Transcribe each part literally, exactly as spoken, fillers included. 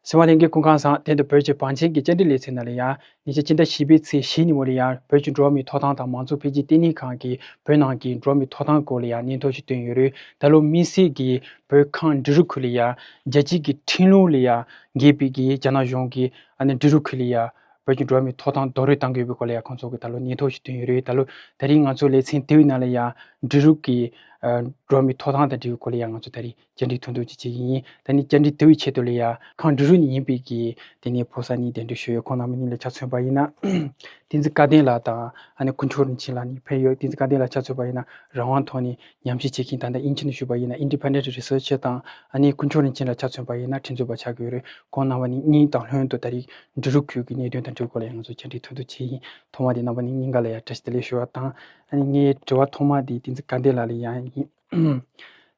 གསན་པ་ལྷན་རྒྱས་སྐུ་ཁམས་བཟང་། དེ་འདྲ་བོད་ཀྱི་བང་ཆེན་གྱི་བཅར་འདྲི་ལེ་ཚན་ནང་ལ་ཡང་ཉེ་ཆར་སྤྱི་ཟླ་བཞི་པའི་ཚེས་བཞི་ཉིན་མོ་ལ་ཡང་བོད་ཀྱི་འགྲོ་བ་མིའི་ཐོབ་ཐང་དང་མང་གཙོ་འཕེལ་རྒྱས་ལྟེ་གནས་ཁང་གིས་བོད་ནང་གི་འགྲོ་བ་མིའི་ཐོབ་ཐང་སྐོར་ལ་ཡང་སྙན་ཐོ་ཞིག་བཏོན་ཡོད་རེད། ད་ལོ་དམིགས་བསལ་གྱིས་བོད་ཁམས་འབྲི་རུ་ཁུལ་ལ་ཡང་རྒྱལ་སྤྱིའི་གི་ཁྲིམས་ལུགས་ལ་ཡང་འགལ་བའི་གི་རྒྱ་ནག་གཞུང་གིས་ཨ་ནི་འབྲི་རུ་ཁུལ་ལ་ཡང་བོད་ཀྱི་འགྲོ་བ་མིའི་ཐོབ་ཐང་རྡོག་རོལ་བཏང་གི་ཡོད་པའི་སྐོར་ལ་ཡང་ཁོང་ཚོ་གིས་ད་ལོ་སྙན་ཐོ་ཞིག་བཏོན་ཡོད་རེད། ད་ལོ་དེ་རིང་ང་ཚོ་ལེ་ཚན་དེ་བའི་ནང་ལ་ཡང་འབྲི་རུ་གི་ཨ་འགྲོ་བ་མིའི་ཐོབ་ཐང་དང་འབྲེལ་བའི་སྐོར་ལ་ཡང་ང་ཚོ་ད་རེས་བཅར་འདྲི་ཐུང་ཐུང་ཅིག་བྱེད་ཀྱི་ཡིན། ད་ནི་བཅར་འདྲི་དེ་བའི་ཆེད་དུ་ལ་ཡང་ཁམས་འབྲི་རུ་ནས་ཡིན་པའི་གི་དེ་ནས་ཕོ་གསར་གཉིས་གདན་འདྲེན་ཞུས་ཡོད། ཁོང་རྣམ་པ་གཉིས་ལ་ཆ་མཚོན་པ་ཡིན་ན། བསྟན་འཛིན་སྐལ་ལྡན་ལགས་དང་ཨ་ནི་དཀོན་མཆོག་རིན་ཆེན་ལགས་གཉིས་ཕེབས་ཡོད། བསྟན་འཛིན་སྐལ་ལྡན་ལགས་ཆ་མཚོན་པ་ཡིན་ན་རང་དབང་ཐོག་ནས་ཉམས་ཞིབ་བྱེད་མཁན། ད་ལྟ་དབྱིན་ཇི་ནས་ཞུས་པ་ཡིན་ན་Independent Researcher དང་། ཨ་ནི་དཀོན་མཆོག་རིན་ཆེན་ལགས་ཆ་མཚོན་པ་ཡིན་ན་ཁྲིམས་རྩོད་པ་ཆགས་ཀྱི་ཡོད་རེད། ཁོང་རྣམ་པ་གཉིས་དང་ལྷན་དུ་ད་རེས་འབྲི་རུ་ཁུལ་གྱི་གནད་དོན་དང་འབྲེལ་བའི་སྐོར་ལ་ཡང་ང་ཚོ་བཅར་འདྲི་ཐུང་ཐུང་བྱེད་ཀྱི་ཡིན། ཐོག་མ་དེ་རྣམ་པ་གཉིས་གཉིས་ཀ་ལ་ཡང་བཀྲ་ཤིས་བདེ་ལེགས་ཞུ་བ་དང་། ཨ་ནི་ངའི་དྲི་བ་ཐོག་མ་དེ་བསྟན་འཛིན་སྐལ་ལྡན་ལགས་ལ་ཡང་ཡིན།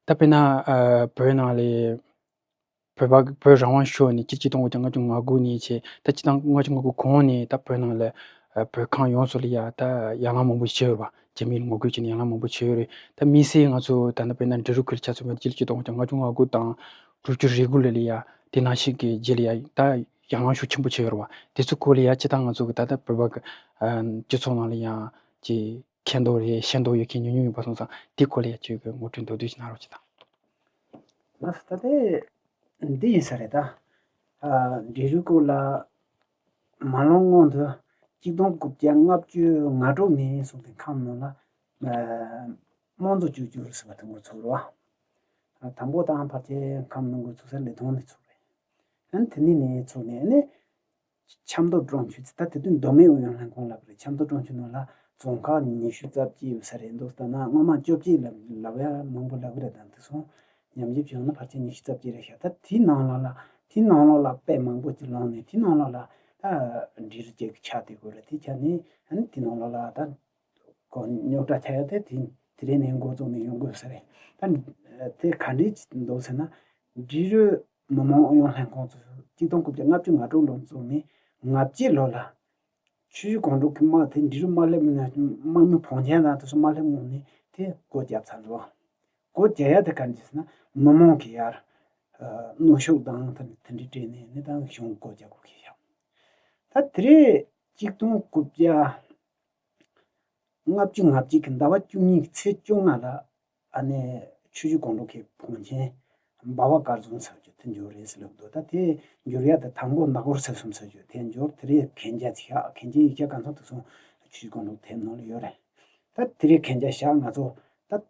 ད་དཔེར་ན་ཨ་བོད་ནང་ལ་བོད་པ་བོད་རང་དབང་ཤོར་ནས་ཆིག་སྟོང་དགུ་བརྒྱ་ལྔ་བཅུ་ང་དགུ་ནས་བྱས་ད་ཆིག་སྟོང་དགུ་བརྒྱ་ལྔ་བཅུ་ང་དགུ་གོང་ནས་ད་བོད་ནང་ལ་ཨ་བོད་ཁམས་ཡོངས་སུ་ལ་ཡ་ད་ཡར་ལངས་མང་པོ་བྱས་ཡོད་པ། རྒྱ་མིས་ངོ་རྒོལ་བྱས་ནས་ཡར་ལངས་མང་པོ་བྱས་ཡོད་རེད། ད་དམིགས་བསལ་ང་ཚོ་ད་ལྟ་དཔེར་ན་འབྲི་རུ་ཁུལ་ཆ་མཚོན་པ་ཡིན་ན་ཆིག་སྟོང་དགུ་བརྒྱ་ལྔ་བཅུ་ང་དགུ་དང་དྲུག་ཅུ་རེ་དགུ་ལ་ལ་ཡ་དེ་ནང་བཞིན་གྱི་རྗེས་ལ་ཡ་ད་ཡར་ལངས་ཤུགས་ཆེན་པོ་བྱས་ཡོད་རེད་པ། དེ་ཚོའི་སྐོར་ལ་ཡ་སྤྱིར་བཏང་ང་ཚོ་གི་ད་ལྟ་བོད་པ་གི་ཨ་སྤྱི་ཚོགས་ནང་ལ་ཡང་ཅིག་མཁྱེན་རྟོགས་རེད་ཤེས་རྟོགས་ཡོད་མཁན་ཉུང་ཉུང་ཡིན་པ་སོང་ཙང་དེའི་སྐོར་ལ་ཡ་ཁྱོད་ཀྱིས་ངོ་སྤྲོད་མདོར་བསྡུས་ཤིག་གནང་རོགས་གྱིས་དང་། ལགས་སོ། ད་དེ་འདི་ཡིན་ས་རེད་ད། ཨ་འབྲི་རུ་སྐོར་ལ་མ་ལོང་སྔོན་དུ་ཆིག་སྟོང་དགུ་བརྒྱ་ལྔ་བཅུ་ང་དྲུག་ནས་བཟུང་སྟེ་ཁམས་ནང་ལ་ཨ་དམངས་གཙོ་བཅོས་བསྒྱུར་ཟེར་བ་དེ་འགོ་ཚུགས་རེད་བ། ཨ་དང་པོ་དང་ཕལ་ཆེར་ཁམས་ནང་འགོ་ཚུགས་ས་ལི་ཐང་ནས་ཚུགས་རེད། ཨ་ནི་དེ་ནས་ནས་ཚུགས་ནས་ནི། ཆབ་མདོ་གྲོང་ཁྱེར་ཚེ་ད་དེ་དུས་མདོ་སྨད་ཨུ་ཡོན་ལྷན་ཁང་ལབ་རེད། ཆབ་མདོ་གྲོང་ཁྱེར་ནང་ལ་རྫོང་ཁག་ཉི་ཤུ་རྩ་གཅིག་ཡོད་ས་རེད་འདུག་ད་ན་སྔོན་མ་བཅོ་བརྒྱད་ལབ་ལབ་ཡ་མང་པོ་ལབ་རེད། ད་དེ་སོང་ཉམས་ཞིབ་བྱུང་ན་ཕལ་ཆེར་ཉི་ཤུ་རྩ་གཅིག་རེད་ཤག་ད་དེའི་ནང་ལོགས་ལ་དེའི་ནང་ལོགས་ལ་དཔེ་མང་པོ་ཅིག་ལངས་ནས་དེའི་ནང་ལོགས་ལ་ད་འབྲི་རུ་ཅིག་ཆགས་བསྡད་དགོས་རེད། དེ་ཆགས་ནས་ཨ་ནི་དེའི་ནང་ལོགས་ལ་ད་གོ་རྙོག་དྲ་ཆགས་ཡ་དེ་དེ་དེ་རིང་ནས་འགོ་བཙུགས་ནས་ཡོང་དགོས་ས་རེད། ད་དེ་ག་འདྲས་ཅིག་འདུག་ཟེར་ན། འབྲི་རུ་མི་དམངས་ཨུ་ཡོན་ལྷན་ཁང་ཚོ་ཆིག་སྟོང་དགུ་བརྒྱ་ལྔ་བཅུ་ང་དྲུག་ལོར་བཙུགས་ནས་ལྔ་བཅུའི་ལོ་ལ་ཆུ་བཞི་སྒང་དྲུག་གི་དམག་དེ་འབྲི་རུ་དམག་ལེབ་དམག་མི་བང་ཆེན་དང་དེ་ཚོ་དམག་ལེབ་ངོས་ནས་དེ་སྒོ་བརྒྱབ་ཚར་འདུག་སྒོ་བརྒྱབ་ཡ་དེ་ག་འདྲ་ཟེར་ན་མི་དམངས་ཀྱི་ཡར་ཨ་གནོན་ཤུགས་དང་དེ་དེ་འདྲའི་སྤྲད་ནས་ནི་ད་གཞུང་སྒོ་བརྒྱབ་དགོས་ཀྱི་ཡོད། ད་དེ་རེད་ཆིག་སྟོང་དགུ་བརྒྱ་ལྔ་བཅུ་ང་གཅིག་གི་ཟླ་བ་བཅུ་གཉིས་ཀྱི་ཚེས་བཅོ་ལྔ་ལ་ཨ་ནི་ཆུ་བཞི་སྒང་དྲུག་གི་བང་ཆེན་འབའ་བ་དཀར་རྫོང་ཟེར་རྒྱུ་དེ་འབྱོར་རེད་ཟེར་ལབ་འདུག་ད་དེ་འབྱོར་ཡ་དེ་དང་པོ་ནག་འཁོར་ཚེ་གསུམ་ཟེར་རྒྱུ་དེ་འབྱོར། དེ་རེད་གན་རྒྱ་ཆེ་ཡག་གན་རྒྱའི་ཡིག་ཆ་གང་ཚང་དེ་སོང་ཆུ་བཞི་སྒང་དྲུག་དེབ་ནང་ལ་ཡོད་རེད། ད་དེ་རེད་གན་རྒྱ་བཞག་ང་ཚོ་ད།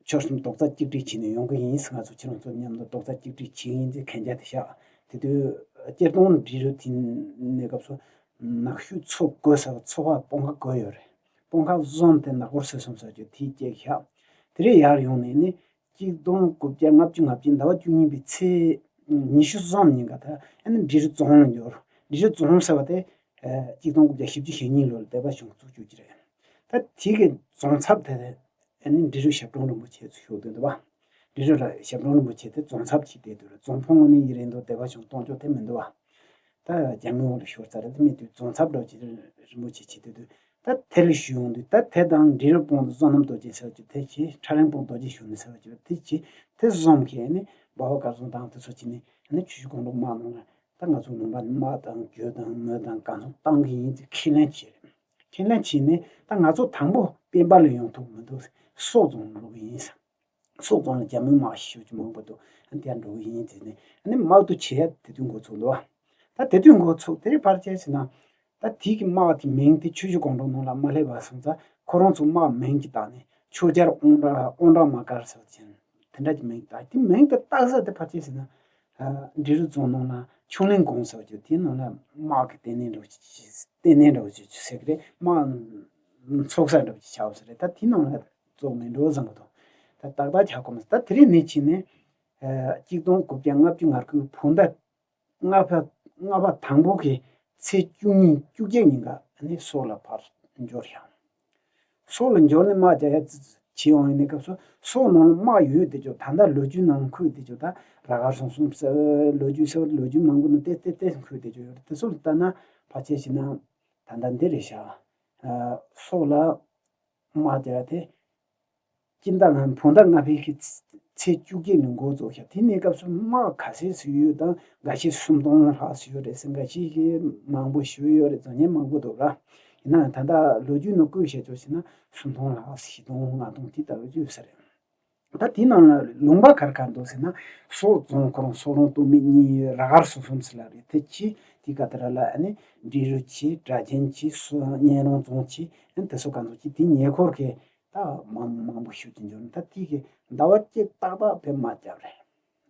ཆོལ་གསུམ་རྡོག་རྩ་གཅིག་སྒྲིལ་བྱས་ནས་ཡོང་གི་ཡིན། ང་ཚོ་ཁྱེད་རང་ཚོ་མཉམ་དུ་རྡོག་རྩ་གཅིག་སྒྲིལ་བྱེད་ཀྱི་ཡིན་ཟེར་གན་རྒྱ་དེ་བཞག་དེ་དུས་སྤྱིར་བཏང་འབྲི་རུ་དེ་གནས་སྐབས་སུ་ནག་ཤོད་མཚོ་དགོས་ཟེར་བ་མཚོ་ཁ་སྤང་ཁ་དགོས་ཡོད་རེད། སྤང་ཁ་བཟོས་ཏེ་ནག་འཁོར་ཚེ་གསུམ་ཟེར་རྒྱུ་དེ་བཅད་བཞག་དེ་རེད་ཡར་ཡོང་ནས་ནི་ཆིག་སྟོང་དགུ་བརྒྱ་ལྔ་བཅུ་ང་བརྒྱད་ཟླ་བ་བཅུ་གཉིས་པའི་ཚེས་ཉི་ཤུ་གསུམ་ཉིན་ཀ་ད་ཨ་ནི་འབྲི་རུ་རྫོང་ལ་འབྱོར། འབྲི་རུ་རྫོང་ཟེར་བ་དེ་ཆིག་སྟོང་དགུ་བརྒྱ་བཞི་བཅུ་ཞེ་གཉིས་ལོར་སྡེ་པ་གཞུང་བཙུགས་བཅུག་གི་རེད། ད་དེ་གི་རྫོང་ཚབ་དེ་ཨ་ནི་འབྲི་རུ་ཞབས་དྲུང་རིན་པོ་ཆེ་ཚོ་བཞུགས་བསྡད་འདུག་བ། འབྲི་རུ་ལ་ཞབས་དྲུང་རིན་པོ་ཆེ་དེ་རྫོང་ཚབ་བྱས་བསྡད་འདུག་རེད། རྫོང་དཔོན་ངོས་ནས་ཡིན་རེད་འདུག་སྡེ་པ་གཞུང་གཏོང་རྒྱུ་དེ་མི་འདུག་བ། ད་རྒྱ་མི་འོག་ལ་ཤོར་ཚར་རེད། དེ་མི་དུས་རྫོང་ཚབ་འདྲ་བོ་ཅིག་རིན་པོ་ཆེ་བྱས་བསྡད་འདུག་ད་དེ་ལ་ཞུ་ཡོང་དུས་ད་དེ་དང་འབྲི་རུ་སྤུངས་དང་བསོད་ནམས་རྡོ་རྗེ་ཟེར་གྱི་དེ་བྱས་ཁྲ་རིང་སྤུངས་རྡོ་རྗེ་ཞུ་ནི་ཟེར་བ་ཅིག་དེ་བྱས་དེ་བཟུམ་གྱི་ནི་འབའ་བ་དཀར་རྫོང་དང་དེ་ཚོ་བྱས་ནས་ནི་ཆུ་བཞི་སྒང་དྲུག་དམག་ནང་ལ། ད་ང་ཚོ་ནང་པ་ནི་དམག་དང་རྒྱུ་དང་མི་དང་གང་ཚང་བཏང་གི་ཡིན་ཟེར་ཁས་ལེན་བྱས་རེད། ཁས་ལེན་བྱས་ནས་ད་ང་ཚོ་དང་པོ་སྤེན་པ་ལ་ཡོང་ཐུབ་མི་འདུག་སོག་རྫོང་ལ་འགྲོ་གི་ཡིན་ཟེར། སོག་རྫོང་ལ་རྒྱ་མིའི་དམག་ཤི་ཤོས་ཀྱི་མང་པོ་འདུག་ཨ་ནི་དེར་འགྲོ་གི་ཡིན་ཟེར་ནས་ཨ་ནི་དམག་བསྡུ་བྱེད་ཡ་དེ་དུས་འགོ་ཚུགས་འདུག་ད་དེ་དུས་འགོ་ཚུགས་དེ་རིང་བར་ཆད་ཟེར་ན། ད་དེའི་གི་དམག་དེ་མིང་དེ་ཆུ་བཞི་སྒང་དྲུག་ནང་ལ་མ་སླེབས་པ་སོང་ཙང་ཁོ་རང་ཚོ་དམག་མིང་གི་སྟེང་ནས་ཆོས་རྒྱལ་དབང་གྲགས་དབང་གྲགས་མ་དཀར་ཟེར་བ་ཅན་དེ་འདྲ་གི་མིང་བཏགས། དེ་མིང་དེ་བཏགས་ས་དེ་ཕལ་ཆེར་ཟེར་ན། ཨ་འབྲི་རུ་རྫོང་ནང་ལ་ཆུང་གླིང་དགོན་ཟེར་བ་ཅིག་དེའི་ནང་ལ་དམག་གི་ལྟེ་གནས་འདྲ་བོ་ཅིག་ལྟེ་གནས་འདྲ་བོ་ཅིག་ཟེར་གི་རེད། དམག་ཚོགས་ས་འདྲ་བོ་ཅིག་ཆགས་པ་ཟེར་རེད། ད་དེའི་ནང་ལ་བཙུགས་ནས་འགྲོ་བཟང་པོ་དང་ད་ཏག་ཏག་ཆགས་གོ་མ་ཟེར། ད་དེ་རིང་ནས་ཕྱིན་ནས་ཨ་གཅིག་སྟོང་དགུ་བརྒྱ་ལྔ་བཅུ་ང་དགུའི་བོད་ཟླ་ལྔ་པ་ལྔ་པ་དང་པོ་གི་ཚེས་བཅུ་གཉིས་བཅུ་བརྒྱད་ཉིན་ཀ་ནི་སོག་ལ་ཕར་འབྱོར་ཡང་། སོག་ལ་འབྱོར་ནས་དམག་རྒྱག་ཡ་བྱེད་འོང་ཡིན་ནའི་སྐབས་སུ་སོག་ནང་ལ་དམག་ཡོད་དེ་ཅོ་ད་ལྟ་ལོ་རྒྱུས་ནང་འཁོད་དེ་ཅོ་ད་ར་གར་སོང་སོང་ཟེར་ལོ་རྒྱུས་ཟེར་ལོ་རྒྱུས་མང་པོ་ནང་ཏེ་ཏེ་ཏེ་འཁོད་དེ་ཅོ་ཡོད་རེད། དེ་ཚོ་ལ་ལྟ་ན་ཕལ་ཆེར་ཞིག་ན་ད་ལྟ་འདི་རེད་ཤག་ཨ་སོག་ལ་དམག་རྒྱག་ཡ་དེ། སྤྱི་ཟླ་ལྔ་བོད་ཟླ་ལྔ་པའི་གི་ཚེས་ ཚེས་བཅུ་གཅིག་ནས་འགོ་བཙུགས་ཤག་དེ་གནས་སྐབས་སུ་དམག་ག་ཚད་ཞིག་ཡོད་དང་། འགའ་ཤས་སུམ་སྟོང་ལྷག་ཞིག་ཡོད་རེད་ཟེར། འགའ་ཤས་ཀྱིས་མང་པོ་ཞིག་ཡོད་རེད། རྫོང་ངན་མང་པོ་འདུག་ར། ཡིན་ནའང་ད་ལྟ་ལོ་རྒྱུས་ནང་བཀོད་བཤད་ཆོག་ཟེར་ན་སུམ་སྟོང་ལྷག་བཞི་སྟོང་ལྔ་སྟོང་དེ་ལྟ་བུ་ཡོད་ས་རེད། ད་དེའི་ནང་ལ་ལུང་པ་ག་རེ་ག་རེ་འདུག་ཟེར་ན། སོག་རྫོང་ཁོ་རང་སོག་རོང་སྟོད་སྨད་གཉིས་ར་སྒར་སོ་གསུམ་ཟེར་ལ་རེད། དེ་གཅིག་དེ་ག་དེ་ར་ལ་ཨ་ནི་འབྲི་རུ་གཅིག་གྲྭ་ཆེན་གཅིག་སུ་གཉན་རོང་རྫོང་གཅིག་ཨ་ནི་དེ་ཚོ་ག་ཚོད་གཅིག་དེ་ཉེ་འཁོར་གྱི་ད་མང་མང་པོ་ཞིག་ཅིག་འབྱོར་ནས། ད་དེ་གི་ཟླ་བ་གཅིག་ཏག་ཏག་དཔེ་དམག་བརྒྱབ་རེད།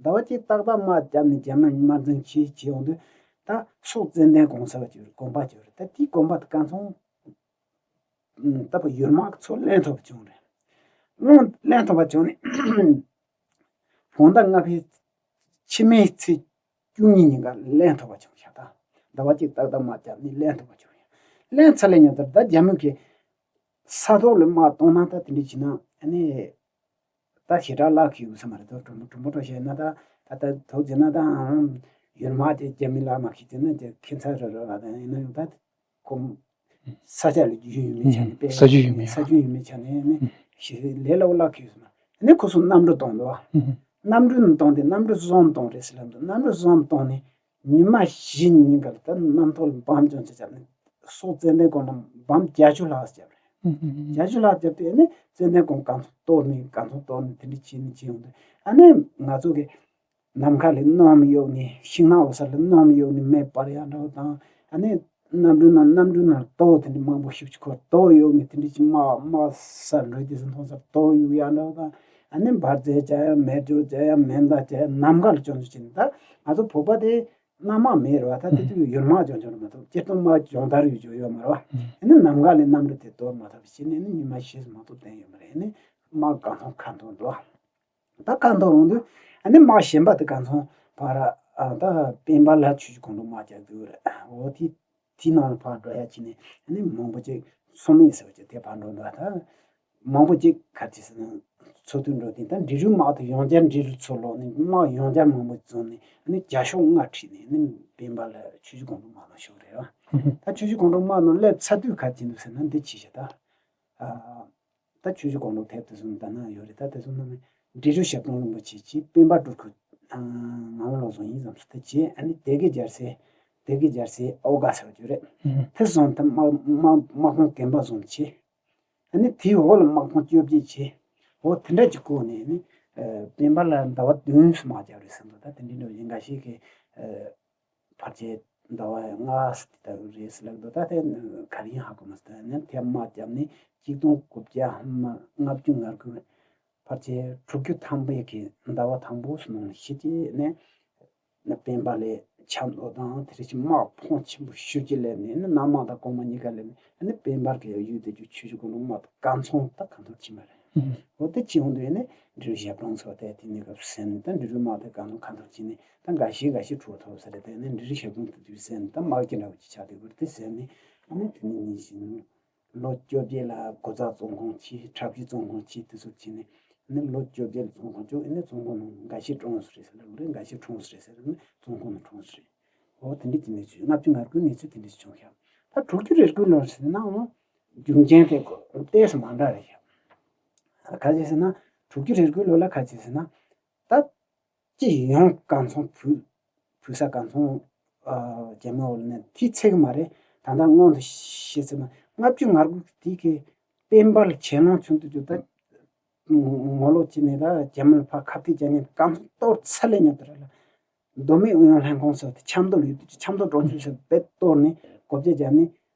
ཟླ་བ་གཅིག་ཏག་ཏག་དམག་བརྒྱབ་ནས་རྒྱ་མི་དམར་འཛིང་བྱས་བྱས་ཡོང་དུས། ད་སོག་ཙན་དན་གོང་ཟེར་བ་ཅིག་ཡོད་རེད། དགོན་པ་ཅིག་ཡོད་རེད། ད་དེའི་དགོན་པ་དེ་ག་ཚོད་ལྟ་བུ་ཡུལ་དམག་ཚོ་ལེན་ཐུབ་པ་བྱུང་རེད། ལོན་ལེན་ཐུབ་པ་བྱུང་ནས་བོད་ཟླ་ལྔ་པའི་ཕྱི་མའི་ཚེས་བཅུ་གཉིས་ཉིན་ཀ་ལེན་ཐུབ་པ་བྱུང་ཤག་ད་ཟླ་བ་གཅིག་ཏག་ཏག་དམག་བརྒྱབ་ནས་ལེན་ཐུབ་པ་བྱུང་ཡོད། ལེན་ཚར་ལེ་ཉིན་དེར་ད་རྒྱ་མི་གིས་ས་ཐོག་ལ་དམག་གཏོང་ན་ད་དེ་འདྲ་བྱས་ན་ཨ་ནི། ད་ཞེ་དྲག་བརླག་གི་ཡོད་ས་མ་རེད། ད་གྲུ་མོ་གྲུ་མོ་འགྲོ་བཤད་ན་ད་ད་ད་དོག་ཟེར་ན་ད་ཡུལ་དམག་དེ་རྒྱ་མི་ལ་མ་ཁྱེད་ཟེར་ན་དེ་ཁྱད་མཚར་རེ་རེ་བ་དང་ཡིན་ན་ཡང་ད་ཁོ་ས་ཆ་ལ་རྒྱུས་ཡོད་མེད་ཆ་ནས་པས། ས་རྒྱུས་ཡོད་མེད། ས་རྒྱུས་ཡོད་མེད་ཆ་ནས་ནི་ཞེ་ལས་སླ་བོ་བརླག་གི་ཡོད་ས་མ་རེད། ནི་ཁོ་ཚོ་གནམ་གྲུ་གཏོང་འདུག་བ། གནམ་གྲུ་ནི་གཏོང་དེ་གནམ་གྲུ་བཟོ་མི་གཏོང་རེད་ཟེར་ལབ་འདུག་གནམ་གྲུ་བཟོ་མི་གཏོང་ནས། ཉི་མ་བཞི་ཉིན་ག་ལ་ད་གནམ་ཐོག་ལ་འབམ་ཅུང་ཙམ་བརྒྱབ་ནས་སོག་ཙན་དན་གོང་ལ་འབམ་བརྒྱད་ཅུ་ལྷག་བརྒྱབ་རེད། བརྒྱད་ཅུ་ལྷག་བརྒྱབ་དུས་ཨ་ནི་ཙན་དན་གོང་གང་ཚོད་གཏོར་ནས་གང་ཚོད་གཏོར་ནས་དེ་འདྲ་བྱས་ནས་བྱས་ཡོང་དུས། ཨ་ནི་ང་ཚོ་གི་ནམ་མཁའ་ལ་གནམ་གཡོགས་ནས་ཤིང་ནགས་འོད་གསལ་ལ་གནམ་གཡོགས་ནས་མེ་སྤར་ཡག་འདྲ་བོ་དང་། ཨ་ནི་གནམ་གྲུ་ནང་གནམ་གྲུ་ནང་རྡོ་དེ་འདྲ་མང་པོ་ཤུགས་ཆེ་ཁོ་རྡོ་གཡུགས་ནས་དེ་འདྲ་ཅིག་དམག་དམག་སར་འགྲོ་དུས་སུ་མཐོང་སར་རྡོ་གཡུགས་ཡག་འདྲ་བོ་དང་། ཨ་ནི་འབར་རྫས་བྱ་ཡག་མེ་སྒྱོགས་བྱ་ཡག་མེ་མདའ་བྱ་ཡག་ནམ་མཁའ་ལ་སྐྱོན་བརྗོད་བྱས་ནས། ད་ང་ཚོ་བོད་པ་དེ་གནམ་དམག་མེད་རེད་བ། ད་དེ་དུས་ཡུལ་དམག་སྦྱོང་སྦྱོང་རེད་མ་གཏོགས་སྤྱིར་བཏང་དམག་སྦྱོང་བརྡར་ཡོད་ཅོག་ཡོད་མ་རེད་བ། ཨ་ནི་ནམ་མཁའ་ལས་གནམ་གྲུ་དེ་གཏོར་མ་ཐུབ་པ་བྱས་ནས་ཨ་ནི་ཉི་མ་བཞི་ཙམ་མ་གཏོགས་བསྡད་ཡོད་མ་རེད། ཨ་ནི་དམག་གང་ཐོན་གང་ཐོན་འགྲོ། ད་གང་ཐོན་འོང་དུས་ཨ་ནི་དམག་གཞན་པ་དེ་གང་ཚང་ཕར་ཨ་ད་སྤེན་པ་ལ་ཆུ་བཞི་སྒང་དྲུག་དམག་རྒྱག་གི་ཡོད་རེད། འོ་དེ་དེའི་ནང་ལ་ཕར་འགྲོ་ཡག་བྱས་ནས་ཨ་ནི་མང་པོ་ཅིག་སོང་མེད་ཟེར་བ་ཅིག་དེ་ཕར་འགྲོ་འགྲོ་ད། མང་པོ་ཅིག་ག་རེ་ཟེར་ན་ཚོགས་འདུ་འགྲོ་དུས་ད་འབྲི་རུའི་དམག་དེ་ཡང་བསྐྱར་འབྲི་རུ་མཚོ་ལོག་ནས་དམག་ཡང་བསྐྱར་མང་པོ་བཙུགས་ནས་ཨ་ནི་རྒྱ་ཤོག་ལྔ་ཁྲིད་ནས་ཨ་ནི་སྤེན་པ་ལ་ཆུ་བཞི་སྒང་དྲུག་དམག་ནང་ཞུགས་རེད་བ། ད་ཆུ་བཞི་སྒང་དྲུག་དམག་ནང་སླེབས་ཚར་དུས་ག་རེ་བྱས་འདུག་ཟེར་ན་འདི་ཅི་ཞིག་ད། ཨ། ད་ཆུ་བཞི་སྒང་དྲུག་དེབ་དེ་ཚོ་ད་ནང་ཡོད་རེད། ད་དེ་ཚོ་ནང་ནས་འབྲི་རུ་ཞབས་དྲུང་རིན་པོ་ཆེ་གཅིག་སྤེན་པ་སྤྲུལ་སྐུ་ངག་དབང་བློ་བཟང་ཡིན་ཙམ་སུ་དེ་བྱས། ཨ་ནི་སྡེ་དགེ་རྒྱལ་སྲས་སྡེ་དགེ་རྒྱལ་སྲས་ཨོ་དགའ་ཟེར་བ་ཅིག་རེད། དེ་བཟུང་དེ་དམག་དམག་དམག་དཔོན་རྒན་པ་བཟུང་བྱས། ཨ་ནི་དེའི་འོག་ལ་དམག་དཔོན་བཅོ་བརྒྱད་བྱས། འོ་དེ་འདྲ་ཅིག་བསྐོས་ནས་ནི་སྤེན་པ་ལ་ཟླ་བ་བདུན་ཙམ་དམག་རྒྱག་རེད་ཟེར་འདུག་ད་དེ་འདྲའི་འདྲ་བོ་ཡིན། འགའ་ཞིག་གིས་ཕལ་ཆེར་ཟླ་བ་ལྔ་ཙམ་དེ་ལྟ་བུ་རེད་ཟེར་ལབ་འདུག་ད་དེ་ག་རེ་ཡིན་ཧ་གོ་མ་སོང་། ཨ་ནི་དེ་དམག་བརྒྱབ་ནས་གཅིག་སྟོང་དགུ་བརྒྱ་ལྔ་བཅུ་ང་དགུ་ཕལ་ཆེར་དྲུག་ཅུ་ཐམ་པའི་གི་ཟླ་བ་དང་པོ་ཙམ་ནང་ལ་ཤི་སྐྱེས་ནས། ནི་སྤེན་པ་ལས་ཆབ་མདོ་དང་དེ་རིང་དམག་ཕོན་ཆེན་པོ་ཤུགས་ཀྱིས་སླེབས་ནས་ནི་གནམ་དམག་དང་གོང་མ་གཉིས་ཀ་སླེབས་ནས་ནི་སྤེན་པ་གི་ཡུལ་དེ་རྒྱུ་ཆུ་བཞི་སྒང་དྲུག་དམག་དང་གང་ཚང་ད་གང་ཐུབ་ཕྱིན་པ་རེད། འོ་དེ་ཕྱིན་འོང་དུས་ནི་འབྲི་རུ་ཞབས་དྲུང་ཚོ་དེ་དེ་ནི་སྐབས་སུ་ཟིན་ནས་ད་འབྲི་རུ་དམག་དེ་གང་ཐུབ་གང་ཐུབ་ཕྱིན་ནས་ད་འགའ་ཤས་འགའ་ཤས་གྲོངས་ཐུབ་ས་རེད། དེ་ནི་འབྲི་རུ་ཞབས་དྲུང་དེ་དུས་ཟིན་ནས་ད་དམག་གི་འདྲ་བོ་ཅིག་ཆགས་དུས་བར་དེ་ཟིན་ནས་ཨ་ནི་དེ་ནི་ཉིན་བཞིན། ལོ་བཅོ་བརྒྱད་ལ་གོ་ཚ་བཙོན་ཁང་བྱས། ཁྲབ་ཤི་བཙོན་ཁང་བྱས། དེ་ཚོ་བྱས་ནས་ནི་ལོ་བཅོ་བརྒྱད་ལ་བཙོན་ཁང་བཅུག་ནི་བཙོན་ཁང་ནང་འགའ་ཤས་གྲོངས་སོང་རེད་ཟེར་ལབ་རེད། འགའ་ཤས་གྲོངས་སོང་རེད་ཟེར་ནི་བཙོན་ཁང་ནང་གྲོངས་སོང་རེད། འོ་དེ་འདྲའི་གི་གནས་ཚུལ་ལྔ་བཅུ་ང་དགུའི་གནས་ཚུལ་དེ་འདྲ་ཞིག་བྱུང་ཤག་ད་དྲུག་ཅུ་རེ་དགུའི་ལོར་ཟེར་ན་འོ་རྒྱུ་རྐྱེན་དེ་ཏོག་ཙམ་མ་འདྲ་རེད་ཤག་ག་རེ་ཟེར་ན་དྲུག་ཅུ་རེ་དགུའི་ལོ་ལ་ག་རེ་ཟེར་ན། ད་སྤྱི་ཡོངས་གང་ཚང་བོད་བོད་ས་གང་ཚང་ཨ་རྒྱ་མི་འོག་ལ་ནས་དེ་ཚད་གི་མ་རེད། ད་ལྟ་སྔོན་དུ་བཤད་ཚད་མ་ལྔ་བཅུ་ང་དགུ་དེ་གི་སྤེན་པ་ལ་ཆེ་ལོང་ཆུང་དུ་གྱུར། ད་ངོ་ལོག་བྱས་ནས་ད་རྒྱ་མི་ལ་ཕར་ཁ་གཏད་བྱས་ནས་གང་ཚང་གཏོར་ཚར་ལས་ཉམས་དུ་ར་ལ། མདོ་སྨད་ཨུ་ཡོན་ལྷན་ཁང་ཟེར་བ་དེ་ཆབ་མདོ་ལ་ཡོད་དུས་ཆབ་མདོ་གྲོང་ཁྱེར་ཟེར་བ་དེ་གཏོར་ནས་སྒོ་བརྒྱབ་བརྒྱབ་ནས།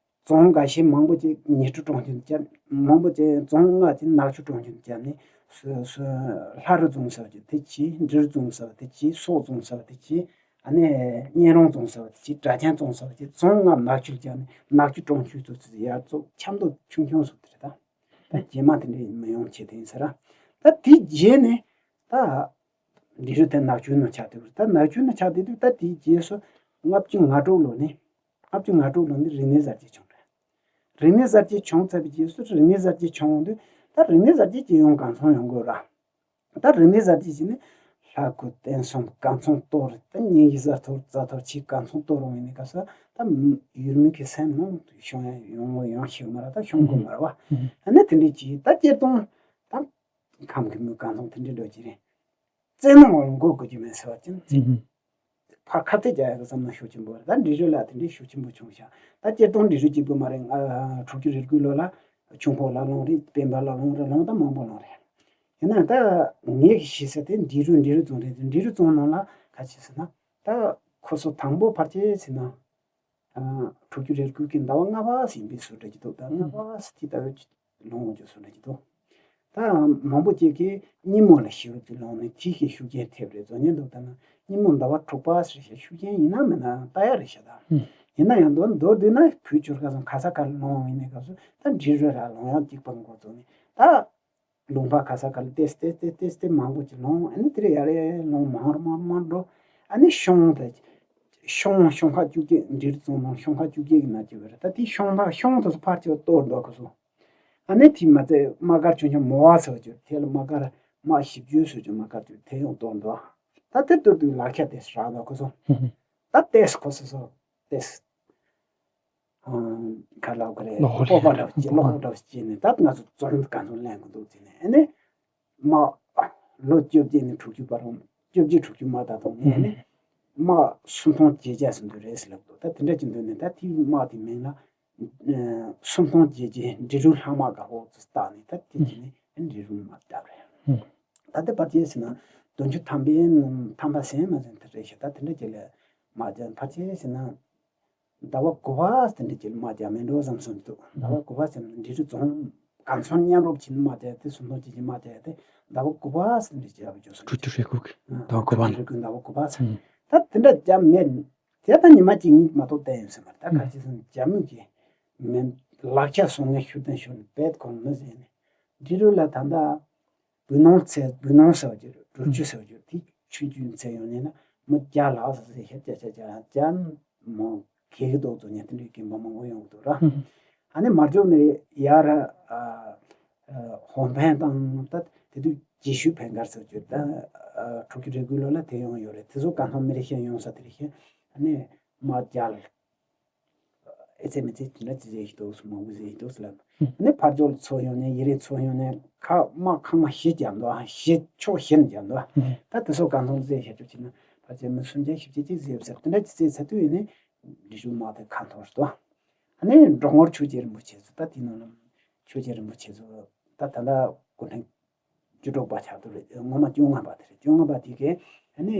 རྫོང་འགའ་ཤས་མང་པོ་ཅིག་ཉི་སྤྲུལ་གྲོང་ཁྱེར་དུ་བརྒྱབ། མང་པོ་ཅིག་རྫོང་ལྔ་ཅིག་ནག་ཆུ་གྲོང་ཁྱེར་དུ་བརྒྱབ་ནས། སུ་སུ་ལྷ་རི་རྫོང་ཟེར་བ་ཅིག་དེ་གྱིས། འབྲི་རུ་རྫོང་ཟེར་བ་དེ་གྱིས། སོག་རྫོང་ཟེར་བ་དེ་གྱིས། ཨ་ནི་གཉན་རོང་རྫོང་ཟེར་བ་དེ་གྱིས། སྦྲ་ཆེན་རྫོང་ཟེར་བ་དེ་རྫོང་ལྔ་ནག་ཆུར་བརྒྱབ་ནས་ནག་ཆུ་གྲོང་ཁྱེར་དུ་ཚུད། ཡར་ཙོག་ཆབ་མདོ་ཆུང་ཆུང་སུ་དེ་རེད། ད་ད་རྗེས་མ་དེ་འདྲའི་མི་ཡོང་ཆེད་དུ་ཡིན་ས་ར། ད་དེ་རྗེས་ནས་ད། འབྲི་རུ་དེ་ནག་ཆུའི་ནང་ཆགས་བསྡད་པ་རེད། ད་ནག་ཆུའི་ནང་ཆགས་བསྡད་དུས་ད་དེའི་རྗེས་སུ་ལྔ་བཅུ་ང་དྲུག་ལོ་ནས་ལྔ་བཅུ་ང་དྲུག་ལོ་ནས་རིག་གནས་གསར་བརྗེ་བྱུང་རེད། རིག་གནས་གསར་བརྗེ་བྱུང་ཚར་བའི་རྗེས་སུ་རིག་གནས་གསར་བརྗེ་བྱུང་འོང་དུས་ད་རིག་གནས་གསར་བརྗེ་སྤྱི་ཡོངས་གང་ཚང་ཡོང་དགོས་ར། ད་རིག་གནས་གསར་བརྗེ་བྱས་ནས་ལྷ་སྐུ་རྟེན་གསུམ་གང་ཚང་གཏོར། ད་སྙན་ཞུ་བཟའ་འཐོར་བཟའ་འཐོར་བྱས་གང་ཚང་གཏོར་འོང་བའི་གནས་སྐབས་སུ་ད་ཡུལ་མི་གི་སེམས་ནང་ཤོང་ཡ་ཡོང་ཡོང་ཤེས་མ་ར། ད་ཤོང་དགོས་མ་ར་བ། ཨ་ནི་དེ་འདྲས་བྱས་ད་སྤྱིར་བཏང་ད་ཁམས་ཀྱི་མི་གང་ཚང་དེ་འདྲས་འགྲོ་གི་རེད། བཙན་གནོན་འོག་ལ་འགོད་དགོས་ཀྱི་མེད་ཟེར་བ་ཅན་ཚིག་ཕར་ཁ་གཏད་རྒྱག་ཡག་གི་བསམ་བློ་ཤུགས་ཆེན་པོ་རེད། ད་འབྲི་རུ་ལ་དེ་འདྲའི་ཤུགས་ཆེན་པོ་བྱུང་ཤག་ད་སྤྱིར་བཏང་འབྲི་རུ་གཅིག་པུ་མ་རེད། ང་དྲུག་ཅུ་རེ་དགུའི་ལོ་ལ་ཁྱུང་པོ་ལ་ལོང་རེད། སྤེན་པ་ལ་ལོང་རེད། ལོང་ད་མང་པོ་ལོང་རེད། ཡིན་ནའང་ད་ངས་ཤེས་ས་དེ་འབྲི་རུ་འབྲི་རུ་རྫོང་རེད། འབྲི་རུ་རྫོང་ནང་ལ་ག་ཅི་ཟེར་ན། ད་ཁོ་ཚོ་དང་པོ་ཕར་ཅི་ཟེར་ན། ཨ། དྲུག་ཅུ་རེ་དགུ་གི་ཟླ་བ་ལྔ་པ་ཟིན་པའི་བཟོ་འདྲ་ཅིག་འདུག་ད་ལྔ་པ་ཟིན་དེ་ལྟ་བུ་ལོང་འོང་ཅིག་བཟོ་འདྲ་ཅིག་འདུག་ད་མང་པོ་ཅིག་གིས་སྙི་མོ་ལ་ཤེས་རབ་ཅིག་ལོང་ནས་དེ་ཤེས་ཤུགས་རྐྱེན་ཐེབས་རེད་བཟོ་ཉན་འདུག་ད་ན་སྙི་མོ་ཟླ་བ་དྲུག་པ་ཟེར་ཤེས་ཤུགས་རྐྱེན་ཡིན་ན་མིན་ན་ལྟ་ཡ་རེད་ཤག་ད་ཡིན་ན་ཡང་མདོར་མདོར་བསྡུས་ན་བོད་ཆོལ་ཁ་ཚང་ག་ས་ག་ལ་ལོང་ཡིན་ནའི་སྐབས་སུ་ད་འབྲི་རུ་ར་ལོང་ཡག་གཅིག་པ་འགོ་བཙུགས་ནས་ད། ལུང་པ་ག་ས་ག་ལ་ཏེས་ཏེས་ཏེས་ཏེས་ཏེས་མང་པོ་ཅིག་ལོང་། ཨ་ནི་དེ་རེ་ཡ་རེ་ལོང་མང་རུ་མང་རུ་མང་རུ་འགྲོ། ཨ་ནི་གཤོང་དེ་གཤོང་གཤོང་ཁ་བཅུ་བརྒྱད། འབྲི་རུ་རྫོང་ནང་གཤོང་ཁ་བཅུ་བརྒྱད་ཀྱི་ནང་གཅིག་པ་རེད། ད་དེ་གཤོང་ཐག་གཤོང་དེ་ཚོ་ཕར་ཅིག་གཏོར་འདུག་ག་སོ། ཨ་ནི་དེ་མ་ཚད་དམག་སྒར་ཆུང་ཆུང་མོ་བ་ཟེར་བ་ཅིག་དེ་ལ་དམག་སྒར་དམག་བཞི་བཅུ་ཟེར་ཅིག་དམག་སྒར་ཅིག་དེ་ཡང་གཏོར་འདུག་ད་དེ་གཏོར་དུས་ལག་ཆ་དེ་རག་འདུག་ག་སོ། ད་ཏེས་ཁོ་སོ་སོ་ཏེས། ཨང་། ག་ལབ་དགོས་རེད། སྤོབས་པ་འདྲ་བོ་སྐྱེས། བློ་ཁོག་འདྲ་བོ་སྐྱེས་ནས་ད་ང་ཚོ་རྫོང་གང་ཚོ་ལེན་དགོས་འདུག་ཟེར་ནས་ཨ་ནི། དམག་ལོ་བཅོ་བརྒྱད་ནས་དྲུག་ཅུ་བར་རུ། བཅོ་བརྒྱད་དྲུག་ཅུ་དམག་ད་དང་ནས་ཨ་ནི། དམག་སུམ་སྟོང་བརྒྱད་བརྒྱ་ཟིན་འདུག་རེད་ཟེར་ལབ་འདུག་ད་དེ་འདྲ་ཅིག་འདུག་ནས་ད་དེའི་དམག་དེའི་མིང་ལ། ཨ། སུམ་སྟོང་བརྒྱད་བརྒྱ་འབྲི་རུ་ལྷག་དམག་ག་ཧོ་ཚོ་བཏགས་ནས་ད་དེ་ཅིག་ནས་འབྲི་རུ་དམག་བཏགས་རེད། ད་དེ་བར་ཅི་ཟེར་ན་བདུན་ཅུ་ཐམ་པའི་ནང་ཐམ་པ་ཟིན་མ་ཟིན་དེ་རེད་ཤག་ད་དེ་འདྲ་ཅིག་ལ་དམག་རྒྱག་བར་ཅི་ཟེར་ན། ཟླ་བ་དགུ་པ་དེ་འདྲ་ཅིག་ལ་དམག་རྒྱག་མེད་འགྲོ་བསམ་སོང་འདུག་ཟླ་བ་དགུ་པ་ཙམ་འབྲི་རུ་རྫོང་གང་ཚང་མཉམ་རུབ་བྱས་ནས་དམག་རྒྱག་དེ་སུམ་སྟོང་ཅིག་གི་དམག་རྒྱག་དེ་ཟླ་བ་དགུ་པ་དེ་འདྲ་ཅིག་ལ་བརྗོད་སོང་། དྲུག་ཅུ་རེ་དགུ་གི་ཟླ་བ་དགུ་པ་ན། དྲུག་ཅུ་རེ་དགུ་ཟླ་བ་དགུ་པ་ཙམ། ད་དེ་འདྲ་རྒྱག་མེད། དེ་ད་ཉི་མ་གཅིག་གཉིས་མ་གཏོགས་བསྡད་ཡོད་ས་མ་རེད། ད་ག་ཅི་སོང་རྒྱ་མི་གི་མེད་ལག་ཆ་བཟོ་མཁན་ཤུགས་ལྡན་ཤོར་ནས་བེད་ཁོ་མི་ཟེར་ནས་འབྲི་རུ་ལ་ད་ལྟ། བུ་ནོར་ཚེ་བུ་ནོར་ཟེར་བ་ཅིག་རེད། འབྲུ་ཆུ་ཟེར་བ་ཅིག་རེད། དེ་ཆུ་རྒྱུན་ཚད་ཡོང་ནས་ན་མི་བརྒྱ་ལྷག་ཙམ་ཟེར་ཤག་བརྒྱ་ཆ་བརྒྱ་ལྷག་བརྒྱ་མང་གི་གི་ཏོག་ཙམ་ཉན་དེ་འདྲའི་རྐྱེན་པ་མང་པོ་ཡོང་གི་འདུག་ར། ཨ་ནི་མར་ཇོ་མི་རེད་ཡར་ཧོང་ཕན་དང་ད་དེ་དུས་རྗེས་ཤུལ་ཕན་སྒར་ཟེར་བ་ཅིག་ད་དྲུག་ཅུ་རེ་དགུའི་ལོ་ལ་དེ་ཡོང་ཡོད་རེད། དེ་ཚོ་གང་ཐང་མི་རེ་ཤན་ཡོང་ས་དེ་རེ་ཤན་ཨ་ནི་མ་རྒྱལ། ཨེ་ཙེ་མི་ཚེ་དེ་འདྲ་ཅི་ཟེར་ཞིག་འདུག་མང་པོ་ཟེར་ཞིག་འདུག་ལབ། ཨ་ནི་ཕར་ཕྱོགས་ལ་ཚུར་ཡོང་ནས་ཡི་རེ་ཚུར་ཡོང་ནས་ཁ་དམག་ཁང་བཞི་རྒྱབ་འདུག་བཞི་ཕྱོགས་བཞིར་རྒྱབ་འདུག་ད་དེ་ཚོ་གང་ཐོང་ཟེར་བྱ་ཆོག་ཅིག་ན་ཕལ་ཆེར་མི་སུམ་བརྒྱ་བཞི་བརྒྱ་ཅིག་ཟེར་ཟེར་དེ་འདྲ་ཅི་ཟེར་ཚ་དུས་ཡིན་ནས་འབྲི་ཆུ་དམག་དེ་ཁ་འཐོར་འདུག་ཨ་ནི་འབྲོང་ངོར་ཆོས་རྗེ་རིན་པོ་ཆེ་ཚོ་ད་དེ་ནང་ལ་ཆོས་རྗེ་རིན་པོ་ཆེ་ཚོ་ད་ད་ལྟ་སྐུ་ཕྲེང་བཅུ་དྲུག་པ་ཆགས་འདུག་རེད། ངོ་མ་བཅོ་ལྔ་པ་དེ་རེད། བཅོ་ལྔ་པ་དེ་གས་ཨ་ནི།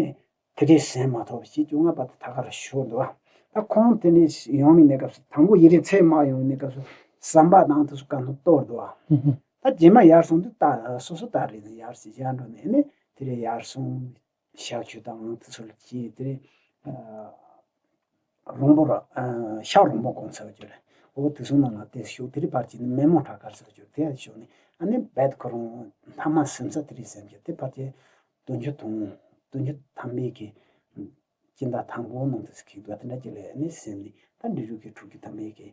དེ་འདྲའི་ཟིན་མ་ཐོབ་ཞེས་བཅོ་ལྔ་པ་དེ་ཐད་ཀར་ཤོར་འདུག་ད་ཁོང་དེ་ནས་ཡོང་བའི་གནས་སྐབས་སུ་དང་པོ་ཡི་རེ་ཚད་མ་ཡོང་བའི་གནས་སྐབས་སུ་ཟམ་པ་དང་དེ་ཚོ་གང་དུ་གཏོར་འདུག་ད་རྗེས་མ་ཡར་སོང་དུས་ད་སོ་སོ་ད་རེད་ཡར་སི་ཡར་འགྲོ་ནས་ནི་དེ་རེ་ཡར་སོང་ཞག་ཆུ་དང་དེ་ཚོ་ལ་སྐྱེས་དེ་རེ། རོང་པོ་ར། ཤག་རོང་པོ་གོང་ཟེར་བ་ཅིག་རེད། འོ་དེ་ཚོ་ནང་ལ་དེ་ཤོག་དེ་རིང་བར་གྱི་ནི་མེ་མོ་བྲག་དཀར་ཟེར་བ་ཅིག་རེད། དེ་ཡང་ཤོག་ནི་ཨ་ནི་རྦད་ཁོ་རང་མཐའ་མ་སེམས་ས་དེ་རིང་སེམས་ཀྱི་དེ་བར་གྱི་བདུན་ཅུ་དང་བདུན་ཅུ་ཐམ་པའི་གི་སྤྱི་ཟླ་དང་པོ་ནང་དུ་ཁེག་འདུག་དེ་འདྲ་ཅིག་ལས་ཨ་ནི་སེམས་ནི་ད་འབྲི་རུ་གི་དྲུག་ཅུ་ཐམ་པའི་གི་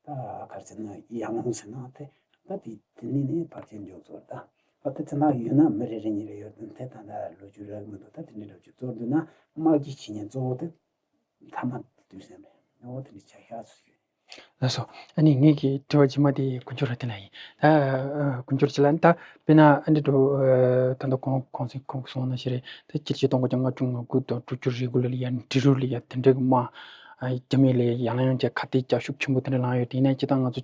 ད་གར་ཟེར་ན་ཡང་ལོང་ཟེར་ན་དེ་ད་དེ་དེ་ནི་ནི་བར་གྱི་མགྱོགས་ཚོར་ད་ཨ་དེ་ཚེ་ན་ཡོད་ན་མི་རེ་རེ་གཉིས་རེ་ཡོད་དེ་ད་ད་ལོ་རྒྱུས་རག་མི་འདུག་ད་དེ་འདྲ་འདྲ་ཅིག་ཚོར་འདུག་ན་དམག་གི་ཁྱི་ཉན་གཙོ་བོ་དེ། མཐའ་མ་དུས་ཟིན་པས་ངོ་བོ་དེ་འདྲ་ཆགས་ཤག་སུ་ཞུས། ལགས་སོ། ཨ་ནི་ངེད་ཀྱི་དྲི་བ་རྗེས་མ་དེ་དཀོན་མཆོག་ར་ཏི་ལ་ཡིན། ད་དཀོན་མཆོག་ཅི་ལ་ད་དཔེར་ན་ཨ་འདྲི་འགྲོ། ད་ལྟ་གོང་གོང་སེང་གོང་གི་སོང་ན་ཞེ་རེད། ད་སྤྱི་ལོ་ཆིག་སྟོང་དགུ་བརྒྱ་ལྔ་བཅུ་ང་དགུ་དང་དྲུག་ཅུ་རེ་དགུ་ལ་ལ་ཡ་འབྲི་རུ་ལ་ཡ་དེ་འདྲ་གི་དམག་རྒྱ་མི་ལ་ཡ་ཡང་ལ་ཡང་བྱས་ཁ་གཏད་བྱ་ཤུགས་ཆེན་པོ་དེ་འདྲ་ལངས་ཡོད་དེ་ཡིན་ན་སྤྱི་བཏང་ང་ཚོ།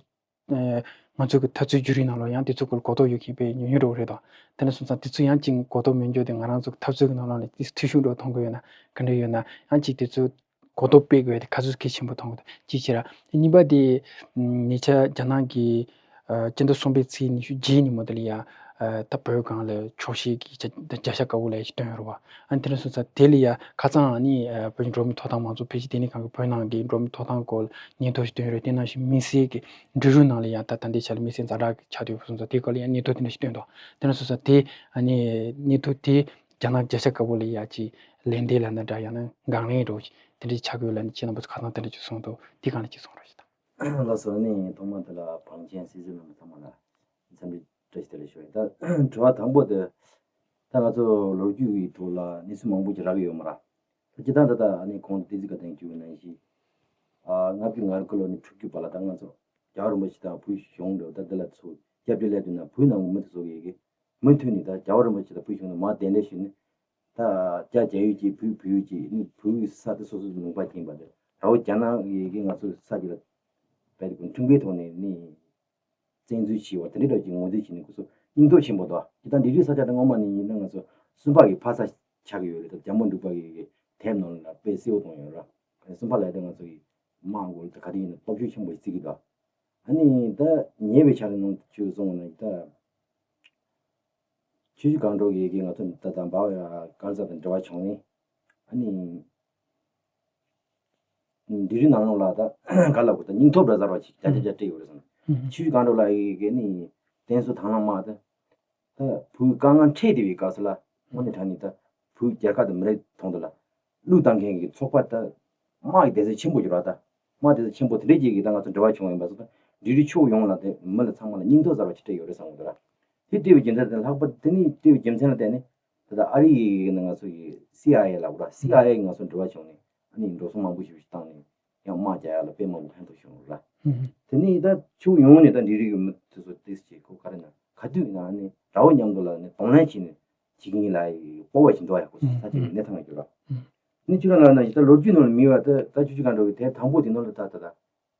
ང་ཚོ་གི་འཐབ་རྩོད་བརྒྱུད་རིམ་ནང་ལ་ཡང་དེ་ཚོ་སྐོར་གོ་རྟོགས་ཡོད་མཁན་དཔེ་ཉུང་ཉུང་འདྲ་བོ་རེད་དོ། དེ་འདྲ་སོང་ཙང་དེ་ཚོ་ཡང་ཅིག་གོ་རྟོགས་མེད་འཇོག་དེ་ང་རང་ཚོ་གི་འཐབ་རྩོད་ཀྱི་ནང་ལོགས་ནས་དེ་འཐུས་ཤོར་འདྲ་བོ་མཐོང་གི་ཡོད་ན་ག་འདྲ་ཡོད་ན་ཡང་ཅིག་དེ་ཚོ་གོ་རྟོགས་སྤེལ་དགོས་དེ་ག་ཚོད་གལ་ཆེན་པོ་མཐོང་གི་འདུག་གཅིག་བྱས་ར་གཉིས་པ་དེ་ཉེ་ཆར་རྒྱ་ནག་གི་སྤྱི་ཟླ་གསུམ་པའི་ཚེས་ཉི་ཤུ་རྗེས་ཉིན་མོ་དེ་ལ་ཡ། ད་བོད་སྒང་ལ་འཁྱོག་བཤད་ཀྱི་བརྒྱ་ཆ་དཀར་པོ་ལ་ཡ་ཞིག་བཏོན་ཡོད་རེད་བ། ཨ་ནི་དེ་འདྲ་སོང་ཙང་དེ་ལ་ཡ་ཁ་སང་ཨ་ནི་བོད་ཀྱི་འགྲོ་བ་མིའི་ཐོབ་ཐང་མང་གཙོ་ཕལ་ཆེར་དེ་ནི་གང་གི་བོད་ནང་གི་འགྲོ་བ་མིའི་ཐོབ་ཐང་སྐོར་ལ་སྙན་ཐོ་ཞིག་བཏོན་ཡོད་རེད། དེ་ནང་བཞིན་དམིགས་བསལ་གྱི་འབྲི་རུ་ནང་ལ་ཡ་ད་ད་ལྟའི་ཆ་ལ་དམིགས་བསལ་ཛ་དྲག་གི་ཆགས་བསྡད་ཡོད་པ་སོང་ཙང་དེའི་སྐོར་ལ་ཡ་སྙན་ཐོ་དེ་འདྲ་ཞིག་བཏོན་འདུག་དེ་འདྲ་སོང་ཙང་དེ་ཨ་ནི་སྙན་ཐོ་དེ་རྒྱ་ནག་བརྒྱ་ཆ་དཀར་པོ་ལ་ཡ་ཅིག་ལན་འདེབས་ལབ་ན་འདྲ་ཡང་ན་དགག་ལན་འདྲ་བོ་ཞིག་དེ་འདྲ་ཞིག་ཆགས་ཀྱི་ཡོད་ལབ་ནས་ཁྱེད་རྣམ་པ་ཚོ་ཁ་སང་དེ་འདྲ་ཞིག་གསུངས་འདུག་དེ་གང་ལ་ཅིག་གསུངས་རོགས་ཞེས་དང་། ལགས་སོ། ཨ་ནི་ཐོག་མ་དེ་ལ་བང་ཆེན་སྲིད་ཟུར་རྣམ་པ་ཚང་མ་ལ་འཚམས་འདྲི་བཀྲ་ཤིས་བདེ་ལེགས་ཞུ་ཡིན། ད་དྲི་བ་དང་པོ་དེ་ད་ང་ཚོ་ལོ་རྒྱུས་ཀྱི་ཐོག་ལ་གནས་ཚུལ་མང་པོ་ཅིག་རག་གི་ཡོད་མ་རེད། ད་སྤྱིར་བཏང་ད་ལྟ་ཨ་ནི་གོང་དུ་བསྟན་འཛིན་དགའ་ལྡན་གྱིས་བརྗོད་པ་ནང་བཞིན་ཨ་ལྔ་བཅུ་ང་དགུ་ལོ་ནས་དྲུག་ཅུ་བར་ལ་ད་ང་ཚོ་རྒྱལ་བ་རིན་པོ་ཆེ་དང་བོད་གཞུང་འདྲ་བོ་ད་འདི་ལ་ཚུར་སྐྱབས་བཅོལ་སླེབས་དུས་ན་བོད་ནང་གི་མི་དེ་ཚོ་གིས་མུ་མཐུད་ནས་ད་རྒྱལ་བ་རིན་པོ་ཆེ་དང་བོད་གཞུང་ནས་མར་གདན་འདྲེན་ཞུས་ནས། ད་རྒྱ་རྒྱ་ཡུལ་གྱི་བོད་བོད་ཡུལ་གྱི་ནི་བོད་ཡུལ་ས་དེ་སོ་སོའི་ལུང་པ་ཡིན་པ་དེ་ར་བ་རྒྱ་ནག་གི་གི་ང་ཚོའི་ས་དེ་ལ་བལ་ཁྲིམས་འགལ་ཐོག་ནས་ནི་བཙན་འཛུལ་བྱས་པ་དེ་འདྲའི་འདྲ་ཅིག་ངོས་འཛིན་བྱས་ནས་ཁོ་ཚོ་སྙིང་སྟོབས་ཆེན་པོ་འདུག་ད་འདི་རིགས་ས་ཆ་དེ་སྔོན་མ་ནས་ཡིན་ན་ང་ཚོ་སུམ་པ་གི་ཕ་ས་ཆགས་ཀྱི་ཡོད་རེད། ད་རྒྱ་མོ་འབྲུག་པ་གི་གི་དེབ་ནང་ལ་དཔེ་གསལ་པོ་བཏོན་ཡོད་ར། སུམ་པ་ལ་དེ་ང་ཚོ་གི་དམག་མགོ་ལ་ད་ག་དེ་ཡིན་ན་སྟོབས་ཤུགས་ཆེན་པོ་ཞིག་བརྩི་གི་འདུག་ཨ་ནི་ད་ཉེ་བའི་ཆར་ནང་ཆུ་སོང་ན་ད་ཆུ་བཞི་སྒང་དྲུག་གི་གི་ང་ཚོ་ད་ད་འབའ་ཡ་དཀར་ཟ་དང་འབྲེལ་བ་བྱུང་ནས་ཨ་ནི། འདི་རིགས་ནང་ལོགས་ལ་ད་ག་ལ་གོ་ད་སྙིང་སྟོབས་འདྲ་གསར་བ་ཞིག་རྒྱ་རྒྱ་རྒྱ་སྤྲད་ཡོད་རེད་བསམ། ཆུ་བཞི་སྒང་དྲུག་ལ་ཡི་གེ་ནི་བསྟན་སྲུང་དང་བླངས་དམག་ད་ད་བོད་དཀའ་ངལ་འཕྲད་བསྡད་པའི་སྐབས་སུ་ལ་དངོས་གནས་དྲང་ནས་ད་བོད་རྒྱལ་ཁབ་དང་མི་རིགས་དོན་དུ་ལ་བློས་བཏང་མཁན་གྱི་ཚོགས་པ་ད་དམག་གི་སྡེ་ཚན་ཆེན་པོ་ཡོད་ར། ད་དམག་སྡེ་ཚན་ཆེན་པོ་དེ་འདྲས་ཀྱི་གི་ད་ང་ཚོ་འབྲེལ་བ་བྱུང་ཡིན་པ་སོགས་ད་འབྲེལ་རིས་ཕྱོགས་ཡོངས་ལ་དེ་མི་ལ་ཚང་མ་ལ་སྙིང་སྟོབས་གསར་བ་ཞིག་སྤྲད་ཡོད་རེད་བསམ་གི་འདུག་ར། དེ་སྤྲད་པའི་རྒྱུ་མཚན་དེ་ལྷག་པར་དེ་ནི་སྤྲད་པའི་རྒྱུ་མཚན་ལ་བརྟེན་ནས་ད་ལྟ་ཨ་རི་ཡི་ནང་ང་ཚོ་ཡི་སི་ཨའི་ཨེ་ལབ་ར། སི་ཨའི་ཨེ་ང་ཚོ་འབྲེལ་བ་བྱུང་ནས་ཨ་ནི་འགྲོ་སོང་མང་པོ་ཞིག་བཏང་ནས་ཡང་དམག་རྒྱག་ཡག་ལ་དཔེ་མང་པོ་ཕན་ཐོགས་བྱུང་ར། དེ་ནི་ད་ཕྱོགས་ཡོངས་ནས་ད་འབྲེལ་རིས་ཀྱི་མི་དེ་ཚོ་ཏིས་ཀྱི་ཁོ་ག་རེ་ན་ག་དུས་ན་ཨ་ནི་ར་བ་མཉམ་དུ་ལ་ནི་གདོང་ལེན་བྱས་ནས་བྱེད་ཀྱི་ཡིན་ལ་ཡི་སྤོབས་པ་ཞིག་འདུག་ཡ། ཁོ་ས་ཆ་གི་གནས་སྟངས་ཡོད་ར། ནི་ཅི་ར་ལ་ན་ཡི་ད་ལོ་རྒྱུས་ནང་ལ་མི་བ་ད་ད་ཆུ་ཆུ་གང་འགྲོ་གི་དེབ་དང་པོ་དེ་ནང་ལ་ད་ད་ད།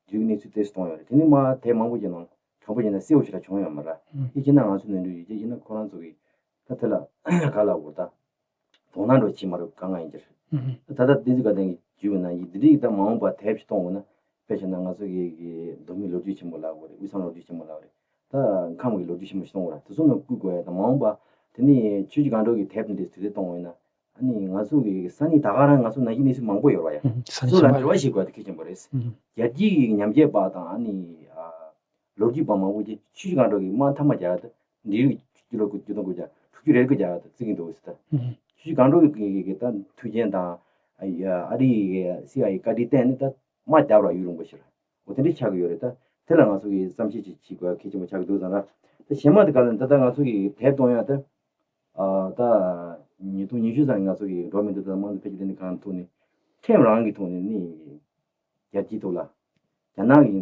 རྒྱུ་གནས་ཚུལ་ཏོག་ཙམ་གཏོང་ཡོད་རེད། དེ་ནི་མ་དེབ་མང་པོ་ཅིག་ནང་དྲང་པོ་བྱས་ན་གསལ་བོ་ཞིག་ལ་བྱུང་ཡོད་མ་རེད། ཨ་ཡིན་ན་ང་ཚོ་ནོར་འཁྲུལ་ཡོད་ཀྱི་ཡིན་ན་ཁོ་རང་ཚོ་གིས་ད་དེ་ལ་ག་ལ་འོ་ད་དོ་སྣང་འགྲོ་བྱེད་མ་རེད། དཀའ་ངལ་ཡིན་གྱི་རེད། ད་ལྟ་བདེན་ཚིག་དགའ་ལྡན་གྱི་བརྒྱུད་ན་ཡིན་འདི་འདྲའི་ད་མ་འོངས་པ་དེབ་ཞིག་གཏོང་འོང་ན་དཔེ་བྱས་ན་ང་ཚོ་གི་གི་མདོ་སྨད་ལོ་རྒྱུས་ཆེན་པོ་ལབ་དགོས་རེད། དབུས་གཙང་ལོ་རྒྱུས་ཆེན་པོ་ལབ་རེད། ད་ཁམས་ཀྱི་ལོ་རྒྱུས་ཆེན་པོ་ཞིག་གཏོང་དགོས་རེད། དེ་ཚོ་ནང་བསྐུལ་དགོས་ཡ་ད་མ་འོངས་པ་དེ་ནི་ཆོས་ཀྱི་སྒང་དྲུག་གི་དེབ་འདི་དུས་ཚོད་གཏོང་འོང་ན། ཨ་ནི་ང་ཚོ་གི་ས་གནས་ད་ག་རང་ང་ཚོ་ནང་བཞིན་གནས་ཚུལ་མང་པོ་ཡོད་རེད་བ་ཡ། ས་གནས་སོ་ལ་ཆེན་པོ་འབྲེལ་བ་བྱེད་དགོས་དེ་གལ་ཆེན་པོ་རེད། རྒྱལ་སྤྱིའི་ཉམས་ཞིབ་པ་དང་ཨ་ནི་ལོ་རྒྱུས་པ་མང་པོ་ཅིག་ཆུ་བཞི་སྒང་དྲུག་གི་དམག་མཐའ་མ་རྒྱག་ཡ་ད་འབྲེལ་ཡོད་ཀྱི་ལོ་དགུ་བཅུ་དང་དགུ་བརྒྱ་དྲུག་ཅུ་རེ་དགུ་རྒྱག་ཡ་ད་བརྩི་གི་འདུག་ཟེར་ད། ཆུ་བཞི་སྒང་དྲུག་གི་གི་ད་མཐུན་རྐྱེན་དང་ཨ་རི་ཡི་སི་ཨའི་ཨེ་བཀའ་དྲིན་བརྟེན་ནས་ད་དམག་རྒྱག་རོགས་ཡུན་རིང་པོ་ཞིག་རེད། འོ་དེ་འདྲ་ཆགས་ཀྱི་ཡོད་རེད། ད་དེ་ལ་ང་ཚོ་གིས་བསམ་ཤེས་ཅིག་བྱེད་དགོས་གལ་ཆེན་པོ་ཆགས་ཀྱི་འདུག་ཟེར་ན། ད་གཞན་མ་དེ་ག་ལ་ད་ལྟ་ང་ཚོ་གིས་དེབ་གཏོང་ཡ་ད། ཨ་ད་ཉིས་སྟོང་ཉི་ཤུ་ཙམ་ང་ཚོ་གི་འགྲོ་བ་མིའི་ཐོབ་ཐང་དམངས་གཙོ་འཕེལ་རྒྱས་ལྟེ་གནས་ཁང་ཐོག་ནས་ཁྲིམས་རང་གི་ཐོག་ནས་ནི་རྒྱལ་སྤྱིའི་ཐོག་ལ་རྒྱ་ནག་གི་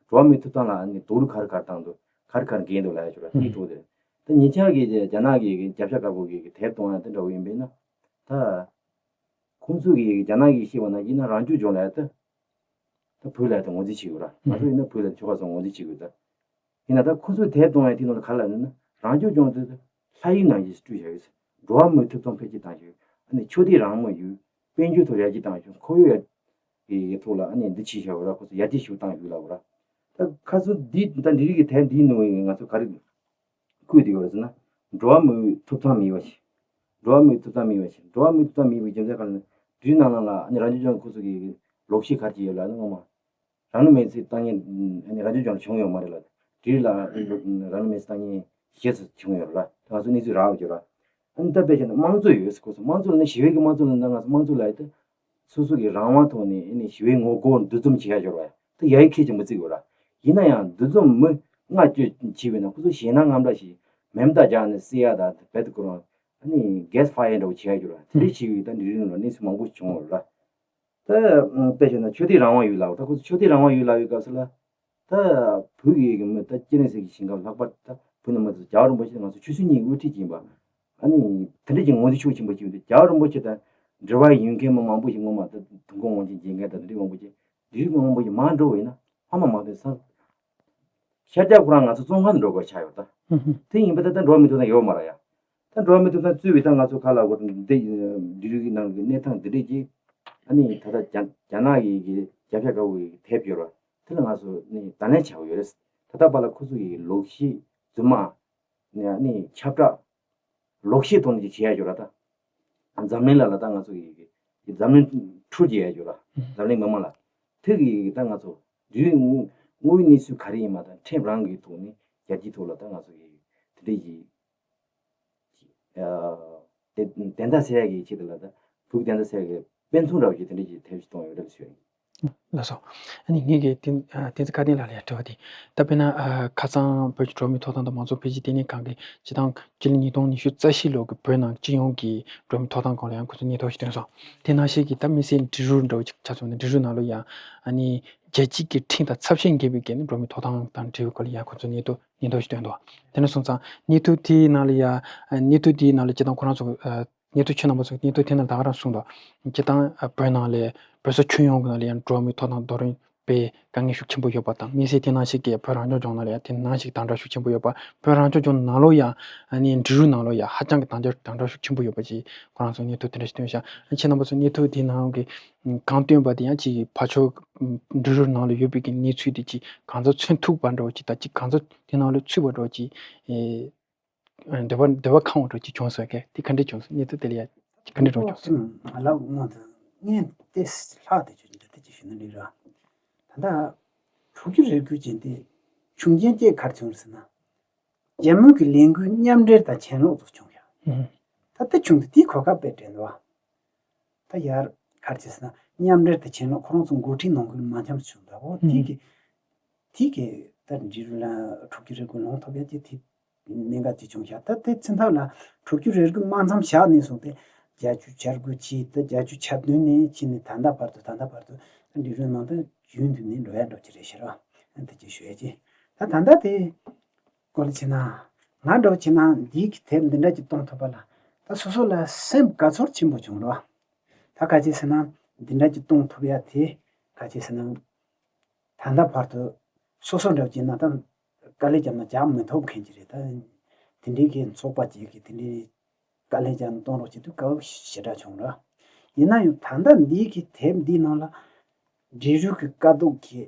འགྲོ་བ་མིའི་ཐོབ་ཐང་ལ་ནི་རྡོག་རོལ་ག་རེ་ག་རེ་བཏང་འདུག་ག་རེ་ག་རེ་འགེལ་འདུག་ལབ་ཡ་ཅིག་ར། དེའི་ཐོག་དེ་ད་ཉེ་ཆར་གི་རྒྱ་ནག་གི་རྒྱབ་ཤ་དཀར་པོ་གི་དེབ་གཏོང་ཡ་དེ་འདྲ་བོ་ཡིན་པས་ན་ད་ཁོང་ཚོ་གི་རྒྱ་ནག་གིས་བཤད་པ་ན་ཡིན་ན་རང་སྐྱོང་ལྗོངས་ལ་ད་ད་བོད་ལ་ད་ངོས་འཛིན་བྱེད་དགོས་ར། ང་ཚོ་ཡིན་ན་བོད་ལ་ཆོལ་ཁ་གསུམ་ངོས་འཛིན་བྱེད་དགོས་ད། ཡིན་ན་ད་ཁོ་ཚོས་དེབ་གཏོང་ཡ་དེ་ནང་ལ་ག་ལ་ཡོད་ན་རང་སྐྱོང་ལྗོངས་དེ་ལྷ་ཡུལ་ནང་བཞིན་བསྐྲུན་བཞག་ཡོད། འགྲོ་བ་མིའི་ཐོབ་ཐང་འཕེལ་རྒྱས་བཏང་ཞིག་ཨ་ནི་ཆོས་དད་རང་མོས་ཡོད། དཔལ་འབྱོར་ཐོག་ཡར་རྒྱས་བཏང་ཞིག་ཁོར་ཡུག་ཡར་གྱི་ཐོག་ལ་ཨ་ནི་འདི་བྱས་བཞག་ཡོད་ར། ཁོ་ཚོ་ཡར་རྒྱས་ཞིག་བཏང་ཞིག་ལབ་ར། ད་ཁ་སང་འདི་ད་འདི་རིགས་ཀྱི་དེབ་འདིའི་ནང་ང་ཚོ་ག་རེ་བཀོད་དེ་ཡོད་རེད་ཟེར་ན། འགྲོ་བ་མིའི་ཐོབ་ཐང་མེད་པ་ཞིག་འགྲོ་བ་མིའི་ཐོབ་ཐང་མེད་པ་ཞིག་འགྲོ་བ་མིའི་ཐོབ་ཐང་མེད་པའི་རྒྱུ་མཚན་ག་རེ་ན་འདིའི་ནང་ལ་ཨ་ནི་རང་སྐྱོང་ལྗོངས་ཁོ་ཚོ་གི་ལོག་བཤད་ག་རེ་བྱས་ཡོད་ལབ་ན་ངོ་མ། རང་ལུས་མེར་སྲེག་བཏང་མཁན་ཨ་ནི་རང་སྐྱོང་ལྗོངས་ལ་བྱུང་ཡོད་མ་རེད་ལ། འདིར་ལ་རང་ལུས་མེར་སྲེག་བཏང་མཁན་ཞེ་ས་བྱུང་ཡོད་རེད་ལ། ང་ཚོ་གནས་ཚུལ་རག་ཡོད་ར། ཨ་ནི་ད་དཔེ་བྱས་ན་དམངས་གཙོ་ཡོད་ཟེར་ཁོ་ཚོ་དམངས་གཙོ་ལ་ནི་ཞི་བའི་གི་དམངས་གཙོ་ལ་ནི་ང་ཚོ་དམངས་གཙོ་ལ་ཡོད་དེ། སོ་སོ་གི་རང་དབང་ཐོག་ནས་ཨ་ནི་ཞི་བའི་ངོ་རྒོལ་འདུ་འཛོམས་བྱེད་ཡ་ཡོད་ར། ད་ཡ་ཡི་ཁྱད་ཆེན་པོ་བརྩི་དགོས་ར། ཡིན་ན་ཡང་འདུ་འཛོམས་མི་ལྔ་བཅུ་བྱས་པས་ན་ཁོ་ཚོ་ཞེད་སྣང་དངངས་སྐྲག་ཞིག་མེ་མདའ་རྒྱག་ནས་བསད་ཡ་ད་རྦད་དེ་ཁོ་རང་ཨ་ནི་གེ་སི་ཕ་ཡར་འདྲ་བོ་བྱེད་ཡ་ཡོད་ར། དེ་འདྲ་བྱས་པའི་ད་འདི་རིགས་ལ་གནས་ཚུལ་མང་པོ་བྱུང་ཡོད་ར། ད་དཔེ་བྱས་ན་ཆོས་དད་རང་དབང་ཡོད་ལབ། ད་ཁོ་ཚོ་ཆོས་དད་རང་དབང་ཡོད་ལབ་པའི་སྐབས་སུ་ལ་ད་བོད་ཀྱི་གི་མི་ད་སྤྱི་ནས་ཟེར་གྱི་ཞིང་ཁམས་ལྷག་པར་ད་བོད་ནང་མི་ཚོ་རྒྱལ་བ་རིན་པོ་ཆེ་ང་ཚོ་ཆོས་སྲིད་གཉིས་དབུ་ཁྲིད་ཀྱི་ཡིན་པ། ཨ་ནི་དེ་འདྲ་ཅིག་ངོས་འཛིན་ཤུགས་ཆེན་པོ་བྱས་ཡོད་དུས་རྒྱལ་བ་རིན་པོ་ཆེ་དང་འབྲེལ་བ་ཡོད་མཁན་མི་མང་པོ་ཞིག་སྔོན་མ་ད་དུས་འཁོར་དབང་ཆེན་བརྒྱད་མཁན་དང་དེ་འདྲའི་མང་པོ་ཞིག་དེ་རིགས་མང་པོ་ཞིག་མར་འགྲོ་བ་ཡིན་ན་ཕ་མ་མ་དོན་སང་། ཤར་རྒྱག་ཁོ་རང་ང་ཚོ་བཙོན་ཁང་དུ་འགྲོ་དགོས་ཆགས་ཡོད་ད། དེ་ཡིན་པ་ད་ལྟ་འགྲོ་བ་མིའི་ཐོབ་ཐང་ཡོད་མ་རེད་ཡ། ད་འགྲོ་བ་མིའི་ཐོབ་ཐང་རྩོད་པའི་ད་ང་ཚོ་ཁ་ལ་གོ་འདི་འདི་རིགས་ནང་གི་གནས་སྟངས་འདི་འདྲས་ཀྱི་ཨ་ནི་ད་ལྟ་རྒྱ་རྒྱ་ནག་གི་གི་རྒྱབ་ཤ་དཀར་པོ་གི་དེབ་ཡོད་ར། དེ་ལ་ང་ཚོ་ནི་བརྡ་ལན་བྱ་དགོས་ཡོད་རེད། ད་ལྟ་བར་ལ་ཁོ་ཚོ་གི་ལོག་བཤད་རྫུན་མ་ནས་ཨ་ནི་ཁྱབ་བསྒྲགས། ལོག་བཤད་ཐོག་ནས་ཅིག་བྱེད་ཡ་ཡོད་ར་ད། འཛམ་གླིང་ལ་ལ་ད་ང་ཚོ་གི་གི་འཛམ་གླིང་འཕྲུལ་རྒྱས་ཡ་ཡོད་ར། འཛམ་གླིང་མི་མང་ལ། དེ་གི་ད་ང་ཚོ་དུས་དངོས་དངོས་ཡོད་གནས་ཚུལ་ག་རེ་ཡིན་མ་ད་ཁྲིམས་རང་གི་ཐོག་ནས་རྒྱལ་སྤྱིའི་ཐོག་ལ་ད་ང་ཚོ་གི་དེ་འདྲས་ཀྱི་ཨ་དེ་བདེན་མཐའ་གསལ་ཡ་གི་ཆེད་དུ་ལ་ད་བོད་བདེན་མཐའ་གསལ་ཡ་གི་དཔེ་མཚོན་འདྲ་བོ་ཞིག་དེ་འདྲས་ཀྱི་དེབ་ཞིག་གཏོང་ཡོད་རེད་ཞུ་ཡ་ཡིན། ལགས་སོ། ཨ་ནི་ངེད་ཀྱིས་དེ་ཨ་དེ་ཚོ་བཀའ་བསྟན་ལགས་ལ་ཡང་དྲི་བ་དེ། ད་དཔེར་ན་ཨ་ཁ་སང་བོད་ཀྱི་འགྲོ་བ་མིའི་ཐོབ་ཐང་དང་མང་གཙོ་འཕེལ་རྒྱས་ལྟེ་གནས་ཁང་གིས་སྤྱི་བཏང་སྤྱི་ལོ་ཉིས་སྟོང་ཉི་ཤུ་རྩ་བཞི་ལོ་གི་བོད་ནང་སྤྱི་ཡོངས་ཀྱི་འགྲོ་བ་མིའི་ཐོབ་ཐང་སྐོར་ལ་ཡང་ཁོ་ཚོས་སྙན་ཐོ་ཞིག་བཏོན་སོང་། དེ་ནང་བཞིན་གྱི་ད་དམིགས་བསལ་འབྲི་རུ་འདྲ་བོ་ཅིག་ཆ་མཚོན་ན་འབྲི་རུ་ནང་ལ་ཡང་ཨ་ནི་རྒྱལ་སྤྱིའི་གི་ཁྲིམས་དང་ཚབས་ཆེན་འགལ་བའི་གི་ནི་འགྲོ་བ་མིའི་ཐོབ་ཐང་དང་འབྲེལ་བའི་སྐོར་ལ་ཡང་ཁོ་ཚོས་སྙན་ཐོ་སྙན་ཐོ་ཞིག་བཏོན་འདུག་དེ་འདྲ་སོང་ཙང་སྙན་ཐོ་དེའི་ནང་ལ་ཡང་ཨ་སྙན་ཐོ་དེའི་ནང་ལ་སྤྱི་བཏང་ཁོ་རང་ཚོ་ཨ། སྙན་ཐོ་ཁྱེད་རྣམ་པ་ཚོ་སྙན་ཐོ་དེ་ནང་ད་ག་རང་གསུངས་འདུག་སྤྱིར་བཏང་བོད་ནང་ལ་བོད་སོག་ཁྱོན་ཡོངས་ཀྱི་ནང་ལ་ཡང་འགྲོ་བ་མིའི་ཐོབ་ཐང་རྡོག་རོལ་པའི་དཀའ་ངལ་ཤུགས་ཆེན་པོ་ཡོད་པ་དང་། མི་སེར་དེ་ནང་བཞིན་གྱི་བོད་རང་སྐྱོང་ལྗོངས་ནང་ལ་ཡང་དེ་ནང་བཞིན་དང་འདྲ་ཤུགས་ཆེན་པོ་ཡོད་པ། བོད་རང་སྐྱོང་ལྗོངས་ནང་ལོགས་ཡང་ཨ་ནི་འབྲི་རུའི་ནང་ལོགས་ཡང་ཧ་ཅང་གི་དང་འདྲ་དང་འདྲ་ཤུགས་ཆེན་པོ་ཡོད་པ་ཅིག་ཁོ་རང་ཚོ་སྙན་ཐོ་དེ་འདྲ་ཞིག་བཏོན་ཤག་ཁྱེད་རྣམ་པ་ཚོ་སྙན་ཐོ་དེ་ནང་གི་གང་བཏོན་པ་དེ་ཡང་ཅིག་ཕར་ཕྱོགས་འབྲི་རུའི་ནང་ལ་ཡོད་པའི་གི་གནས་ཚུལ་དེ་ཅིག་གང་ཚོད་མཚོན་ཐུབ་པ་འདྲ་བོ་ཅིག་དང་ཅིག་གང་ཚོད་དེ་ནང་ལ་ཚུད་པ་འདྲ་བོ་ཅིག་ཨེ། འདོད་པ་འདོད་པ་ཁེངས་པ་འདྲ་ཅིག་བྱུང་སོང་། གལ་ཏེ་ག་འདྲ་བྱུང་སོང་། གནས་ཚུལ་དེ་ལ་ཡ་ག་འདྲ་བྱུང་སོང་། ང་ལ་དངོས་དང་ངས་དེ་ལྷག་དེ་ཆུ་འདི་དེ་ཅིག་ཞུ་ན་འགྲིག་ར། ད་ལྟ་དྲུག་ཅུ་རེ་དགུ་ཅན་དེ་བྱུང་རྐྱེན་ཅིག་ག་རེ་བྱུང་རེད་ཟེར་ན། རྒྱ་མི་གི་ལས་འགུལ་མཉམ་འབྲེལ་དང་གྱེན་ལོག་ཚོ་བྱུང་ཡ། ད་དེ་བྱུང་དུས་དེའི་གོ་སྐབས་དཔེ་དྲན་འདུག་ད་ཡར་ག་རེ་བྱས་ཟེར་ན་མཉམ་འབྲེལ་དང་གྱེན་ལོག་ཁོ་རང་ཚོ་འགོ་ཁྲིད་ནང་ཁུལ་མ་འཆམ་བྱུང་འདུག་འོ་དེ་གི་དེ་གི་ད་འབྲི་རུ་ལ་དྲུག་ཅུ་རེ་དགུ་ལོང་ཐོབ་ཡ་དེ་དེ་གནད་འགག་ཅིག་བྱུང་ཤག་ད་དེ་ཚེ་ཐར་ལ་དྲུག་ཅུ་རེ་དགུ་དམག་མཚམས་བཞག་ནས་བཟུང་སྟེ་བརྒྱད་ཅུ་གྱ་དགུ་ཕྱིན། ད་བརྒྱད་ཅུ་གྱ་བདུན་ནས་ཕྱིན་ནས་ད་ལྟ་བར་དུ་ད་ལྟ་བར་དུ་ད་འབྲི་རུ་ནང་དུ་རྒྱུན་དུ་ནས་འགྲོ་ཡ་འགྲོ་གི་རེད་ཤག་ར། དེ་ཅིག་ཞུ་ཡ་ཅིག་ད་ད་ལྟ་དེ། སྐོར་ལ་བྱས་ན། ང་འདྲ་བོ་བྱས་ན་འདིའི་གི་དེབ་འདི་འདྲ་ཅིག་གཏོང་ཐུབ་པ་ལ་ད་སོ་སོ་ལ་སེམས་དགའ་ཚོར་ཆེན་པོ་བྱུང་རོ། ད་ག་ཅི་ཟེར་ན་འདི་འདྲ་ཅིག་གཏོང་ཐུབ་ཡ་དེ་ག་ཅི་ཟེར་ན། ད་ལྟ་བར་དུ་སོ་སོ་འདྲ་བོ་བྱས་ན་ད་དཀའ་ལས་བརྒྱབ་ན་རྒྱག་མི་ཐུབ་མཁན་ཅིག་རེད། ད་དེ་འདྲའི་གི་ཚོགས་པ་ཅིག་གི་དེ་འདྲའི་དཀའ་ལས་བརྒྱབ་ན་གཏོང་རོགས་བྱེད་དུས་དཀའ་བ་ཞེ་དྲག་བྱུང་ར། ཡིན་ན་ཡང་ད་ལྟ་འདིའི་གི་དེབ་འདིའི་ནང་ལ་འབྲི་རུ་གི་དཀའ་སྡུག་གི་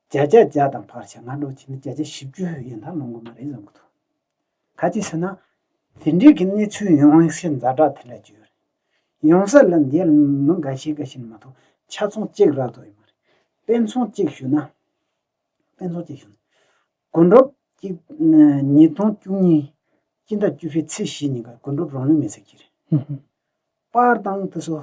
བརྒྱ་ཆ་བརྒྱ་དང་ཕར་ཆ་ང་འདྲ་བྱས་ན་བརྒྱ་ཆ་བཞི་བཅུ་ཡན་ལ་ལོངས་གི་མ་རེད་བསམ་གི་འདུག་ག་ཅི་ཟེར་ན། དེ་འདྲའི་གི་གནས་ཚུལ་ཡོང་ཤེས་ཛ་དྲག་དེ་ལ་བརྗོད་རེད། ཡོང་ས་ལ་འདི་ལ་མི་འགའ་ཤས་འགའ་ཤས་མ་གཏོགས་ཆ་ཚང་གཅིག་རག་ཐུབ་ཡོད་མ་རེད། དཔེ་མཚོན་གཅིག་ཞུ་ན། དཔེ་མཚོན་གཅིག་ཞུ་ན། དགུན་གྲོབ་གཅིག་ཉིས་སྟོང་བཅུ་གཉིས་སྤྱི་ཟླ་བཅུ་པའི་ཚེས་བཞི་ཉིན་ཀ་དགུན་གྲོབ་རང་ལུས་མེར་སྲེག་གི་རེད། པར་དང་དེ་ཚོ།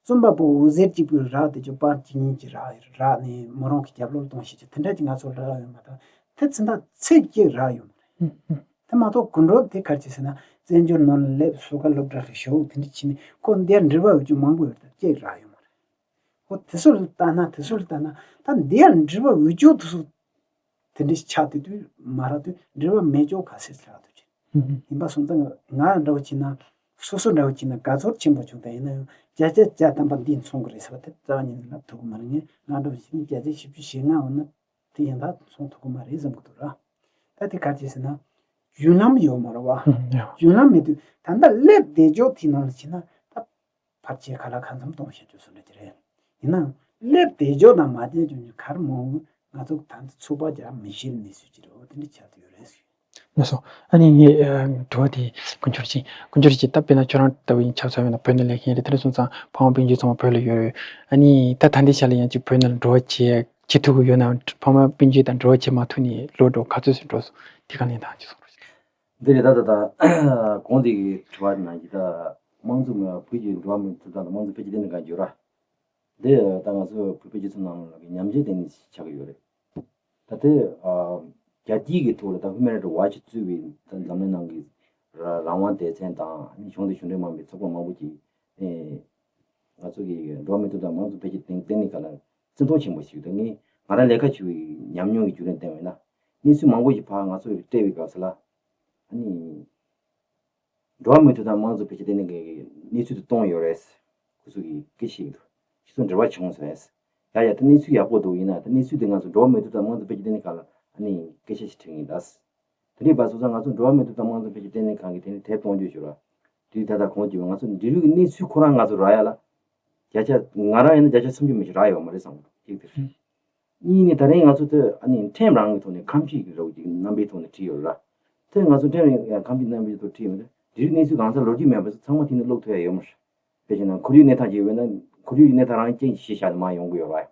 རྩོམ་པ་པོ་འོད་ཟེར་གཅིག་པུས་རག་དེ་ཚོ་པར་གཅིག་གཉིས་ཀྱིས་རག་རག་ནས་མོ་རང་གི་རྒྱབ་ལོགས་གཏོང་ཤེས་ཀྱི་དེ་འདྲ་ཅིག་ང་ཚོ་རག་ཡོད་མ་གཏོགས་དེ་ཚོ་ད་ཚིག་གཅིག་རག་ཡོད་མ་རེད། དེ་མ་གཏོགས་དགུན་གྲོབ་དེ་ག་རེ་བྱས་ཟེར་ན་བཙན་བྱོལ་ནང་ལ་སླེབས་སོ་ག་སློབ་གྲྭ་རེ་ཞོག་དེ་འདྲ་ཕྱིན་ནས་ཁོ་འདིར་འབྲེལ་བ་ཡོད་རྒྱུ་མང་པོ་ཡོད་དེ་གཅིག་རག་ཡོད་མ་རེད། ཁོ་དེ་ཚོ་ལ་ལྟ་ན་དེ་ཚོ་ལ་ལྟ་ན་ད་འདིར་འབྲེལ་བ་ཡོད་རྒྱུ་དེ་ཚོ་དེ་འདྲ་ཆགས་དུས་དུས་མ་རག་དུས་འབྲེལ་བ་མེད་ཅོག་ག་ཚོད་ཆགས་དུས་ཆེ། ཡིན་པ་སོང་ཙང་ང་འདྲ་བོ་བྱས་ན་སོ་སོ་འདྲ་བོ་བྱས་ན་དགའ་ཚོར་ཆེན་པོ་བྱུང་། ད་ཡིན་ན་ཡང་བརྒྱ་ཆ་བརྒྱ་ཐམ་པ་འདིས་མཚོན་གི་རེད་ཟེར་བ་དེ་རྩ་བ་ཉིད་ནས་ལབ་ཐུབ་གི་མ་རེད། ངས་ང་འདྲ་བོ་བྱས་ན་བརྒྱ་ཆ་བཞི་བཅུ་ཞེ་ལྔ་འོ་ན་དེ་ཡང་དག་མཚོན་ཐུབ་གི་མ་རེད་བསམ་གི་འདུག་ར། ད་དེ་ག་རེ་བྱས་ཟེར་ན་རྒྱུན་ལམ་ཡོད་མ་རེད་བ། རྒྱུན་ལམ་མེད་དུས་ད་ལྟ་སླེབས་བསྡད་ཅོག་དེའི་ནང་ལ་བྱས་ན་ད། ཕར་ཆེར་ཁ་ལག་ཁ་མཚམས་གཏོང་བྱེད་རྒྱུ་སུ་འདྲ་ཅི་རེད། ཡིན་ནའང་སླེབས་བསྡད་ཇོ་དང་མ་བསྡད་ཇོ་གཉིས་གར་མང་བོ་ང་ཚོ་ད་ལྟ་ཚོད་དཔག་རྒྱག་མི་ཤེས་ནི་སུ་ཅི་རེད། འོ་དེ་འདྲ་ཆགས་ཡོད་རེད་ཟེར། ལགས་སོ། ཨ་ནི་ངས་ཨ་དྲི་བ་དེ་དཀོན་མཆོག་ཅིག་དཀོན་མཆོག་ཅིག་ད་དཔེར་ན་ཁྱོད་རང་ལྟ་བུ་ཡིན་ཆབ་ཚ་ཡོད་ན་བོད་ནས་ལས་མཁན་རེད། དེ་འདྲ་སོང་ཙང་ཕ་མ་སྤུན་མཆེད་ཚང་མ་བོད་ལ་ཡོད་རེད། ཨ་ནི་ད་ད་ལྟའི་ཆ་ལ་ཡང་ཅིག་བོད་ནང་ལ་འགྲོ་བ་བྱེད་བྱེད་ཐུབ་ཀྱི་ཡོད་ན་ཕ་མ་སྤུན་མཆེད་དང་འགྲོ་བ་བྱེད་མ་ཐུབ་ནས་ལོ་འགྲོ་ག་ཚོད་ཟིན་འགྲོ་སོང་དེ་ག་ནས་ད་ཅི་སོང་རེད། འདི་རེད་ད་ད་ད། གོང་དེ་གི་དྲི་བ་ནང་གི་ད་དམངས་གཙོ་བོད་ཀྱི་འགྲོ་བ་མིའི་ཐོབ་ཐང་དང་དམངས་གཙོ་འཕེལ་རྒྱས་ལྟེ་གནས་ཁང་བརྗོད་ར། འདི་ད་ང་ཚོ་བོད་པའི་སྤྱི་ཚོགས་ནང་ལ་གི་ཉམས་ཞིབ་ལྟེ་གནས་ཆགས་ཀྱི་ཡོད་རེད། ད་དེ་རྒྱལ་སྤྱིའི་གི་ཐོག་ལ་ད་Human Rights Watch གཙོས་པའི་ད་འཛམ་གླིང་ནང་གི་རང་དབང་སྡེ་ཚན་དང་གཞུང་དང་གཞུང་འབྲེལ་མིན་པའི་ཚོགས་པ་མང་པོ་ཅིག་ང་ཚོ་གི་འགྲོ་བ་མིའི་ཐོབ་ཐང་དམངས་གཙོ་འཕེལ་རྒྱས་ལྟེ་གནས་ཁང་ལ་བརྩི་མཐོང་ཆེན་པོ་ཞིག་ད་ངས་ང་རང་ལས་ཀ་བྱེད་པའི་ཉམས་མྱོང་གི་བརྒྱུད་རིམ་བསྟན་པ་ཡིན་ན་གནས་ཚུལ་མང་པོ་ཞིག་ཕར་ང་ཚོ་སྤྲད་པའི་སྐབས་སུ་ལ་ཨ་ནི། འགྲོ་བ་མིའི་ཐོབ་ཐང་དམངས་གཙོ་འཕེལ་རྒྱས་ལྟེ་གནས་ཀྱིས་གནས་ཚུལ་དེ་བཏོན་ཡོད་རེད། ཁོ་ཚོ་གིས་སྐད་ཆ་བཤད་ཀྱི་འདུག་ཁྱེད་ཚོ་འབྲེལ་བ་བྱུང་སོང་ངས། ཡ་ཡ་ད་གནས་ཚུལ་ཡག་པོ་འདུག་ཡིན་ན་ད་གནས་ཚུལ་དེ་ང་ཚོ་འགྲོ་བ་མིའི་ཐོབ་ཐང་དམངས་གཙོ་འཕེལ་རྒྱས་ལྟེ་གནས་ཁང་ལ་ཨ་ནི་སྐད་ཆ་ཞིག་དྲི་ངེས་ད། དེ་འདྲའི་བར་སོང་ཙང་ང་ཚོ་འགྲོ་བ་མིའི་ཐོབ་ཐང་དམངས་གཙོ་འཕེལ་རྒྱས་ལྟེ་གནས་ཁང་གིས་དེ་ནས་དེབ་གཏོང་རྒྱུ་ཞུ་ར། དུས་ད་ལྟ་གོང་གྱི་ང་ཚོ་འབྲི་རུའི་གནས་ཚུལ་ཁོ་རང་ང་ཚོ་རག་ཡ་ལ། བརྒྱ་ཆ་ང་རང་ཡིན་ན་བརྒྱ་ཆ་སུམ་ཅུ་མི་ཞིག་རག་ཡོད་མ་རེད་བསམ་གྱི་འདུག་གཅིག་དེ་རེད། གཉིས་ནི་ད་རིང་ང་ཚོ་དེ་ཨ་ནི་ཁྲིམས་རང་གི་ཐོག་ནས་ཁམས་སྤྱི་གི་རོགས་ཀྱི་རྣམ་པའི་ཐོག་ནས་བྲིས་ཡོད་ར། དེ་ང་ཚོ་ཁྲིམས་ཡང་ཁམས་སྤྱི་རྣམ་པའི་ཐོག་བྲིས་ཡོད་མ་རེད། འབྲི་རུའི་གནས་ཚུལ་གང་ས་ལོ་རྒྱུས་མེད་པ་ཚང་མ་དེ་ནས་ཀློག་ཐུབ་ཡ་ཡོད་མ་རེད། དཔེ་བྱས་ན་ཁོར་ཡུག་གནས་སྟངས་ཅིག་ཡོད་ན་ཁོར་ཡུག་གི་གནས་སྟངས་རང་ཅན་ཞིག་ཤེས་བྱ་ནས་མར་ཡོང་གི་ཡོད་ར།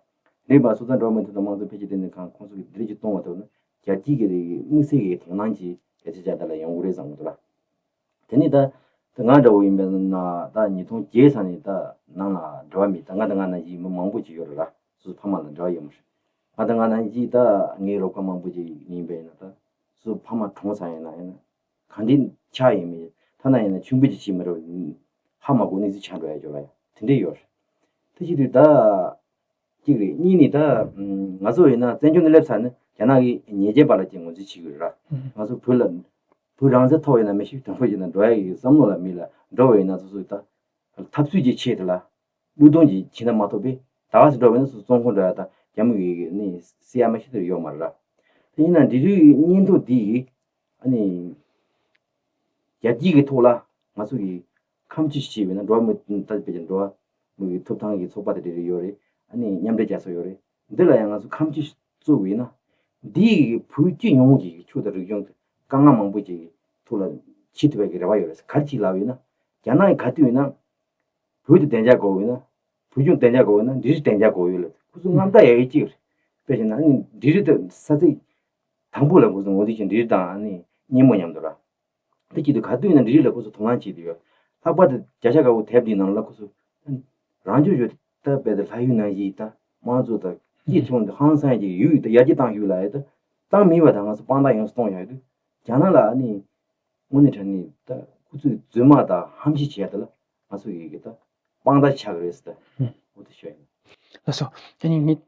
རེད་པ། སོ་སོ་འགྲོ་བ་མིའི་ཐོབ་ཐང་དམངས་གཙོ་འཕེལ་རྒྱས་ལྟེ་གནས་ཁང་ཁོང་ཚོ་གི་འདི་འདྲ་ཅིག་གཏོང་བ་ཐུབ་ན་རྒྱལ་སྤྱིའི་གི་དམིགས་བསལ་གྱི་དོ་སྣང་ཅིག་རྒྱལ་སྤྱིའི་ཆ་ལ་ཡོང་གི་རེད་བསམ་གི་འདུག་ར། དེ་ནས་ད་ད་ང་འདྲ་བོ་ཡིན་པས་ན་ད་ཉིས་སྟོང་བརྒྱད་ཙམ་ནས་ད་ནང་ལ་འབྲེལ་བ་མེད། ད་ང་དང་ང་ནང་བཞིན་མི་མང་པོ་ཅིག་ཡོད་རེད་ར། སོ་སོ་ཕ་མ་ལ་འབྲེལ་བ་ཡོད་མ་རེད། ང་དང་ང་ནང་བཞིན་ད་ངའི་རོགས་པ་མང་པོ་ཅིག་ཡིན་པས་ན་ད་སོ་སོ་ཕ་མ་གྲོངས་ཚར་ཡིན་ན་ཡིན་ན་ག་འདྲའི་ཆགས་ཡིན་མིན་ཐ་ན་ཡིན་ན་མཆོད་འབུལ་ཅིག་བྱེད་མི་རུང་ཧ་མ་གོ་གནས་ཚུལ་ཆགས་འགྲོ་ཡ་ཅིག་ཡོད་ར། ཡ་དེ་འདྲ་ཡོད་རེད། དེ་བྱེད་དུས་ད། གཅིག་རེད། གཉིས་ནི་ད་ང་ཚོ་ཡིན་ན་བཙན་བྱོལ་ནས་སླེབས་ཚར་ནས་རྒྱ་ནག་གི་ཉེས་ཅན་པ་ལ་ཅིག་ངོས་འཛིན་བྱེད་ཀྱི་ཡོད་ར། ང་ཚོ་བོད་ལ་ བོད་རང་བཙན་ཐོབ་ཡིན་ན་མི་ཤི་དང་པོ་ཡིན་ན་འགྲོ་ཡ་གི་བསམ་བློ་ལ་མི་ལ་འགྲོ་བ་ཡིན་ན་སོ་སོ་ད་འཐབ་རྩོད་ཀྱི་ཆེད་དུ་ལ་བློས་གཏོང་གི་བྱེད་ན་མ་ཐོབ་པས། ད་ག་སེ་འགྲོ་བ་ཡིན་ན་སོ་སོ་བཙོན་ཁང་འགྲོ་ཡ་ད་རྒྱ་མི་གི་ནི་སེ་ཡ་མ་ཤི་དེ་ཡོད་མ་རེད་ར། དེ་ཡིན་ན་འབྲི་རུའི་སྙན་ཐོ་འདི་ཡིས་ཨ་ནི་རྒྱལ་སྤྱི་གི་ཐོག་ལ་ང་ཚོ་གི་ཁམས་ཆེ་ཞེས་པས་ན་འགྲོ་བ་མི་ད་དཔེ་ཀྱི་འགྲོ་བ་མི་གི་ཐོབ་ཐང་གི་ཚོགས་པ་དེ་འདྲ་ཡོད་རེད། ཨ་ནི་མཉམ་འབྲེལ་རྒྱལ་ཚོགས་ཡོད་རེད། འདི་ལ་ཡང་ང་ཚོ་ཁམས་ཆེ་གཙོ་བོ་ཡིན་ན་འདི་ཡི་བོད་སྤྱི་ཡོངས་ཀྱི་ཆོས་དང་རིག་གཞུང་དུ་དཀའ་ངལ་མང་པོ་ཅིག་གི་ཐོག་ལ་བྱེད་ཐུབ་པའི་གི་རེ་བ་ཡོད་རེད། ག་རེ་ཅིག་ལབ་ཡིན་ན་རྒྱ་ནག་གི་ག་དུས་ཡིན་ན་བོད་དུ་བདེ་འཇགས་དགོས་ཡོད་ན། བོད་ལྗོངས་བདེ་འཇགས་དགོས་ཡོད་ན་འབྲི་རུ་བདེ་འཇགས་དགོས་ཡོད་ལ་ཁོ་ཚོ་མངའ་བདག་ཡ་གི་གཅིག་རེད། དཔེ་བྱས་ན་ཨ་ནི་འབྲི་རུ་དེ་ས་ཚིགས་དང་པོ་ལ་ཁོ་ཚོ་ངོ་དེ་བཞིན་འབྲི་རུ་དང་ཨ་ནི་སྙེ་མོ་མཉམ་དུ་ར། དེ་བྱེད་དུས་ག་དུས་ཡིན་ན་འབྲི་རུ་ལ་ཁོ་ཚོ་དོ་སྣང་བྱེད་དུ་ཡོད། ལྷག་པར་དུ་བརྒྱ་ཆ་དགའ་བོ་དེབ་འདིའི་ནང་ལ་ཁོ་ཚོ་རང་སྐྱོང་ཡོད་ད་དཔེ་དེ་ལྷ་ཡུལ་ནང་བཞིན་ད་དམངས་གཙོ་དང་སྐྱིད་ཚོང་དང་ཧང་སང་གི་ཡུལ་དང་ཡར་རྒྱས་བཏང་ཡུལ་ལ་ཡོད་ད་བཏང་མི་བ་དང་ང་ཚོ་དཔང་རྟགས་ཡོངས་སུ་གཏོང་ཡོད་དུས་རྒྱ་ནག་ལ་ཨ་ནི་དངོས་གནས་དྲང་གནས་ད་ཁོ་ཚོས་རྫུན་མ་དང་ཧམ་བཤད་བྱས་ཡ་དེ་ལ་ང་ཚོ་ཡི་གེ་ད་དཔང་རྟགས་ཆགས་རེད་ཟེར་ད་འོ་དེ་ཤོད་ཡིན། ལགས་སོ། ཨ་ནི་ངས་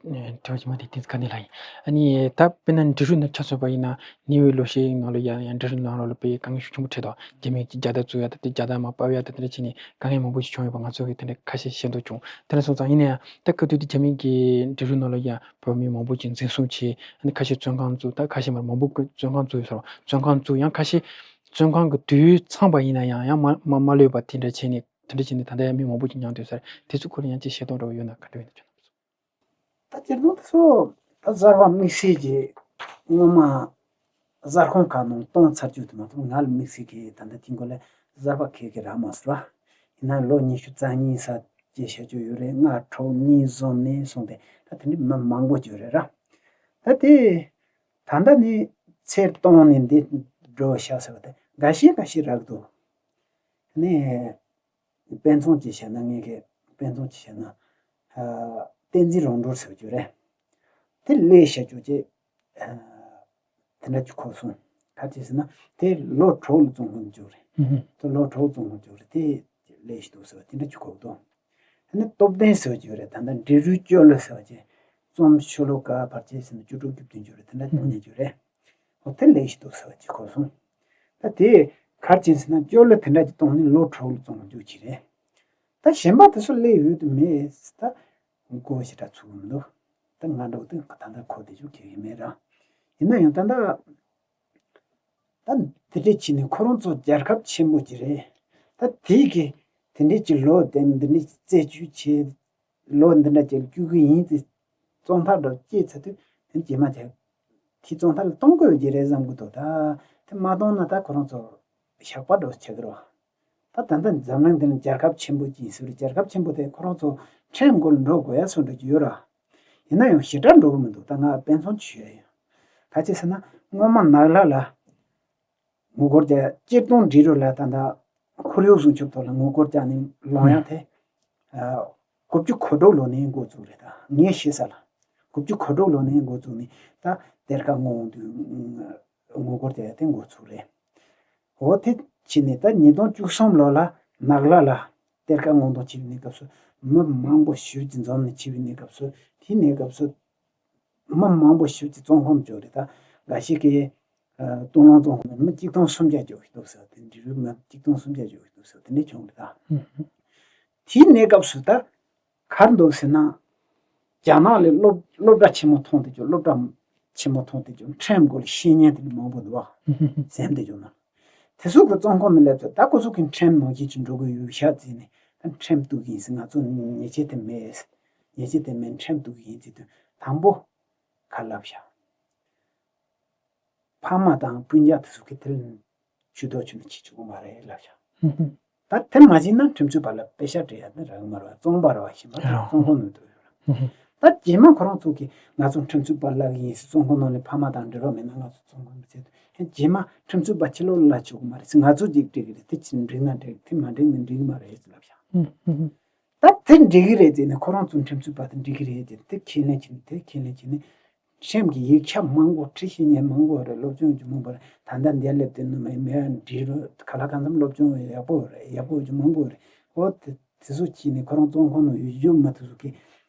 དྲི་བ་ཅིག་མ་དེ་དེ་ག་ནས་ལ་ཡིན། ཨ་ནི་ད་དཔེར་ན་འབྲི་རུ་ནས་ཆ་མཚོན་པ་ཡིན་ན་ཉེ་བའི་ལོ་ཤས་ནང་ལ་ཡང་ཡང་འབྲི་རུ་ནང་ལོགས་ལ་དཔེ་དཀའ་ངལ་ཤུགས་ཆེན་པོ་འཕྲད་དོ། རྒྱ་མིས་རྒྱལ་དར་བཙུགས་ཡ་ད་དེ་རྒྱལ་དར་མར་ཕབ་ཡ་ད་དེ་འདྲ་བྱས་ནས་དཀའ་ངལ་མང་པོ་ཞིག་བྱུང་ཡོད་པ་ང་ཚོ་གིས་དེ་འདྲ་ཁ་ཤས་ཤེས་རྟོགས་བྱུང་། དེ་འདྲ་སོང་ཙང་ཡིན་ན་ཡང་ད་སྐབས་དུས་དེ་རྒྱ་མི་གིས་འབྲི་རུ་ནང་ལ་ཡང་བོད་མི་མང་པོ་ཅིག་འཛིན་བཟུང་བྱས། ཨ་ནི་ཁ་ཤས་བཙོན་ཁང་བཙུགས། ད་ཁ་ཤས་མར་མང་པོ་བཙོན་ཁང་བཙུགས་ཡོད་ས་རེད། བཙོན་ཁང་བཙུགས་ཡང་ཁ་ཤས་བཙོན་ཁང་གི་དུས་ཚང་པ་ཡིན་ན་ཡང་ཡང་མ་མ་མ་ལུས་པ་དེ་འདྲ་བྱས་ནས་དེ་འདྲ་བྱས་ནས་ད་ལྟ་ཡང་མི་མང་པོ་ཅིག་མྱངས་བསྡད་ས་རེད། དེ་ཚོ་སྐོར་ལ་ཡང་ཅིག་ཤེས་རྟོགས་འདྲ་བོ་ཡོད་ན་བཀའ་འདྲི་ཡོད་ན་ཁྱོད་རྣམ་པ་ཚོ། ད་སྤྱིར་བཏང་དེ་ཚོ་ད་གསར་པ་དམིགས་བསལ་གྱི་སྔོན་མ་གསར་ཁང་ཁག་ནང་གཏོང་ཚར་རྒྱུ་དེ་མ་གཏོགས་ང་ལ་དམིགས་བསལ་གྱི་ད་ལྟ་དེང་གོ་ལ་གསར་པ་གང་གི་རག་མ་སོང་ར། ཡིན་ན་ལོ་ཉི་ཤུ་རྩ་གཉིས་ས་ཅིག་བྱ་རྒྱུ་ཡོད་རེད། ལྔ་དྲུག་གཉིས་གསུམ་ནས་སོང་སྟེ་ད་དེ་འདྲའི་མི་མང་པོ་ཅིག་ཡོད་རེད་ར། ད་དེ་ད་ལྟ་ནས་ཚེར་གཏོང་ནས་འདི་འགྲོ་བྱ་ཟེར་བ་དེ་འགའ་ཤས་འགའ་ཤས་རག་འདུག་ནས། དཔེ་མཚོན་གྱིས་བཤད་ན་ངས་ཀྱི་དཔེ་མཚོན་གྱིས་བཤད་ན། ཨ། བསྟན་འཛིན་རོང་གྲོལ་ཟེར་རྒྱུ་རེད། དེ་ལས་བྱ་རྒྱུ་ཅེས། ཨ། དེ་འདྲ་ཅིག་གོ་སོང་། ག་ཅི་ཟེར་ན་དེ་ལོ་དྲུག་ལ་བཙོན་ཁང་འཇུག་རེད། ཨུ་ཧུ། དེ་ལོ་དྲུག་བཙོན་ཁང་འཇུག་རེད་དེ་ལས་ཤི་འདུག་ཟེར་བ་དེ་འདྲ་ཅིག་གོ་འདུག་ཨ་ནི་སྟོབས་ལྡན་ཟེར་རྒྱུ་རེད། ད་ལྟ་འབྲི་རུའི་ཅོ་ལི་ཟེར་བ་ཅིག་རྩོམ་ཤོ་ལོ་ཀ་བར་ཆད་ཟེར་ན་བཅུ་དྲུག་བཅུ་བདུན་འཇུག་རེད། དེ་འདྲ་གཏོང་ཉན་རྒྱུ་རེད། འོ་དེ་ལས་ཤི་འདུག་ཟེར་བ་ཅིག་གོ་སོང་། ད་དེ་གར་ཕྱིན་ཟེར་ན་ཅོ་ལི་དེ་འདྲ་ཅིག་གཏོང་ནས་ལོ་དྲུག་ལ་བཙོན་འཇུག་ཅིག་རེད། ད་གཞན་པ་དེ་ཚོ་སླེབས་ཡོད་དུ་མེད་ད་མགོ་ཞེ་དྲག་ཚུགས་མི་འདུག་ད་ང་འདྲ་བོ་དེ་ད་ལྟ་གོ་བདེ་ཤོས་གང་ཡང་མེད་ར། ཡིན་ན་ཡང་ད་ལྟ་ད་དེ་འདྲས་བྱས་ནས་ཁོ་རང་ཚོ་རྒྱལ་ཁབ་ཆེན་པོ་ཅིག་རེད། ད་དེ་གི་དེ་འདྲས་ཀྱི་ལོ་དེ་འདི་འདྲས་རྩད་གཅོད་བྱས། ལོ་འདི་འདྲ་ཅིག་བཅུག་གི་ཡིན་ཏེ། བཙོན་ཐག་འདྲ་བཅད་ཚར་དུས་དེ་རྗེས་མ་དེ་དེ་བཙོན་ཐག་ལ་གཏོང་དགོས་ཀྱི་རེད་བསམ་གི་འདུག་ད་དེ་མ་གཏོང་ན་ད་ཁོ་རང་ཚོ་ཞག་པ་འདྲ་ཆགས་ཀྱི་རེད། ད་ད་ལྟ་འཛམ་གླིང་འདི་ན་རྒྱལ་ཁབ་ཆེན་པོ་ཅིག་ཡིན་ཟེར་རྒྱལ་ཁབ་ཆེན་པོ་དེ་ཁོ་རང་ཚོ་ཁྲིམས་སྒོ་ལ་འགྲོ་དགོས་ཡ་སུ་འགྲོ་གི་ཡོད་ར། ཡིན་ན་ཡང་ཞེ་དྲག་འགྲོ་གི་མི་འདུག་ད་ང་དཔེ་མཚོན་ཞུ་ཡ་ཡིན། ག་ཅི་ཟེར་ན་སྔོན་མ་ནགས་ལྷ་ལ། ངོ་རྒོལ་རྒྱག་སྤྱིར་བཏང་འབྲི་རུ་ལ་ད་ལྟ་ཁོར་ཡུག་སྲུང་སྐྱོབ་ཐོག་ལ་ངོ་རྒོལ་རྒྱག་ནས་ལངས་ཡ་དེ། ཨ། དགུ་བཅུ་གོ་དྲུག་ལོ་ནས་འགོ་བཙུགས་རེད་ད་ངས་ཤེས་ས་ལ། དགུ་བཅུ་གོ་དྲུག་ལོ་ནས་འགོ་བཙུགས་ནས་ད་གཏེར་ཁ་སྔོག་འོང་དུས་ངོ་རྒོལ་རྒྱག་ཡ་དེ་འགོ་ཚུགས་རེད། འོ་དེ་བྱས་ནས་ད་ཉིས་སྟོང་བཅུ་གསུམ་ལོ་ལ་ནགས་ལྷ་ལ་གཏེར་ཁ་སྔོག་འདོན་བྱས་པའི་གནས་སྐབས་སུ་མི་མང་པོ་ཞེ་པོ་ཅིག་འཛོམས་ནས་བྱས་པའི་གནས་སྐབས་སུ་དེའི་གནས་སྐབས་སུ། མི་མང་པོ་ཞིག་གིས་བཙོན་ཁང་འཇོག་རེད་ད། འགའ་ཞིག་གིས་ཨ་སྟོད་ལུང་བཙོན་ཁང་ནང་མི་གཅིག་སྟོང་སུམ་བརྒྱ་འཇོག་གི་འདུག་ཟེར་དེ་འབྲི་རུའི་མི་གཅིག་སྟོང་སུམ་བརྒྱ་འཇོག་གི་འདུག་ཟེར་དེ་འདྲ་བྱུང་རེད་ད། ཧུམ་ཧུམ། དེའི་གནས་སྐབས་སུ་ད་ག་རེ་འདུག་ཟེར་ན། རྒྱ་ནག་ལ་སློབ་སློབ་གྲྭ་ཆེན་མོ་མཐོང་དེ་ཅོག་སློབ་གྲྭ་ཆེན་མོ་མཐོང་དེ་ཅོག་ཁྲིམས་སྐོར་ལ་ཤེས་མཁན་དེ་འདྲ་མང་པོ་འདུག་བ། ཧུམ་ཧུམ་ཧུམ། ཟེར་དེ་ཅོག་ན། དེ་ཚོ་གི་བཙོན་ཁང་ནང་སླེབས་ཚེ་ད་ཁོ་ཚོ་གི་ཁྲིམས་ནང་བཞིན་ཅིག་འགྲོ་གི་ཡོད་ཤག་ཟེར་ནས་ད་ཁྲིམས་གཏུག་གི་ཡིན་ཟེར་ང་ཚོ་ཉེས་ཆད་དེ་མེད། ཉེས་ཆད་དེ་མེད་ཁྲིམས་གཏུག་གི་ཡིན་ཟེར་དུས་དང་པོ་ག་ལབ་ཤག་ཕ་མ་དང་སྤུན་ཀྱག་དེ་ཚོ་གི་དེ་ལ་ཇུས་གཏོགས་བྱུང་ན་བྱེད་ཆོག་གི་མ་རེད་ལབ་ཤག་ཧུམ་ཧུམ། ད་དེ་མ་བྱས་ན་ཁྲིམས་རྩོད་པ་ལ་པེ་ཤག་སྤྲད་ཡ་ནི་རག་གི་མ་རེད་བ། བཙོན་པ་རེད་བ་ཤེས་མ་རེད། རོ། བཙོན་ཁང་ནང་དུ་ཡོད་རེད། ཧུམ་ཧུམ། ད་རྗེས་མ་ཁོ་རང་ཚོ་གིས་ང་ཚོ་ཁྲིམས་རྩོད་པ་བརླག་གི་ཡིན་ཟེར་བཙོན་ཁང་ནང་ལ་ཕ་མ་དང་འབྲེལ་བ་མེད་ན་ང་ཚོ་བཙོན་ཁང་ནང་ཚུད་དུས་རྗེས་མ་ཁྲིམས་རྩོད་པ་ཕྱི་ལོགས་ལ་ཆོག་གི་མ་རེད་ཟེར། ང་ཚོ་གཅིག་འགྲིག་གི་རེད། དེ་ཕྱིར་འགྲིག་ན་འགྲིག་དེ་མ་འགྲིག་ན་འགྲིག་གི་མ་རེད་ཟེར་ལབ་ཤག་ཧུམ་ཧུམ། ད་དེ་འགྲིག་གི་རེད་ཟེར་ནས་ཁོ་རང་ཚོ་ཁྲིམས་རྩོད་པ་དེ་འགྲིག་གི་རེད་ཟེར་དེ་ཁས་ལེན་བྱས་ནས་དེ་ཁས་ལེན་བྱས་ནས་ཁྲིམས་ཀྱི་ཡིག་ཆ་མང་པོ་ཁྲིད་ཤེས་མཁན་མང་པོ་རེད། སློབ་སྦྱོང་རྒྱུ་མང་པོ་རེད། ད་ལྟ་འདིར་སླེབས་དེ་ནི་མེད་མེད་འབྲི་རུ་ཁ་ལག་ཁང་ཚང་སློབ་སྦྱོང་ཡག་པོ་རེད། ཡག་པོ་རྒྱུ་མང་པོ་རེད། འོ་དེ་དེ་ཚོ་བྱས་ནས་ཁོ་རང་བཙོན་ཁང་ནང་ཡོད་རྒྱུ་མ་དེ་ཚོ་གིས་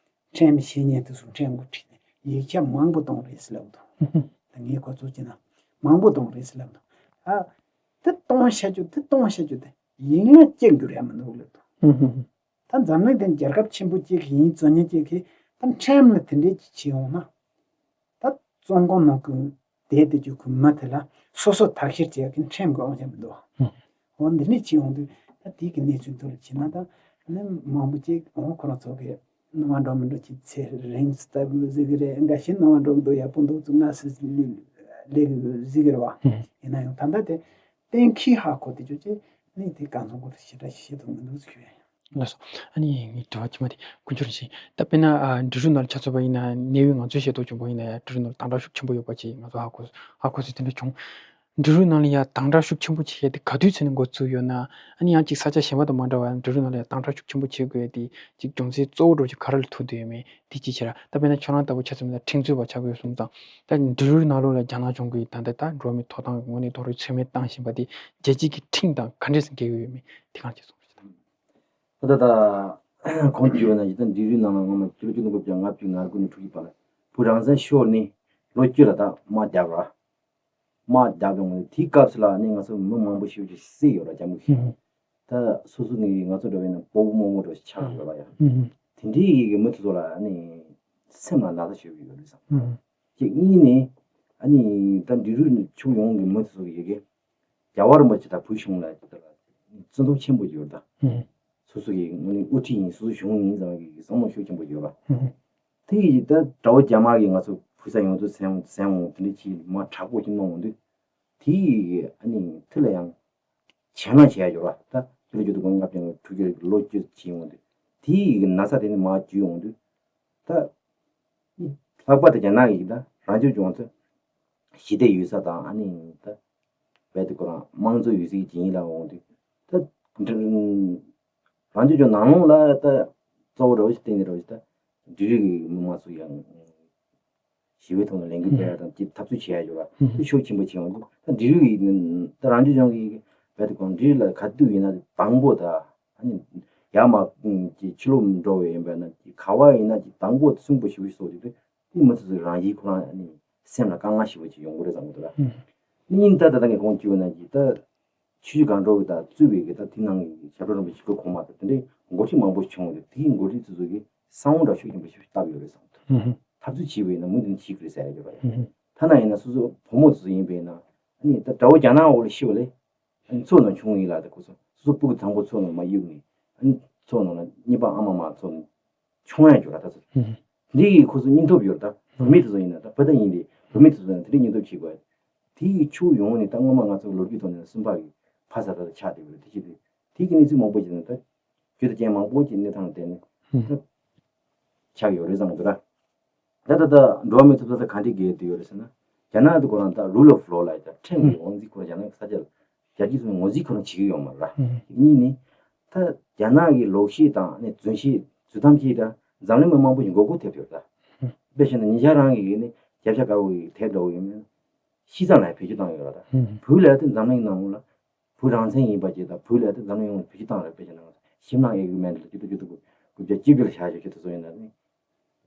ཁྲིམས་ཤེས་མཁན་དེ་ཚོ་ཁྲིམས་གོ་ཁྲིད་ནས་ཡིག་ཆ་མང་པོ་གཏོང་རེད་ཟེར་ལབ་འདུག་ད་ངས་ཁོ་ཚོ་བྱས་ན་མང་པོ་གཏོང་རེད་ཟེར་ལབ་འདུག་ཨ། དེ་གཏོང་བྱ་རྒྱུ་དེ་གཏོང་བྱ་རྒྱུ་དེ་ཡིན་ན་སྐྱེ་འགྱུར་ཡ་མི་འདུག་ལབ་འདུག་ཧུམ་ཧུམ། ད་འཛམ་གླིང་དེ་རྒྱལ་ཁབ་ཆེན་པོ་གཅིག་ཡིན་བཟོ་མཁན་གཅིག་གིས་ད་ཁྲིམས་ལ་དེ་འདྲས་ཅིག་བྱས་ཡོང་ན། ད་བཙོན་ཁང་ནང་གི་བསྡད་བསྡད་རྒྱུ་གི་མི་དེ་ལ་སོ་སོ་ཐབས་ཤེས་བྱེད་ཡག་གི་ཁྲིམས་གི་དབང་ཆ་མི་འདུག་ཧུམ། འོ་འདི་འདྲས་བྱས་ཡོང་དུས་ད་དེའི་གི་གནས་ཚུལ་ཐོག་ལ་བྱས་ན་ད་ནི་མང་པོ་ཅིག་འོ་ཁོ་རང་ཚོ་གི་སྣང་བ་འགྲོ་མི་འགྲོ་ཅིག་ཚེ་རིང་ཙམ་ལྟ་བུ་ཟིག་རེད། འགའ་ཤས་སྣང་བ་འགྲོ་གི་འདུག་ཡག་པོ་འདུག་ཚུལ་ང་སི་ལས་གི་ཟིག་རེད་བ། ཧུམ། ཡིན་ན་ཡང་ད་ལྟ་དེ་གཏན་འཁེལ་ཧ་གོ་དེ་ཆོ་ཅེ་ནི་དེ་གང་ཚོང་གོ་དེ་ཞེ་དྲག་ཞེ་དྲག་མི་འདུག་ཟེར་ཞུ་ཡ་ཡིན། ལགས་སོ། ཨ་ནི་ངའི་དྲི་བ་དཀྱུས་མ་དེ་དཀོན་མཆོག་རིན་ཆེན། ད་དཔེར་ན་ཨ་འབྲི་རུ་ནང་ལ་ཆ་མཚོན་པ་ཡིན་ན་གནས་ཡུལ་ང་ཚོའི་ཤེས་རྟོགས་བྱུང་པ་ཡིན་ན་ཡང་འབྲི་རུ་ནང་ལ་དམ་དྲག་ཤུགས་ཆེན་པོ་ཡོད་པ་ཅིག་ང་ཚོ་ཧ་གོ་ཧ་གོ་ཚུལ་དེ་འདྲ་བྱུང་། འབྲི་རུ་ནང་ལ་ཡང་དམ་དྲག་ཤུགས་ཆེན་པོ་བྱེད་ཡ་དེ་ག་དུས་ཚོད་ནས་འགོ་བཙུགས་ཡོད་ན། ཨ་ནི་ཡང་ཅིག་ས་ཆ་གཞན་པ་དང་མ་འདྲ་བར་འབྲི་རུ་ནང་ལ་ཡང་དམ་དྲག་ཤུགས་ཆེན་པོ་བྱེད་དགོས་ཡ་དེ་ཅིག་རྒྱུ་མཚན་གཙོ་བོ་འདྲ་བོ་ཅིག་ག་རེ་ལ་ཐུག་བསྡད་ཡོད་མེད། དེ་གཅིག་བྱས་ར། ད་དཔེར་ན་ཁྱོད་རང་ལྟ་བུ་ཆ་མཚོན་ན་ཁྲིམས་རྩོད་པ་ཆགས་ཀྱི་ཡོད་སོང་ཙང་། ད་འབྲི་རུའི་ནང་ལོགས་ལ་རྒྱ་ནག་གཞུང་གིས་ད་ལྟ་ད་འགྲོ་བ་མིའི་ཐོབ་ཐང་གི་ངོས་ནས་རྡོག་རོལ་ཚད་མེད་བཏང་བཞིན་པ་དེ་རྒྱལ་སྤྱིའི་གི་ཁྲིམས་དང་ག་འདྲས་སེ་འགལ་གྱི་ཡོད་མེད་དེ་གང་ཅི་གསུངས་རོགས་བྱེད་དང་། ད་ད་ད་གོང་དུ་བརྗོད་པ་ནང་བཞིན་ད་འབྲི་རུའི་ནང་ལ་སྔོན་མ་ཕྱི་ལོ་ཆིག་སྟོང་དགུ་བརྒྱ་ལྔ་བཅུ་ང་དགུ་ནས་དྲུག་ཅུ་བར་ལ་བོད་རང་བཙན་ཤོར་ནས་ལོ་བཅུ་ལ་ད་དམག་བརྒྱབ་ར། དམག་བརྒྱབ་ཡོང་ནས་དེའི་སྐབས་སུ་ལ་ནི་ང་ཚོ་མི་མང་པོ་ཞེ་པོ་ཅིག་བསད་ཡོད་ར་རྒྱ་མི་གིས། ཧུམ། ད་སོ་སོ་ནི་ང་ཚོ་འདྲ་བའི་ནང་སྤོ་བོ་རྨོ་མོ་འདྲ་ཞིག་ཆགས་ཡོད་ར་ཡ། ཧུམ། དེ་འདྲའི་ཡི་གེ་མི་དེ་ཚོ་ལ་ནི་སེམས་ལ་ན་ཚ་ཞེ་པོ་ཡོད་རེད་བསམ། ཧུམ། གཅིག་གཉིས་ནི་ཨ་ནི་ད་འབྲི་རུའི་ཕྱོགས་ཡོངས་ཀྱི་མི་དེ་ཚོ་ཡི་གེ་རྒྱལ་བ་རིན་པོ་ཆེ་དང་བོད་གཞུང་ལ་བརྩི་འཇོག་ཆེན་པོ་ཡོད་ད། ཧུམ། སོ་སོ་གི་ངོས་ནས་དབུ་ཁྲིད་ཡིན། སོ་སོ་གཞུང་ཡིན་ཙང་གི་བསམ་བློ་ཤུགས་ཆེན་པོ་ཡོད་ར། ཧུམ། དེ་ཡིས་ད་དགྲ་བོ་རྒྱ་དམར་གྱིས་ང་ཚོ་བོད་ས་ཡོངས་རྫོགས་ཟིན་ཟིན་འོང་དེ་འདྲ་ཅིག་མ་དྲག་པོ་ཅིག་གནང་འོང་དུས། དེ་ཡིས་ཨ་ནི་དེ་ལ་ཡང་བྱས་ན་བྱས་ཡོད་ར། ད་ཕྱི་ལོ་ཆིག་སྟོང་དགུ་བརྒྱ་ལྔ་བཅུ་ང་དྲུག་ཅུ་ལོ་བཅུ་ཕྱིན་འོང་དུས་དེ་ཡིས་ན་ཚ་དེ་ནི་མར་འཇུས་འོང་དུས། ད་ལྷག་པར་དུ་རྒྱ་ནག་གིས་ད་རང་སྐྱོང་ལྗོངས་ཚོ་ཞི་བདེ་ཡོད་ས་དང་ཨ་ནི་ད་རྦད་དེ་ཁོ་རང་དམངས་གཙོ་ཡོད་སའི་ཅིག་ཡིན་ལ་འོང་དུས། ད་རང་སྐྱོང་ལྗོངས་ནང་ལོགས་ལ་ད་གཙོ་བོ་འདྲ་བོ་ཞིག་བསྟན་ནས་འདྲ་བོ་ཞིག་ད་འབྲི་རུའི་མི་མང་ཚོ་ཡང་ཞི་བའི་ཐོག་ནས་ལས་འགུལ་སྤེལ་ཡ་དང་ཅིག་འཐབ་རྩོད་བྱེད་ཡ་ཡོད་ར། ཧུམ། དེ་ཤུགས་ཆེན་པོ་བྱེད་འོང་དུས་ད་འབྲི་རུའི་ད་རང་སྐྱོང་ལྗོངས་ཀྱི་རྦད་དེ་ཁོ་རང་འབྲི་རུ་ལ་ག་དུས་ཡིན་ན་དང་པོ་ད་ཨ་ནི་ཡར་མར་ཅིག་ཕྱི་ལོགས་འགྲོ་བའི་ཡིན་པ་ན་ཅིག་ག་བ་ཡིན་ན་ཅིག་དང་པོ་སུན་པོ་ཞེ་པོ་ཞིག་བཟོ་དུས་དེ་མི་ཚོ་ཚོ་རང་བཞིན་ཁོ་རང་ཨ་ནི་སེམས་ལ་དཀའ་ངལ་ཞེ་པོ་ཅིག་ཡོང་གི་རེད་བསམ་གི་འདུག་ར། ཧུམ། ཨིན་ད་ད་ལྟ་ངས་གོང་བརྗོད་ནང་བཞིན་ད་ཆུ་བཞི་སྒང་དྲུག་གི་ད་གཙོས་པའི་གི་ད་དེ་ནང་གི་ཞབས་དྲུང་རིན་པོ་ཆེ་སྐུ་གོང་མ་དང་དེ་འདྲའི་འགོ་ཁྲིད་མང་པོ་བྱུང་བ་དེ་དེའི་འགོ་ཁྲིད་ཚོ་ཚོ་གིས་བསམ་བློ་འདྲ་ཤུགས་ཆེན་པོ་ཞིག་བཏབ་ཡོད་རེད་བསམ་གི་འདུག། ཧུམ་ཧུམ། འཐབ་རྩོད་བྱས་པ་ཡིན་ན་མུ་མཐུད་ནས་བྱེད་ཀྱི་རེད་ཟེར་ཡ་ཡོད་རེད། ཧུམ་ཧུམ། ཐ་ན་ཡིན་ན་སོ་སོ་བུ་མོ་ཚོ་ཡིན་པ་ཡིན་ན་ཨ་ནི་ད་དགྲ་བོ་རྒྱ་ནག་འོག་ལ་ཤི་བ་ལས་ཨ་ནི་མཚོ་ནང་མཆོང་ཡིན་ལ་ད་ཁོ་ཚོ་སོ་སོ་སྤུ་གུ་དང་པོ་མཚོ་ནང་མ་གཡུགས་ནས་ཨ་ནི་མཚོ་ནང་ལ་གཉིས་པ་ཨ་མ་མ་མཚོ་ནང་མཆོང་ཡ་འགྱུར་ར་ད་ཚོ། ཧུམ། འདི་ཡིས་ཁོ་ཚོ་སྙིང་སྟོབས་ཡོད་ར་ད། བུད་མེད་དེ་ཚོ་ཡིན་ན་ད་བུ་ད་ཡིན་ཏེ་བུད་མེད་དེ་ཚོ་ཡིན་ན་དེ་འདྲའི་སྙིང་སྟོབས་བྱེད་དགོས། དེ་ཡི་ཕྱོགས་ཡོངས་ནས་ད་སྔོན་མ་ང་ཚོ་ལོ་རྒྱུས་ཐོག་ནས་སུམ་པ་གི་ཕ་ས་ད་ད་ཆགས་བསྡད་ཡོད་རེད། དེ་བྱེད་དུས་དེ་གི་གནས་ཚུལ་མང་པོ་ཞིག་ནི་ད་རྒྱུ་དང་རྐྱེན་མང་པོ་ཅིག་གནས་སྟངས་ལ་བརྟེན་ནས་ཧུམ། ད་ཆགས་ཡོད་རེད་བསམ་གི་འདུག་ར། ད་ད་ད་འགྲོ་བ་མིའི་ཐོབ་ཐང་ད་ག་འདྲས་འགལ་བསྡད་ཡོད་རེད་ཟེར་ན། རྒྱ་ནག་དེ་ཁོ་རང་ད་rule of law་ལ་ཡ་ཁྲིམས་ཀྱི་དབང་འཛིན་ཁོ་རང་རྒྱ་ནག་གི་ས་ཆ་ལ་རྒྱལ་སྤྱིའི་ཐོག་ནས་ངོས་འཛིན་ཁོ་རང་བྱེད་ཀྱི་ཡོད་མ་རེད་ར། ཧུམ། གཉིས་ནི། ད་རྒྱ་ནག་གི་ལོག་བཤད་དང་ནི་རྫུན་བཤད་རྫུན་གཏམ་བཤད་ད་འཛམ་གླིང་མི་མང་པོ་ཞིག་མགོ་སྐོར་ཐེབས་ཡོད་ར། ཧུམ། དཔེ་བཞག་ན་ཉེ་ཆར་རང་གི་ནི་རྒྱབ་ཤ་དཀར་པོ་གི་དེབ་འདྲ་བོ་ཡིན་མིན། ཤི་ཙང་ལ་བེད་སྤྱོད་བཏང་ཡོད་ར་ད། ཧུམ། བོད་ལ་ད་འཛམ་གླིང་ནང་ལ་བོད་རང་བཙན་ཡིན་པ་ཅིག་དང་བོད་ལ་ད་འཛམ་གླིང་ཡོངས་ལ་བེད་སྤྱོད་བཏང་ར། དཔེ་བཞག་ན་ཤིམ་ལ་ཨེ་གི་མེན་ལ་སྐྱིད་སྡུག་སྐྱིད་སྡུག་དགུ་བརྒྱ་བཅུ་དགུ་ལ་བཞག་ཡོད་ཁྱེད་ཚོ་ཡིན་ན་ནི།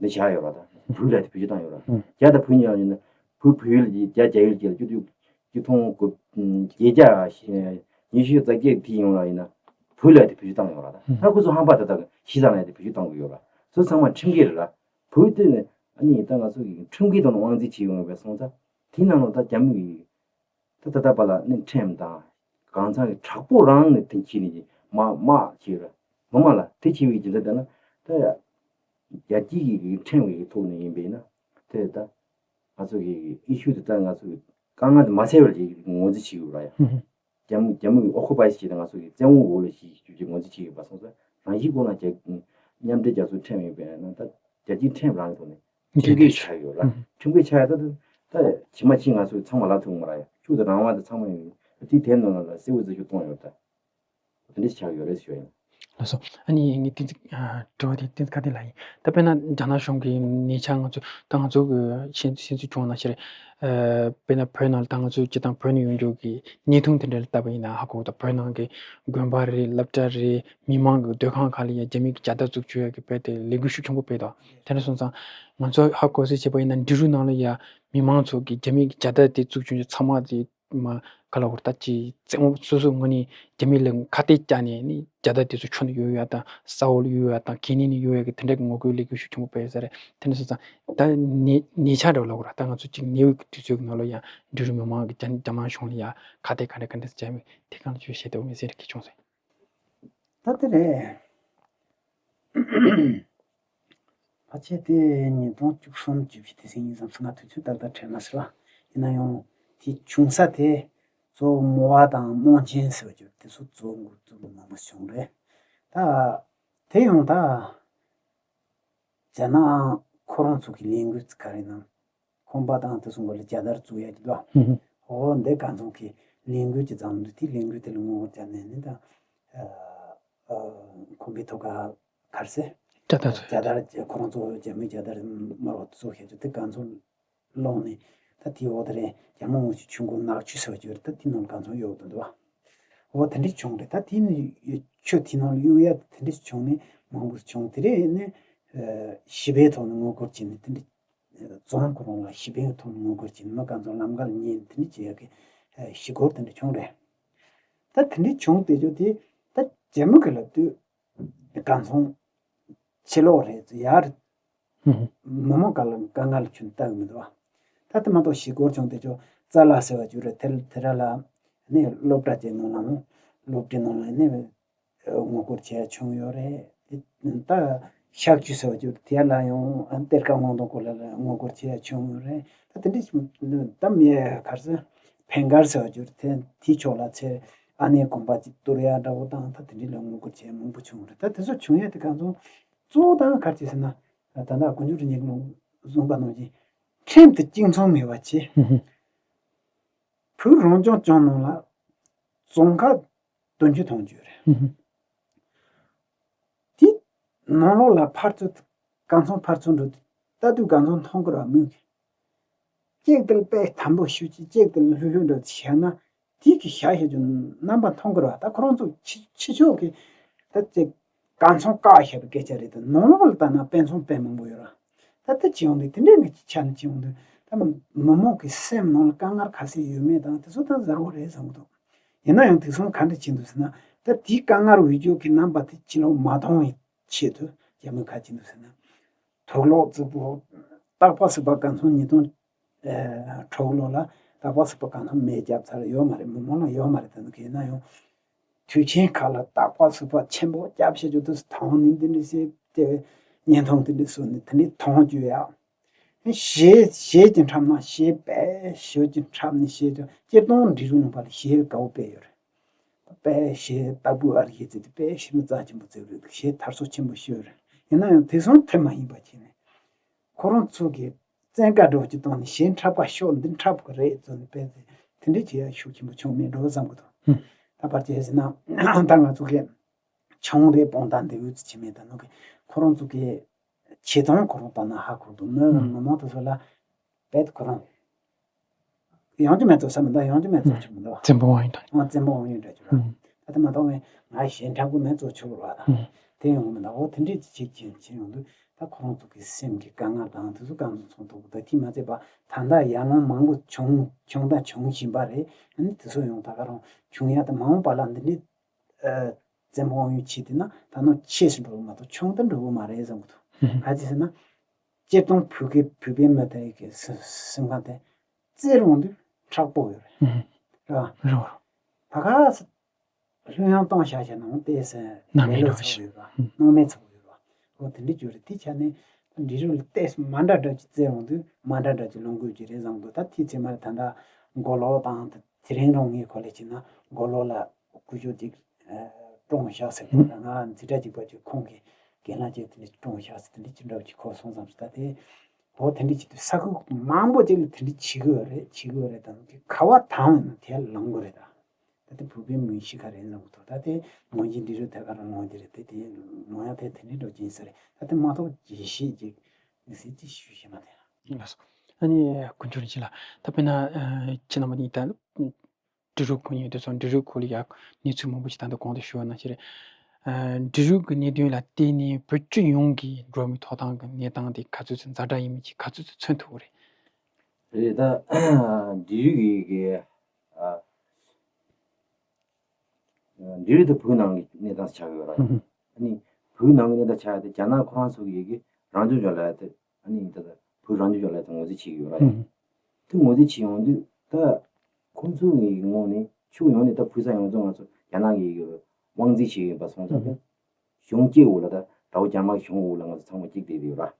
འདི་བཞག་ཡོད་ར་ད། བོད་ལ་དེ་བེད་སྤྱོད་བཏང་ཡོད་ར། ཧུམ། རྒྱ་དང་བོད་གཉིས་ཡང་ཡིན་ན་བོད་བོད་ཡུལ་གྱི་རྒྱ་རྒྱ་ཡུལ་གྱི་ལ་སྐྱིད་སྡུག་སྐྱིད་ཐོང་དགུ་བརྒྱད་བརྒྱ་ཉི་ཤུ་རྩ་བརྒྱད་དེ་ཡོང་ར་ཡིན་ན་བོད་ལ་དེ་བེད་སྤྱོད་བཏང་ཡོད་ར་ད། ཧུམ། ད་ཁོ་ཚོ་ཧམ་པ་ད་ད་ཤི་ཙང་ལ་དེ་བེད་སྤྱོད་བཏང་གི་ཡོད་ར། ཚོ་ཚང་མ་ཁྲིམས་འགལ་རེད་ར། བོད་དེ་ནི་ཨ་ནི་ད་ང་ཚོ་གི་ཁྲིམས་འགལ་དང་དབང་འཛིན་བྱེད་ཡོང་བའི་སོང་ཙང་དེ་ནང་ལ་ད་རྒྱ་མི་ཡི་ད་ད་ལྟ་བར་ལ་ནི་ཁྲིམས་དང་གང་ཚང་གི་དྲག་པོ་རང་ནས་དེ་ཁྱེར་ནས་ཀྱི་མ་མ་བྱེད་ར། ངོ་མ་ལ་དེ་བྱེད་པའི་རྒྱུ་མཚན་ལྟར་ན་ད་ཡ་རྒྱལ་སྤྱི་གི་ཁྲིམས་ཀྱི་ཐོག་ནས་ཡིན་པས་ན་དེ་ད་ང་ཚོ་གི་ཨི་ཤུ་དེ་ད་ང་ཚོ་གི་དཀའ་ངལ་དེ་མ་སེལ་བར་ཀྱི་ངོས་འཛིན་བྱེད་དགོས་ར་ཡ། ཧུམ་ཧུམ། རྒྱ་མི་རྒྱ་མི་གི་ཨོ་ཁུ་པའི་བྱེད་དང་ང་ཚོ་གི་བཙན་དབང་འོག་ལ་ཞིག་ཞུ་རྒྱུ་ངོས་འཛིན་བྱེད་ཡོད་པ་སོང་ཙང་རང་བཞིན་ཁོ་ན་རྒྱ་མཉམ་འབྲེལ་རྒྱལ་ཚོའི་ཁྲིམས་ཡོད་པས་ན་ད་རྒྱལ་སྤྱིའི་ཁྲིམས་རང་གི་ཐོག་ནས། ཁྲིམས་འགལ་ཆགས་ཡོད་ར། ཁྲིམས་འགལ་ཆགས་ཡ་ད་ད་ད་ཇི་མ་ཇི་ང་ཚོ་ཚང་མ་ལབ་ཐུབ་མ་ར་ཡ། ཤུགས་དང་རང་དབང་དང་ཚང་མ་ཡོད། དེའི་དེབ་ནང་ལ་གསལ་བོ་རྩ་ཆུ་གཏོང་ཡོད་ད། དེ་འདྲ་ཆགས་ཡོད་རེད་ཞུ་ཡ་ཡིན། ལགས་སོ། ཨ་ནི་ངས་ཏིན་ཏིན་དྲི་བ་དེ་ཏིན་ཁ་ཏིན་ལ་ཡིན། ད་དཔེར་ན་རྒྱ་ནག་གཞུང་གིས་ཉེ་ཆར་ང་ཚོ་ད་ང་ཚོ་གི་ཤེས་ཤེས་ཚུལ་བྱུང་བ་ནང་བཞིན་རེད། དཔེར་ན་བོད་ནང་ལ་ད་ང་ཚོ་སྤྱི་བཏང་བོད་ནས་ཡོང་རྒྱུ་གི་བརྙན་ཐུང་དེ་འདྲ་ལ་བལྟས་པ་ཡིན་ན་ཧ་གོ་ད་བོད་ནང་གི་དགོན་པ་རེད། སློབ་གྲྭ་རེད། མི་མང་གི་སྡོད་ཁང་ཁག་ལ་ཡང་རྒྱ་མི་གི་རྒྱལ་དར་བཙུགས་བཅུག་ཡ་གི་དཔེ་དེ་ལས་འགུལ་ཤུགས་ཆེན་པོ་སྤེལ་འདུག་དེ་འདྲ་སོང་ཙང་ང་ཚོ་ཧ་གོ་གསལ་བྱས་པ་ཡིན་ན་འབྲི་རུ་ནང་ལ་ཡ་མི་མང་ཚོ་གི་རྒྱ་མི་གི་རྒྱལ་དར་དེ་བཙུགས་བཅུག་རྒྱུ་ཚང་མ་དེ་ མ་ག་ལ་བར་ད་ཅི་བཙན་སོ་སོའི་ངོས་ནས་རྒྱ་མི་ལ་ཁ་གཏད་བཅག་ནས་ནི་རྒྱལ་དར་དེ་ཚོ་ཁྱོན་ནས་གཡུག་ཡ་དང་ས་འོག་ལ་གཡུག་ཡ་དང་གད་སྙིགས་ནས་གཡུག་ཡ་གི་དེ་འདྲ་གི་ངོ་རྒོལ་ལས་འགུལ་ཤུགས་ཆེན་པོ་སྤེལ་ཡོད་ས་རེད། དེ་འདྲ་སོང་ཙང་ད་ཉེ་ཉེ་ཆར་འདྲ་བོ་ལབ་དགོས་ར། ད་ང་ཚོ་ཅིག་ཉེ་བའི་དུས་ཚོད་ཀྱི་ནང་ལ་ཡང་འབྲི་རུ་མི་མང་གི་རྒྱ་རྒྱ་དམར་གཞུང་ལ་ཡ་ཁ་གཏད་ག་འདྲ་ག་འདྲ་བྱས་མེད་དེ་གང་ལ་ཅིག་བཤད་དེ་འོ་མི་ཟེར་གི་བྱུང་སོང་། ད་དེ་རེད། ཕལ་ཆེར་དེ་ཉིས་སྟོང་བཅུ་གསུམ་བཅུ་བཞི་དེ་ཟིན་ཡིན་བསམ་སོང་། ང་དུས་ཚོད་ཏག་ཏག་དྲན་མ་སོང་། ཡིན་ན་ཡང་དེ་བྱུང་ས་དེ་གཙོ་བོ་མོ་བ་དང་དམངས་ཆེན་ཟེར་བ་གྱུར་དེ་ཚོ་གཙོ་བོ་འགོ་བཙུགས་པ་མང་པོ་བྱུང་རེད། ད་དེ་ཡང་ད་རྒྱ་ནག་ཁོ་རང་ཚོ་གི་ལས་འགུལ་ག་རེ་ནང་ཁང་པ་དང་དེ་ཚོ་མགོ་ལ་རྒྱལ་དར་བཙུགས་ཡ་གི་འདུག་ཧུམ་ཧུམ། འོ་འདི་ག་ཚོང་གི་ལས་འགུལ་གྱི་བརྩམས་འདུག་དེ་ལས་འགུལ་དེ་ལ་ངོ་རྒོལ་བྱས་ནས་ནི་ད་ཨ་ཨ་ཁང་པའི་ཐོག་ཁ་གར་སེ་རྒྱལ་དར་ཚོ་རྒྱལ་དར་ཁོ་རང་ཚོ་རྒྱ་མིའི་རྒྱལ་དར་དམར་པོ་བཙུགས་བྱས་ཚོ་དེ་ག་ཚོང་སློང་ནས་ད་དེའི་འོག་དེ་རེད། རྒྱ་མི་དངོས་ཤུགས་ཆུ་འགོ་ནག་ཆུ་ཟེར་བ་ཅིག་ཡོད་རེད། ད་དེ་ནང་ག་ཚོང་གཡུག་འདུག་འདུག་བ། འོ་དེ་འདྲ་བྱུང་རེད། ད་དེ་ནི་ཆུ་དེ་ནང་ལ་གཡུག་ཡ་དེ་འདྲ་བྱུང་ནས་མང་པོ་བྱུང་། དེ་རེད་ནི་ཞི་བའི་ཐོག་ནས་ངོ་རྒོལ་བྱས་ནས་དེ་འདྲ། རྫོང་ཁོ་རང་ལ་ཞི་བའི་ཐོག་ནས་ངོ་རྒོལ་བྱས་ནས་མི་གང་ཚོ་ལམ་ཁ་ལ་ཉལ་དེ་འདྲ་བྱེད་ཡག་གི་ཞི་རྒོལ་དེ་འདྲ་བྱུང་རེད། ད་དེ་འདྲ་བྱུང་དེ་ཚོ་དེ་ད་རྒྱ་མི་གི་ལ་དུས་གང་ཚོང་ཕྱི་ལོགས་རེད་ཡར་མི་མང་ག་ལ་དཀའ་ངལ་ཆུན་བཏང་མི་འདུག་བ། ད་དེ་མ་གཏོགས་ཞི་རྒོལ་བྱུང་དེ་ཚོ་ཙ་ལ་ཟེར་བ་ཅིག་རེད། དེ་དེ་ར་ལ་ནི་སློབ་གྲྭ་ཅིག་ནང་ལ་སློབ་གྲྭའི་ནང་ལ་ནི། ངོ་རྒོལ་བྱས་བྱུང་ཡོད་རེད། ད་ཤག་ཆུ་ཟེར་བ་ཅིག་དེ་ལ་ཡང་གཏེར་ཁ་སྔོག་འདོན་སྐོར་ལ་ངོ་རྒོལ་བྱས་བྱུང་ཡོད་རེད། ད་དེ་འདྲ་ཞིག་ད་མི་གར་ས་བེང་གར་ཟེར་བ་ཅིག་དེ་དེའི་ཕྱོགས་ལ་ཚེ་ཨ་ནེ་དགོན་པ་ཅིག་གཏོར་ཡ་འདྲ་བོ་དང་ད་དེ་འདྲ་ལ་ངོ་རྒོལ་བྱས་མང་པོ་བྱུང་རེད། ད་དེ་ཚོ་བྱུང་ཡ་དེ་གང་ཚོ་གཙོ་བོ་དང་ག་རེ་བྱས་ཟེར་ན་ད་ལྟ་དཀོན་མཆོག་རིག་གནས་ཀྱི་ལུང་གསུངས་པ་ནང་བཞིན་ཁྲིམས་དེ་གཅིག་མཚུངས་མེད་པ་བྱས། བོད་རང་སྐྱོང་ལྗོངས་ནང་ལ་རྫོང་ཁག་བདུན་ཅུ་དོན་བཅུ་རེད། དེ་ནང་ལོགས་ལ་ཕར་ཚུར་གང་ཚང་ཕར་ཚུར་འགྲོ་དུས་ལྟ་དུས་གང་ཚང་མཐོང་གི་ར་མིན་གྱི། གཅིག་དེ་ལ་དཔེ་དམ་པོ་ཞུ་ཅིག་གཅིག་དེ་ལ་ལྷོད་ལྷོད་འགྲོ་ཅིག་བྱས་ན་དེ་གི་ཤ་ཤེད་ཀྱི་རྣམ་པ་མཐོང་གི་ར། ད་ཁོ་རང་ཚོ་ཕྱི་ཕྱི་ཕྱོགས་ཀྱི་ད་ཅིག་གང་ཚང་བཀག་བཞག་པའི་སྐད་ཆ་རེད། ད་ནང་ལོགས་ལ་ལྟ་ན་དཔེ་མཚུངས་དཔེ་མང་པོ་ཡོད་ར། ད་ལྟ་བྱེད་ཡོང་དུས་དེ་འདྲའི་མི་ཆ་ནས་བྱེད་ཡོང་དུས་ད་མི་མང་གི་སེམས་ནང་ལ་དཀའ་ངལ་ག་ཚད་ཡོད་མེད་དང་དེ་ཚོ་ད་གཟབ་པོ་རེད་བསམ་གི་འདུག་ཡིན་ན་ཡང་དེང་སང་ག་འདྲ་བྱེད་འདུག་ཟེར་ན་ད་དེའི་དཀའ་ངལ་འོས་སྦྱོར་གྱི་རྣམ་པ་དེ་ཕྱི་ལོགས་མ་མཐོང་བའི་ཆེད་དུ་རྒྱ་མི་ག་བྱེད་འདུག་ཟེར་ན། དུག་ལོག་རྫིག་པོ་སྟག་པ་སུ་པ་གང་ཚང་ཉིས་སྟོང་ཨེ་དྲུག་ལོ་ལ་སྟག་པ་སུ་པ་གང་ཚང་མེ་བརྒྱབ་ཚར་ཡོད་མ་རེད། མི་མང་ལ་ཡོད་མ་རེད། ད་ནི་གས་ན་ཡང་དུས་ཆེན་ཁག་ལ་སྟག་པ་སུ་པ་ཆེན་པོ་བརྒྱབ་བྱེད་རྒྱུ་དུ་ཐང་ནི་འདི་འདྲ་ཞེས་དེ་བརྙན་ཐུང་འདི་འདྲ་བཟོ་ནི་དེ་འདྲའི་ཐང་རྒྱུ་ཡ། གཞས་གཞས་ཀྱི་འཁྲབ་ན་གཞས་དཔེ་ཞོལ་གྱི་འཁྲབ་ནི་གཞས་ཀྱི་སྤྱིར་བཏང་འབྲི་རུ་ནང་པ་ལ་གཞས་དགའ་བོ་དཔེ་ཡོད་རེད། དཔེ་གཞས་ལྟ་བུ་ཨ་རི་ཡི་ཚེ་དེ་དཔེ་གཞས་མི་རྩ་ཆེན་པོ་བརྩེགས་རེད། གཞས་དར་སོ་ཆེན་པོ་ཤོད་རེད། ཡིན་ན་ཡང་དེང་སང་དེ་མ་ཡིན་པ་བྱས་ནས་ཁོ་རང་ཚོ་གི་བཙན་བཀའ་འགྲོ་གི་བཏང་ནས་གཞས་འཁྲབ་པ་ཤོག་འདི་འཁྲབ་གི་རེད་ཚོ་ནས་དཔེ་དེ་དེ་འདྲའི་བྱེད་ཡ་ཤུགས་ཆེན་པོ་བྱུང་མེད་འགྲོ་བསམ་གི་འདུག་ད་བར་བྱས་ཟིན་ན་ད་ང་ཚོ་གི་ཆུང་རེ་སྤོང་ད་འདི་འུ་ཚོ་ཆེ་མེད་ད་ནོ་གི་ཁོ་རང་ཚོ་གི་བྱེད་སྟངས་ཁོ་རང་ལྟ་ན་ཧ་གོ་འདུག་མི་མི་མང་དེ་ཚོ་ལ་དཔེ་ཁོ་རང་ཡོང་རྒྱུ་མེད་ཚོ་བསམ་མི་འདུག་ཡོང་རྒྱུ་མེད་ཚོ་ཆུང་མི་འདུག་བཙན་པོ་དབང་ཡོད་དང་། ཨང་བཙན་པོ་དབང་ཡོད་འདྲ་ཅིག་ར། ད་དེ་མ་གཏོགས་ངས་ང་གཞས་འཁྲབ་གི་མེད་ཚོ་ཆུང་ར་དང་། དེ་ཡོང་གི་མི་འདུག་འོ་དེ་འདྲས་ཅིག་བྱེད་ཀྱིན་བྱེད་ཡོང་དུས་ད་ཁོ་རང་ཚོ་གི་སེམས་ཀྱི་དཀའ་ངལ་དང་དེ་ཚོ་གང་ཚོ་ཚོང་ཐུབ་གི་ད་དེ་མ་ཚད་པ་ད་ལྟ་ཡར་ལངས་མང་པོ་བྱུང་བྱུང་དང་འབྱུང་བཞིན་པ་རེད། ཨ་ནི་དེ་ཚོ་ཡོང་ད་ག་རང་བྱུང་ཡ་ད་མ་འོངས་པ་ལ་འདི་འདྲས། བཙན་པོ་དབང་ཡོད་ཆེད་དེ་ན་ད་ནང་ཆེས་སུ་འགྲོ་གི་མ་གཏོགས་ཆུང་དུ་འགྲོ་གི་མ་རེད་བསམ་གི་འདུག་ག་ཅི་ཟེར་ན། སྤྱིར་བཏང་བོད་ཀྱི་བོད་པའི་མི་དེ་གི་སེམས་ཁམས་དེ་བཙན་རུང་དུས་མཁྲེགས་པོ་ཡོད་རེད། རེད་བ། ད་ག་ས་ལྷོད་ཡངས་གཏོང་བྱ་བྱ་ནང་བལྟས་ཟེར་ལེ་ལོ་ཚ་པོ་ཡོད་རེད་བ། སྣང་མེད་ཚ་པོ་ཡོད་རེད་བ། འོ་དེ་འདྲ་ཅིག་ཡོད་རེད། དེ་ཆ་ནས་འབྲི་རུ་ལ་ཏོག་ཙམ་མ་འདྲ་འདྲ་ཅིག་བཙན་རུང་དུས་མ་འདྲ་འདྲ་ཅིག་ལོངས་དགོས་ཀྱི་རེད་བསམ་གི་འདུག་ད་དེ་ཚེ་མ་རེད་ད་ལྟ་མགོ་ལོག་དང་དེ་རིང་རང་ངའི་གོ་ལ་ཕྱིན་ན་མགོ་ལོག་ལ་སྐུ་ཞབས་ཅིག་ཀྲོང་ཤག་ཟེར་གོ་ལ་ང་འཛིན་གྲྭ་གཅིག་པ་ཅིག་ཁོང་གི་རྒན་ལགས་ཅིག་དེ་འདྲ་ཀྲོང་ཤག་ཟེར་དེ་འདྲ་ཅིག་འདྲ་བོ་ཅིག་གོ་སོང་བསམ་སོང་། ད་དེ་འོ་དེ་འདྲ་ཅིག་དུས་ས་ཁུལ་མང་པོ་ཅིག་ལ་དེ་འདྲ་བྱེད་གི་ཡོད་རེད། བྱེད་གི་ཡོད་རེད། ད་ནང་གི་ག་བ་དང་ཡིན་ན་དེ་ལ་ལངས་དགོས་རེད། ད་ད་དེ་བོད་པའི་མི་གཤིས་ཀ་རེད་བསམ་གི་འདུག་ད་དེ་ངོས་འཛིན་འདི་རུ་དེ་ག་རང་ངོས་འདི་རེད། དེ་དེ་ལོང་ཡ་དེ་དེ་འདྲ་འདྲ་བོ་ཅིག་ཡིན་ས་རེད། ད་དེ་མ་གཏོགས་རྒྱས་བཤད་ཅིག་ཟེར་ཅིག་ཞུ་ཤེས་མ་དེ་ལ། ལགས་སོ། ཨ་ནི་དཀོན་མཆོག་རིན་ཆེན་ལགས། ད་དཔེར་ན་ཁྱེད་རྣམ་པ་གཉིས་ད་འབྲི་རུ་ཁོ་ནས་དེ་ཚོ་འབྲི་རུ་ཁོ་ལ་ཡ་གནས་ཚུལ་མང་པོ་ཞིག་ད་ལྟ་གོང་དུ་ཞུ་བ་ནང་བཞིན་རེད། འབྲི་རུ་གི་གནད་དོན་ལ་བརྟེན་ནས་བོད་སྤྱི་ཡོངས་ཀྱི་འགྲོ་བ་མིའི་ཐོབ་ཐང་གི་གནས་སྟངས་དེ་ག་ཚོད་ཚོད་ཛ་དྲག་ཡིན་མིན་གྱི་ག་ཚོད་ཚོད་མཚོན་ཐུབ་ཀྱི་རེད། རེད། ད་འབྲི་རུ་གི་གི་ཨ། འབྲེལ་ཡོད་དེ་བོད་ནང་གི་གནས་སྟངས་ཆགས་ཡོད་ར། ཨ་ནི་བོད་ནང་གི་གནས་སྟངས་ཆགས་ཡོད་དེ་རྒྱ་ནག་ཁོ་རང་ཚོ་གི་ཡི་གེ་རང་སྐྱོང་ལྗོངས་ལ་དེ་ཨ་ནི་ད་ལྟ་བོད་རང་སྐྱོང་ལྗོངས་ལ་དེ་ངོས་འཛིན་བྱེད་ཀྱི་ཡོད་ར་ཡ། དེ་ངོས་འཛིན་བྱེད་ཡོང་དུས་ད་ཁོང་ཚོ་གི་ངོས་ནས་ཕྱོགས་ཡོངས་ནས་ད་བོད་ས་ཡོངས་རྫོགས་ང་ཚོ་རྒྱ་ནག་གི་དབང་འཛིན་བྱེད་ཡིན་པ་སོང་ཙང་ད་གཞུང་སྐྱེ་འོག་ལ་ད་དགྲ་བོ་རྒྱ་དམར་གྱི་གཞུང་འོག་ལ་ང་ཚོ་ཚང་མ་གཅིག་བསྡད་ཡོད་ར།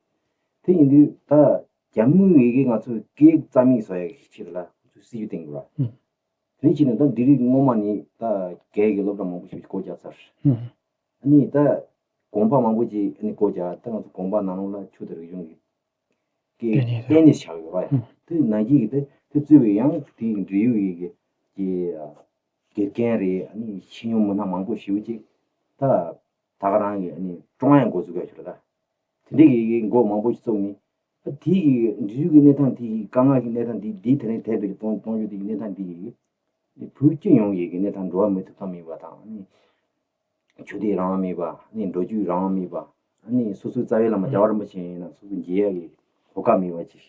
དེ་ཡིན་དུས་ད་རྒྱ་མི་ཡི་གེ་ང་ཚོ་སྐད་ཡིག་རྩ་མེད་བཟོ་ཡ་གི་ཆེད་ལ་ཁོང་ཚོས་སྲིད་ཇུས་བཏིང་དགོས་ར། དེ་ཕྱིན་ནས་ད་འབྲེལ་ཡོད་སྔོན་མ་ནས་ད་རྒྱའི་གི་སློབ་གྲྭ་མང་པོ་ཞིག་སྒོ་རྒྱག་ཚར། ཨ་ནི་ད་དགོན་པ་མང་པོ་ཅིག་ཨ་ནི་སྒོ་རྒྱག་ད་ང་ཚོ་དགོན་པ་ནང་ལོགས་ལ་ཆོས་དང་རིག་གཞུང་གི་སྐད་གཏན་ནས་ཆགས་ཡོད་ར། དེ་ནང་གི་གི་དེ་དེ་གཙོས་པའི་ཡང་དེའི་འབྲེལ་ཡོད་ཡི་གི་གི་དགེ་རྒན་རེད། ཨ་ནི་ཤེས་ཡོན་མི་སྣ་མང་པོ་ཞེ་པོ་ཅིག་ད་ད་ག་རང་གི་ཨ་ནི་བཀྲོངས་ཡ་འགོ་འཛུགས་ཡ་ཞུ་ར་ད། དེ་འདྲའི་གི་འགོ་མང་པོ་ཞིག་བཙུགས་ནས་ཨ་དེའི་གི་འབྲེལ་ཡོད་ཀྱི་གནས་སྟངས་དེ་གི་དཀའ་ངལ་གྱི་གནས་སྟངས་དེ་དེའི་དེ་རིང་དེབ་དེ་གི་གཏོང་གཏོང་རྒྱུ་དེ་གི་གནས་སྟངས་དེ་གི་བོད་སྤྱི་ཡོངས་ཀྱི་གནས་སྟངས་འགྲོ་བ་མིའི་ཐོབ་ཐང་མེད་པ་དང་ཨ་ནི་ཆོས་དད་རང་དབང་མེད་པ། ཨ་ནི་འགྲོ་རྒྱུའི་རང་དབང་མེད་པ། ཨ་ནི་སོ་སོའི་རྩ་བའི་བླ་མ་རྒྱལ་བ་རིན་པོ་ཆེ་ཡིན་ན་སོ་སོ་མཇལ་ཡག་གི་གོ་སྐབས་མེད་པ་ཅིག་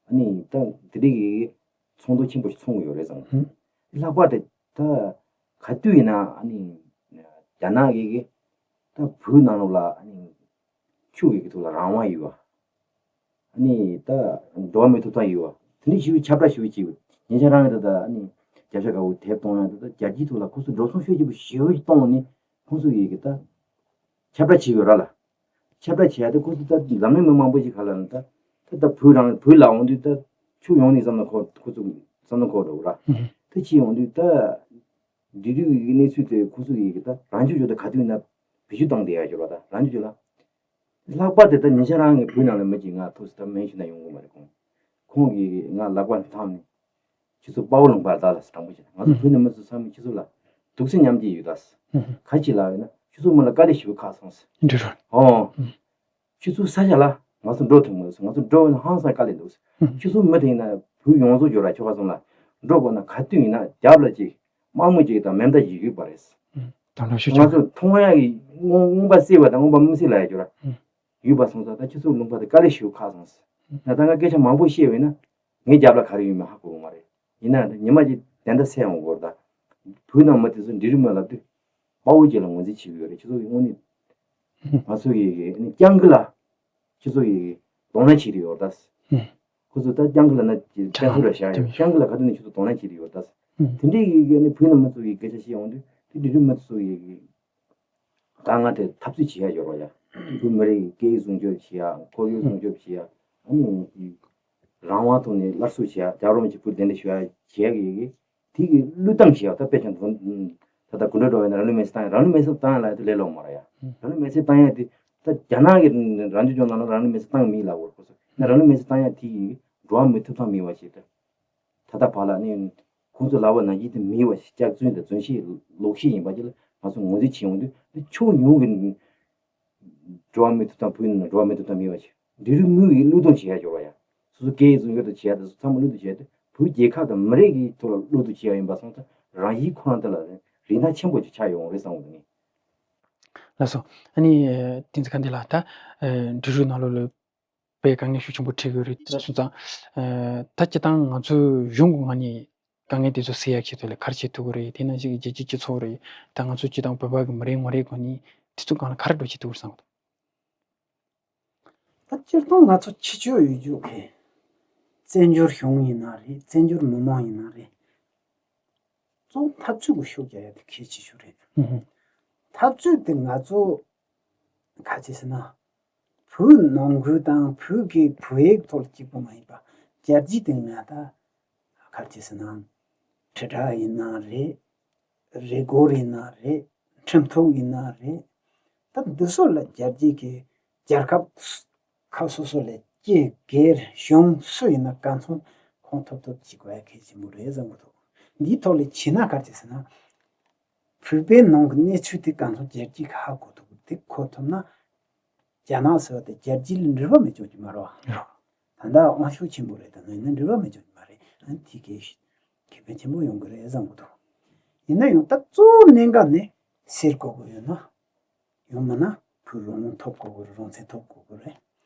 ཨ་ནི་ད་དེ་འདྲའི་གི་ཚོགས་འདུ་ཆེན་པོ་ཞིག་ཚོགས་ཀྱི་ཡོད་རེད་བསམ། ལྷག་པར་དུ་ད་ག་དུས་ཡིན་ན་ཨ་ནི་རྒྱ་ནག་གི་གི་ད་བོད་ནང་ལོགས་ལ་ཨ་ནི་ཆོས་ཀྱི་གི་ཐོག་ལ་རང་དབང་ཡོད་པ། ཨ་ནི་ད་འགྲོ་བ་མིའི་ཐོབ་ཐང་ཡོད་པ། དེ་འདྲ་ཞིག་ཁྱབ་བསྒྲགས་ཞིག་བྱས་ཡོད། ཉེ་ཆར་རང་གི་ད་ལྟ་ཨ་ནི་རྒྱབ་ཤ་དཀར་པོ་དེབ་གཏོང་ཡ་ད་ལྟ་རྒྱལ་སྤྱིའི་ཐོག་ལ་ཁོ་ཚོ་འགྲོ་སོང་ཤོད་རྒྱུ་པོ་ཞེ་པོ་ཞིག་གཏོང་ནས་ཁོང་ཚོ་ཡི་གི་ད་ཁྱབ་བསྒྲགས་བྱས་ཡོད་ར་ལ། ཁྱབ་བསྒྲགས་བྱས་ཡ་ད་ཁོ་ཚོ་ད་འཛམ་གླིང་མི་མང་པོ་ཞིག་ག་ལ་ན་ད་ད་ད་བོད་རང་བོད་ལ་འོང་དུས་ད་ཆོས་ཡོང་ནས་བསམ་ན་ཁོ་ཁོ་ཚོ་བསམ་ན་ཁོ་འགྲོ་གི་ར། ད་ཕྱིན་ཡོང་དུས་ད་འབྲེལ་ཡོད་ཀྱི་གནས་ཚུལ་དེ་ཁོ་ཚོ་ཡི་གི་ད་རང་ཆོས་ཆོས་ད་ག་དུས་ན་བེད་སྤྱོད་བཏང་བསྡད་ཡ་ཞོར་བ་ད་རང་ཆོས་ཆོས་ལ། ལྷག་པར་དུ་ད་ཉེ་ཆར་རང་གི་བོད་ནང་ལ་མི་གཅིག་ང་ཐུག་སི་ད་མེན་ཤོད་ན་ཡོང་གི་མ་རེད་ཁོང་། ཁོང་གིས་ང་ལག་པ་འཐམས་ནས་ཁྱེད་ཚོ་དཔའ་བོ་ལུང་པ་ད་ལ་སི་དྲང་པོ་བྱས་ན་ང་ཚོ་བོད་ནང་མི་ཚོ་ཚང་མས་ཁྱེད་ཚོ་ལ་སྡུག་སེམས་མཉམ་སྐྱེད་ཡོད་ད་སི། ག་ཅི་ལབ་ཡོད་ན་ཁྱེད་ཚོ་མི་ལ་དཀའ་ལས་ཞེ་པོ་ཁག་སོང་སི། འདྲི་རོགས། ཨོ། ཁྱེད་ཚོ་ས་ཆ་ལ་ང་ཚོ་འགྲོ་ཐུབ་མ་སོང་། ང་ཚོ་འགྲོ་བ་ན་ཧང་སང་དཀའ་ལས་འདུག་སི། ཁྱེད་ཚོ་མི་དེ་ཡིན་ན་བོད་ཡོངས་རྫོགས་འགྱུར་བ་ཁྱོ་ག་ཚོ་ལ་འགྲོ་དགོས་ན་ག་དུས་ཡིན་ན་རྒྱབ་ལ་ཅིག་དམག་མི་ཅིག་དང་མེ་མདའ་ཅིག་ཡོད་པ་རེད། དང་ལོ་ཤུ་ང་ཆུང་ཚོ་མཐོང་ཡག་གི་རྔོན་རྔོན་པ་བསད་པ་དང་རྔོན་པ་མི་བསད་ལ་ཡ་འགྱུར་ཡོད་པ་སོང་ཙང་ད་ཁྱེད་ཚོ་ལུང་པ་དེ་དཀའ་ལས་ཞེ་པོ་ཁག་སོང་ཟེར། ད་ལྟ་ང་སྐད་ཆ་མང་པོ་བཤད་པ་ཡིན་ན་ངའི་རྒྱབ་ལ་ག་རེ་ཡོད་མེད་ཧ་གོ་གི་མ་རེད། ཡིན་ན་ཉི་མ་གཅིག་དེ་འདྲ་སེ་ཡོང་གི་རེད། ད་བོད་ནང་མི་དེ་ཚོ་འབྲི་རུ་མི་ལབ་དུས་དཔའ་བོ་ཅིག་ལ་ངོས་འཛིན་བྱེད་ཀྱི་ཡོད་རེད། ཁྱེད་ཚོ་གི་དངོས་གནས་ང་ཚོ་ཡི་ནི་སྤྱང་ཀི་ལ་ཁྱེད་ཚོ་ཡི་གདོང་ལེན་བྱེད་དུ་ཡོད་ད། ཁོ་ཚོ་ད་སྤྱང་ཀི་ལ་ན་སྤྱང་ཀི་ལ་བཞག་ཡོད། སྤྱང་ཀི་ལ་ག་དུས་ནས་ཁྱེད་ཚོ་གདོང་ལེན་བྱེད་དུ་ཡོད་ད། དེ་འདྲའི་ཡི་གེ་ནི་བོད་ནང་མི་ཚོ་ཡི་སྐད་ཆ་བཤད་ཡོང་དུས་དེ་འབྲི་རུ་མི་ཚོ་ཡི་གེ་ད་ང་དེ་འཐབ་རྩོད་བྱེད་ཡ་ཡོད་རོགས་ཡ། བོད་མི་རིགས་ཀྱི་སྐད་ཡིག་སྲུང་སྐྱོབ་བྱེད་ཡ། ཁོར་ཡུག་སྲུང་སྐྱོབ་བྱེད་ཡ། ཨ་ནི་རང་དབང་ཐོག་ནས་སླར་གསོ་བྱེད་ཡ། རྒྱལ་བ་རིན་པོ་ཆེ་སྐུ་གདན་འདྲེན་ཞུ་ཡ་བྱེད་ཡ་གི་ཡི་གེ་དེ་གི་བློས་བཏང་བྱེད་ཡ། ད་དཔེ་ཆ་འདོན་ད་ལྟ་དགུན་གྲོ་འགྲོ་བས་ན་རང་ལུས་མེར་སྲེག་བཏང་ཡ། རང་ལུས་མེར་སྲེག་བཏང་ཡ་ལ་དེ་ལས་ལོག་མ་རེད་ཡ། རང་ལུས་མེར་སྲེག་བཏང་ཡ་དེ་ད་རྒྱ་ནག་གི་རང་སྐྱོང་ལྗོངས་ནང་ལ་རང་ལུས་མེར་སྲེག་བཏང་གི་མེད་ལབ་དགོས་ཁོ་ཚོ་ན། རང་ལུས་མེར་སྲེག་བཏང་ཡ་དེ་གི་འགྲོ་བ་མིའི་ཐོབ་ཐང་མེད་པ་ཞིག་ད། ད་ལྟ་བར་ལ་ནི་ཁོང་ཚོ་ལབ་པ་ནང་བཞིན་དེ་མེད་པ་ཞིག་སྐྱག་རྫུན་དང་རྫུན་བཤད་ལོག་བཤད་ཡིན་པ་ཅིག་ལ་ང་ཚོ་ངོས་འཛིན་བྱེད་ཡོང་དུས་ཕྱོགས་ཡོངས་ཀྱི་འགྲོ་བ་མིའི་ཐོབ་ཐང་བོད་ནང་འགྲོ་བ་མིའི་ཐོབ་ཐང་མེད་པ་ཞིག་འབྲི་རུ་དངུལ་གྱིས་བློས་གཏོང་བྱེད་ཡ་འབྱོར་བ་ཡ། སོ་སོ་སྐད་ཡིག་སྲུང་སྐྱོབ་དང་བྱེད་ཡ་དང་སོ་ཚང་མ་བློས་གཏོང་བྱེད་ཡ་དེ་བོད་རྒྱལ་ཁབ་དང་མི་རིགས་ཀྱི་ཐོག་ལ་བློས་གཏོང་བྱེད་ཡ་ཡིན་པ་སོང་ཙང་རང་བཞིན་ཁོ་རང་དེ་ལ་རིན་ཐང་ཆེན་པོ་ཅིག་ཆགས་ཡོང་རེད་བསམ་གི་འདུག་ནི། ལགས་སོ། ཨ་ནི་བསྟན་འཛིན་དགའ་ལྡན་ལགས། ད་འབྲི་རུ་ནང་ལོགས་ལ་དཔེ་དཀའ་ངལ་ཤུགས་ཆེན་པོ་འཕྲད་ཀྱི་ཡོད་རེད། དེ་སོང་ཙང་ད་སྤྱིར་བཏང་ང་ཚོའི་གཞུང་གི་ངོས་ནས་དཀའ་ངལ་དེ་ཚོ་སེལ་ཡག་ཆེད་དུ་ལ་ག་རེ་བྱེད་ཐུབ་ཀྱི་རེད། དེ་ནང་བཞིན་རྒྱལ་སྤྱིའི་སྤྱི་ཚོགས་རེད། ད་ང་ཚོ་སྤྱིར་བཏང་བོད་པ་གི་མི་རེ་ངོ་རེ་གོ་ནས་དེ་ཚོ་སྒང་ལ་ག་རེ་འགྲོ་བྱེད་ཐུབ་ཀྱི་རེད་བསམ་གི་འདུག་ད་སྤྱིར་བཏང་ང་ཚོ་ཕྱི་ཕྱོགས་ཡུལ་ཕྱོགས་ཀྱི་བཙན་བྱོལ་གཞུང་ཡིན་ན་རེད། བཙན་བྱོལ་མི་མང་ཡིན་ན་རེད། གཙོ་བོ་འཐབ་རྩོད་ཀྱི་ཤུགས་རྒྱག་ཡ་དེ་གལ་ཆེ་ཤོས་རེད། འཐབ་རྩོད་དེ་ང་ཚོ་ག་ཅི་ཟེར་ན། བོད་ནང་ཁུལ་དང་བོད་ཀྱི་བོད་ཡིག་ཐོག་གཅིག་པུ་མ་ཡིན་པ་རྒྱལ་སྤྱི་དེ་ང་ད་ག་ཅི་ཟེར་ན། དྲིལ་བསྒྲགས་ཡིན་ན་རེད། རེ་སྐུལ་ཡིན་ན་རེད། ཁྲིམས་ཐོག་ཡིན་ན་རེད། ད་འདི་ཚོ་ལ་རྒྱལ་སྤྱི་གི་རྒྱལ་ཁབ་ཁག་སོ་སོ་ལ་སྐྱེས་སྒེར་གཞུང་སུ་ཡིན་ན་གང་ཚང་ཁོང་ཐོབ་ཐོབ་བྱེད་དགོས་ཡ་གལ་ཆེན་པོ་རེད་བསམ་གི་འདུག་འདིའི་ཐོག་ལ་བྱས་ན་ག་རེ་བྱས་ཟེར་ན། བོད་པའི་ནང་གི་གནས་ཚུལ་དེ་གང་ཚང་རྒྱལ་སྤྱིས་ཧ་གོ་ཐུབ་དེ་གོ་ཐུབ་ན། རྒྱ་ནག་ཟེར་བ་དེ་རྒྱལ་སྤྱི་ལ་འབྲེལ་བ་མེད་ཆོག་གི་མ་རེད་བ། ད་ལྟ་དབང་ཤུགས་ཆེན་པོ་རེད། ད་ནི་འབྲེལ་བ་མེད་ཆོག་གི་མ་རེད། ཨ་ནི་དེ་གའི་ཁེ་ཕན་ཆེན་པོ་ཡོང་གི་རེད་བསམ་གི་འདུག་ཡིན་ན་ཡང་ད་གཙོ་བོ་གནད་འགག་ནི་སེལ་དགོས་ཀྱི་ཡོད་ན། ཡང་མིན་ན་བོད་རང་དབང་ཐོབ་དགོས་ཀྱི་རེད། རང་བཙན་ཐོབ་དགོས་ཀྱི་རེད།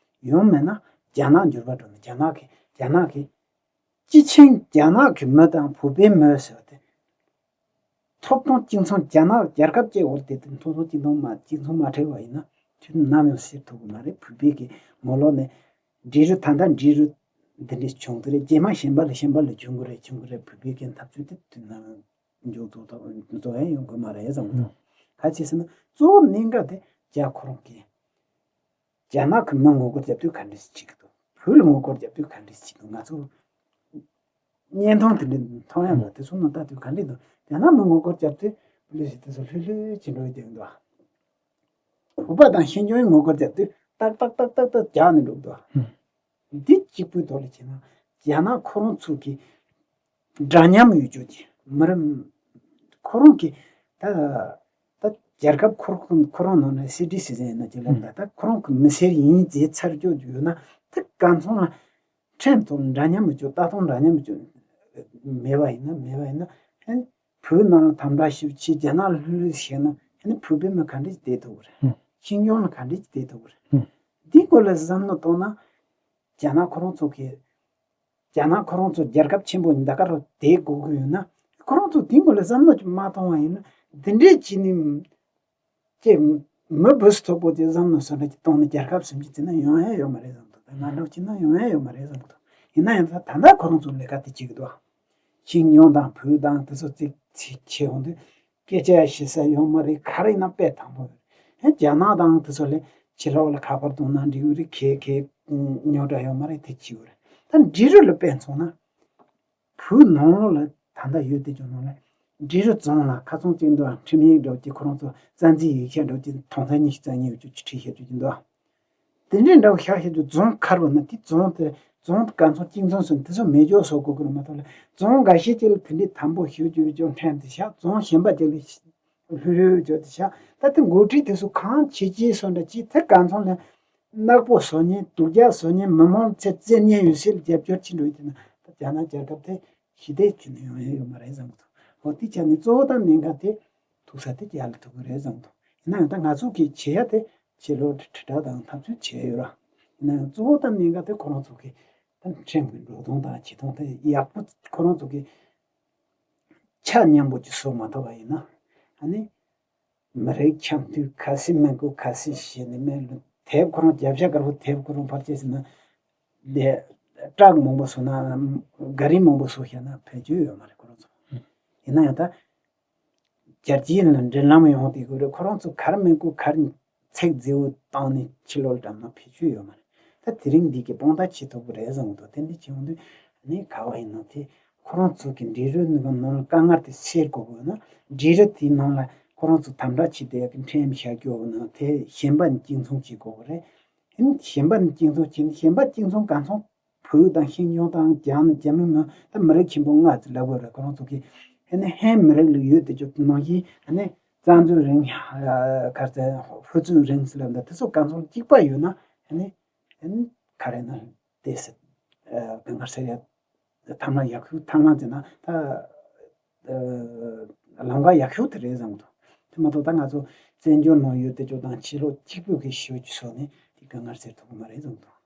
ཡང་མིན་ན་རྒྱ་ནག་འགྱུར་བ་འགྲོ་ན་རྒྱ་ནག་གི་རྒྱ་ནག་གི་སྤྱི་ཆིངས་རྒྱ་ནག་གི་མི་དང་བོད་པའི་མི་ཟེར་བ་དེ་ ཐོབ་ཐང་གཅིག་མཚུངས། རྒྱ་ནག་རྒྱལ་ཁབ་ཀྱི་འོག་དེ་དེ་ཐོབ་ཐང་གཅིག་མཚུངས་མ་གཅིག་མཚུངས་མ་འཕྲད་པ་ཡིན་ན་ཁྱོད་ནམ་ཡང་སེལ་ཐུབ་ཀྱི་མ་རེད། བོད་པའི་གི་ངོ་ལོག་ནས་འབྲི་རུ་ད་ལྟ་འབྲི་རུ་འདི་འདྲ་བྱུང་གི་རེད། རྗེས་མ་གཞན་པ་ལ་གཞན་པ་ལ་བྱུང་གི་རེད། བྱུང་གི་རེད། བོད་པའི་གི་འཐབ་རྩོད་དེ་དུས་ནམ་མཇུག་རྫོགས་ཐུབ་རྫོགས་ཡ་ཡོང་གི་མ་རེད་བསམ་གི་འདུག་ག་ཅི་ཟེར་ན་གཙོ་བོ་གནད་འགག་དེ་རྒྱ་ཁོ་རང་གི་རྒྱ་ནག་གི་མི་ངོ་རྒོལ་རྒྱབ་དུས་ག་འདྲ་ཞིག་བྱེད་ཀྱི་འདུག་བོད་ལ་ངོ་རྒོལ་རྒྱབ་དུས་ག་འདྲ་ཞིག་བྱེད་ཀྱི་འདུག་ང་ཚོ་བརྙན་ཐུང་དེ་འདྲ་མཐོང་ཡ་འདུག་དེ་ཚོ་ནང་ལྟ་དུས་ག་འདྲ་འདུག་རྒྱ་ནག་མི་ངོ་རྒོལ་རྒྱབ་དུས་པུ་ལི་སི་དེ་ཚོ་ལྷོད་ལྷོད་བྱེད་འགྲོ་ཡི་འདུག་བོད་པ་དང་ཤིན་ཅང་ངོ་རྒོལ་རྒྱབ་དུས་ཏག་ཏག་ཏག་ཏག་ཏག་རྒྱག་ནས་འགྲོ་གི་འདུག་འདི་གཅིག་པུའི་ཐོག་ལ་བྱས་ན་རྒྱ་ནག་ཁོ་རང་ཚོ་གི་འདྲ་མཉམ་ཡོད་རྒྱུ་གི་མི་རིགས་ཁོ་རང་གི་ད་ད་རྒྱལ་ཁབ་ཁོ་རང་ཁོ་རང་ནང་ནས་སི་ཊི་སི་ཛན་ཡིན་ན་ཅི་ལབ་ན་ད་ཁོ་རང་གི་མི་སེར་ཡིན་ཟེར་ཚར་རྒྱུ་ཡོད་ན་དེ་ག་ཚོད་ལ་ཁྲིམས་ཐོག་འདྲ་མཉམ་མི་བཅོས། ལྟ་སྟངས་འདྲ་མཉམ་མི་བཅོས་མེད་པ་ཡིན་ན་མེད་པ་ཡིན་ན་ཨེ་བོད་ནང་ལ་དམ་དྲག་ཞིབ་ཆེ་རྒྱ་ནག་ལ་ལྷོད་ལྷོད་བྱས་ན་ཨེ་ནི་བོད་པའི་མི་ག་འདྲ་ཞིག་བསྡད་ཐུབ་ཀྱི་རེད། ཤིན་ཅང་ལ་ག་འདྲ་ཞིག་བསྡད་ཐུབ་ཀྱི་རེད། འདིའི་སྐོར་ལ་བསམ་བློ་གཏོང་ན་རྒྱ་ནག་ཁོ་རང་ཚོ་གི་རྒྱ་ནག་ཁོ་རང་ཚོ་རྒྱལ་ཁབ་ཆེན་པོ་ཡིན་ད་ག་རུ་བསྡད་དགོས་ཀྱི་ཡོད་ན་ཁོ་རང་ཚོ་དེའི་སྐོར་ལ་བསམ་བློ་ཅིག་མ་གཏོང་བ་ཡིན་ན་འདི་འདྲས་བྱས་ནས་ཅེས་མི་བུ་སུ་ཐོག་པོ་དེ་བསམ་བློ་སོ་འདྲ་ཅིག་གཏོང་ནས་རྒྱལ་ཁབ་སུམ་ཅུ་བརྩིས་ན་ཡོང་ཡ་ཡོད་མ་རེད་བསམ་འདུག་ད་ང་འདྲ་བྱས་ན་ཡོང་ཡ་ཡོད་མ་རེད་བསམ་འདུག་ཡིན་ན་ཡང་ད་ད་ལྟ་ཁོ་རང་ཚོ་ལས་ཀ་དེ་བྱེད་ཀྱི་འདུག་ཤིང་ཉོང་དང་བོད་དང་དེ་ཚོ་ཅིག་ཅིག་བྱེད་འོང་དུས་སྐད་ཆ་བཤད་ས་ཡོད་མ་རེད། ག་རེ་ཡིན་ན་དཔེ་དང་པོ་རེད། ཧེ་རྒྱ་ནག་དང་དེ་ཚོ་ལས་ཕྱི་ལོགས་ལ་ཁ་པར་གཏོང་ན་འགྲིག་གི་རེད། ཁེ་ཁེ་ཉོ་འདྲ་ཡོད་མ་རེད། དེ་བྱེད་དགོས་རེད། ད་འབྲི་རུ་ལ་དཔེ་མཚོན་ན་བོད་ནང་ལོགས་ལ་ད་ལྟ་ཡོད་དེ་ཅུང་ནང་ལ་འབྲི་རུ་རྫོང་ལ་ཁ་རྩང་གཅིག་འདུག་ཁྲིམས་ཡིག་འདྲ་བོ་ཅིག་ཁོ་རང་ཚོ་རྩ་འཛིན་ཡིག་ཆ་འདྲ་བོ་ཅིག་དོན་ཚན་ཉི་ཤུ་རྩ་གཉིས་ཡོད་ཅིག་ཁྲིད་བཤད་རྒྱུ་ཅིག་འདུག་དེ་འདྲའི་འདྲ་བོ་ཤག་ཤག་ཏུ་རྫོང་མཁར་བ་ན་དེ་རྫོང་དེ་རྫོང་དེ་ག་ཚོད་གཅིག་མཚུངས་སུ་དེ་ཚོ་མེད་ཅོག་བཟོ་དགོས་ཀྱི་རེད་མ་གཏོགས་ལ་རྫོང་འགའ་ཤས་ཅིག་ལ་དེ་འདྲའི་དམ་པོ་ཞེ་པོ་ཅིག་ཅོག་ཕྲན་དེ་ཤག་རྫོང་གཞན་པ་ཅིག་ལ་ལྷོད་ལྷོད་ཅོག་དེ་ཤག་ད་དེ་འགོ་ཁྲིད་དེ་ཚོ་གང་བྱེད་ཀྱི་སོ་འདྲ་ཅིག་དེ་ག་ཚོད་ལ་ནག་པོ་བཟོ་མཁན་སྡུག་ཅག་བཟོ་མཁན་མི་མང་ཚེ་བཙན་ཉན་ཡོད་སའི་རྒྱབ་སྐྱོར་བྱེད་འགྲོ་ཡོད་དེ་ན་ད་རྒྱ་ནག་རྒྱལ་ཁབ་དེ་ཞི་བདེ་བྱེད་ནས་ཡོང་ཡ་ཡོད་མ་རེད་བསམ་གི་འདུག་འོ་དེ་ཆ་ནས་གཙོ་བོ་དང་གནད་འགག་དེ་ཐུག་ས་དེ་རྒྱ་ལ་ཐུག་གི་རེད་བསམ་གི་འདུག་ཡིན་ན་ཡང་ད་ང་ཚོ་གིས་བྱེད་ཡ་དེ་ཕྱི་ལོགས་དྲིལ་བསྒྲགས་དང་འཐབ་རྩོད་བྱས་ཡོད་ར། ཡིན་ན་ཡང་གཙོ་བོ་དང་གནད་འགག་དེ་ཁོ་རང་ཚོ་གི་ད་ཁྲིམས་ཀྱི་འགྲོ་སྟངས་དང་བྱེད་སྟངས་དེ་ཡག་པོ་ཁོ་རང་ཚོ་གི་ཆ་མཉམ་པོ་ཅིག་བཟོ་མ་ཐུབ་པ་ཡིན་ན་ཨ་ནི་མི་རིགས་འཆམ་མཐུན་ཁ་སི་མི་དགོས། ཁ་སི་ཞེས་ནི་མེད་ལ་དེབ་ཁོ་རང་རྒྱབ་ཤ་དཀར་པོ་དེབ་ཁོ་རང་ཕར་ཆེ་ཟེར་ན་ལས་ཀྲག་མང་པོ་བཟོ་ན་ག་རི་མང་པོ་བཟོ་བཞག་ན་བེད་སྤྱོད་ཡོད་མ་རེད་ཁོ་རང་ཚོ། ཡིན་ན་ཡང་ད་རྒྱལ་སྤྱིའི་ནང་འབྲེལ་ལམ་ཡོང་དེ་དགོས་རེད། ཁོ་རང་ཚོ་གར་མི་དགོས་གར་ཚིག་མཛེས་པོ་བཏང་ནས་ཕྱི་ལོགས་ལ་བཀྲམ་ན་བེད་སྤྱོད་ཡོད་མ་རེད། ད་དེ་རིང་འདི་གི་དཔང་རྟགས་བྱེད་ཐུབ་ཀྱི་རེད་བསམ་གི་འདུག་དེ་འདྲ་བྱེད་ཡོང་དུས་ནི་ག་བ་ཡིན་ན་དེ་ཁོ་རང་ཚོ་གི་འབྲི་རུའི་ནང་ལ་དཀའ་ངལ་དེ་སེལ་དགོས་དགོས་ན་འབྲི་རུ་དེའི་ནང་ལ་ཁོ་རང་ཚོ་དམ་དྲག་བྱེད་བསྡད་ཡག་གི་ཁྲིམས་བཞག་རྒྱུ་ཡོད་ན་དེ་གཞན་པ་ནས་གཅིག་མཚུངས་བྱེད་དགོས་ཀྱི་རེད། ཨིན་གཞན་པ་ནས་གཅིག་མཚུངས་བྱེད་ན་གཞན་པ་གཅིག་མཚུངས་གང་མཚུངས་བོད་དང་ཤིན་ཅང་དང་རྒྱ་རྒྱ་མི་མི་ད་མི་རིགས་ཆེན་པོ་ལྔ་ཙམ་ལབ་དགོས་རེད། ཁོ་རང་ཚོ་གི་ཨ་ནི་ཧན་མི་རིགས་ལ་ཡོད་དེ་ཅོག་ནང་བཞིན་ཨ་ནི་རྩ་འཛུགས་རིང་གར་ཚན་ཧུ་ཙུན་རིང་ཟེར་ལབ་ད་དེ་ཚོ་གང་ཚང་གཅིག་པ་ཡོད་ན་ཨ་ནི་ཨ་ནི་ག་རེ་ན་དེ་སྲིད་གང་གར་ཟེར་ཡ་ཐབས་ལམ་ཡག་ཤོས་ཐབས་ལམ་ཟེར་ན་ད། ལམ་ཁ་ཡག་ཤོས་དེ་རེད་བསམ་གི་འདུག་དེ་མ་གཏོགས་ད་ང་ཚོ་བཙན་བྱོལ་ནང་ཡོད་དེ་ཅོག་དང་ཕྱི་ལོགས་གཅིག་པུ་གི་ཤོད་ཀྱི་སོགས་ནས་དེ་དཀའ་ངལ་སེལ་ཐུབ་ཀྱི་མ་རེད་བསམ་གི་འདུག་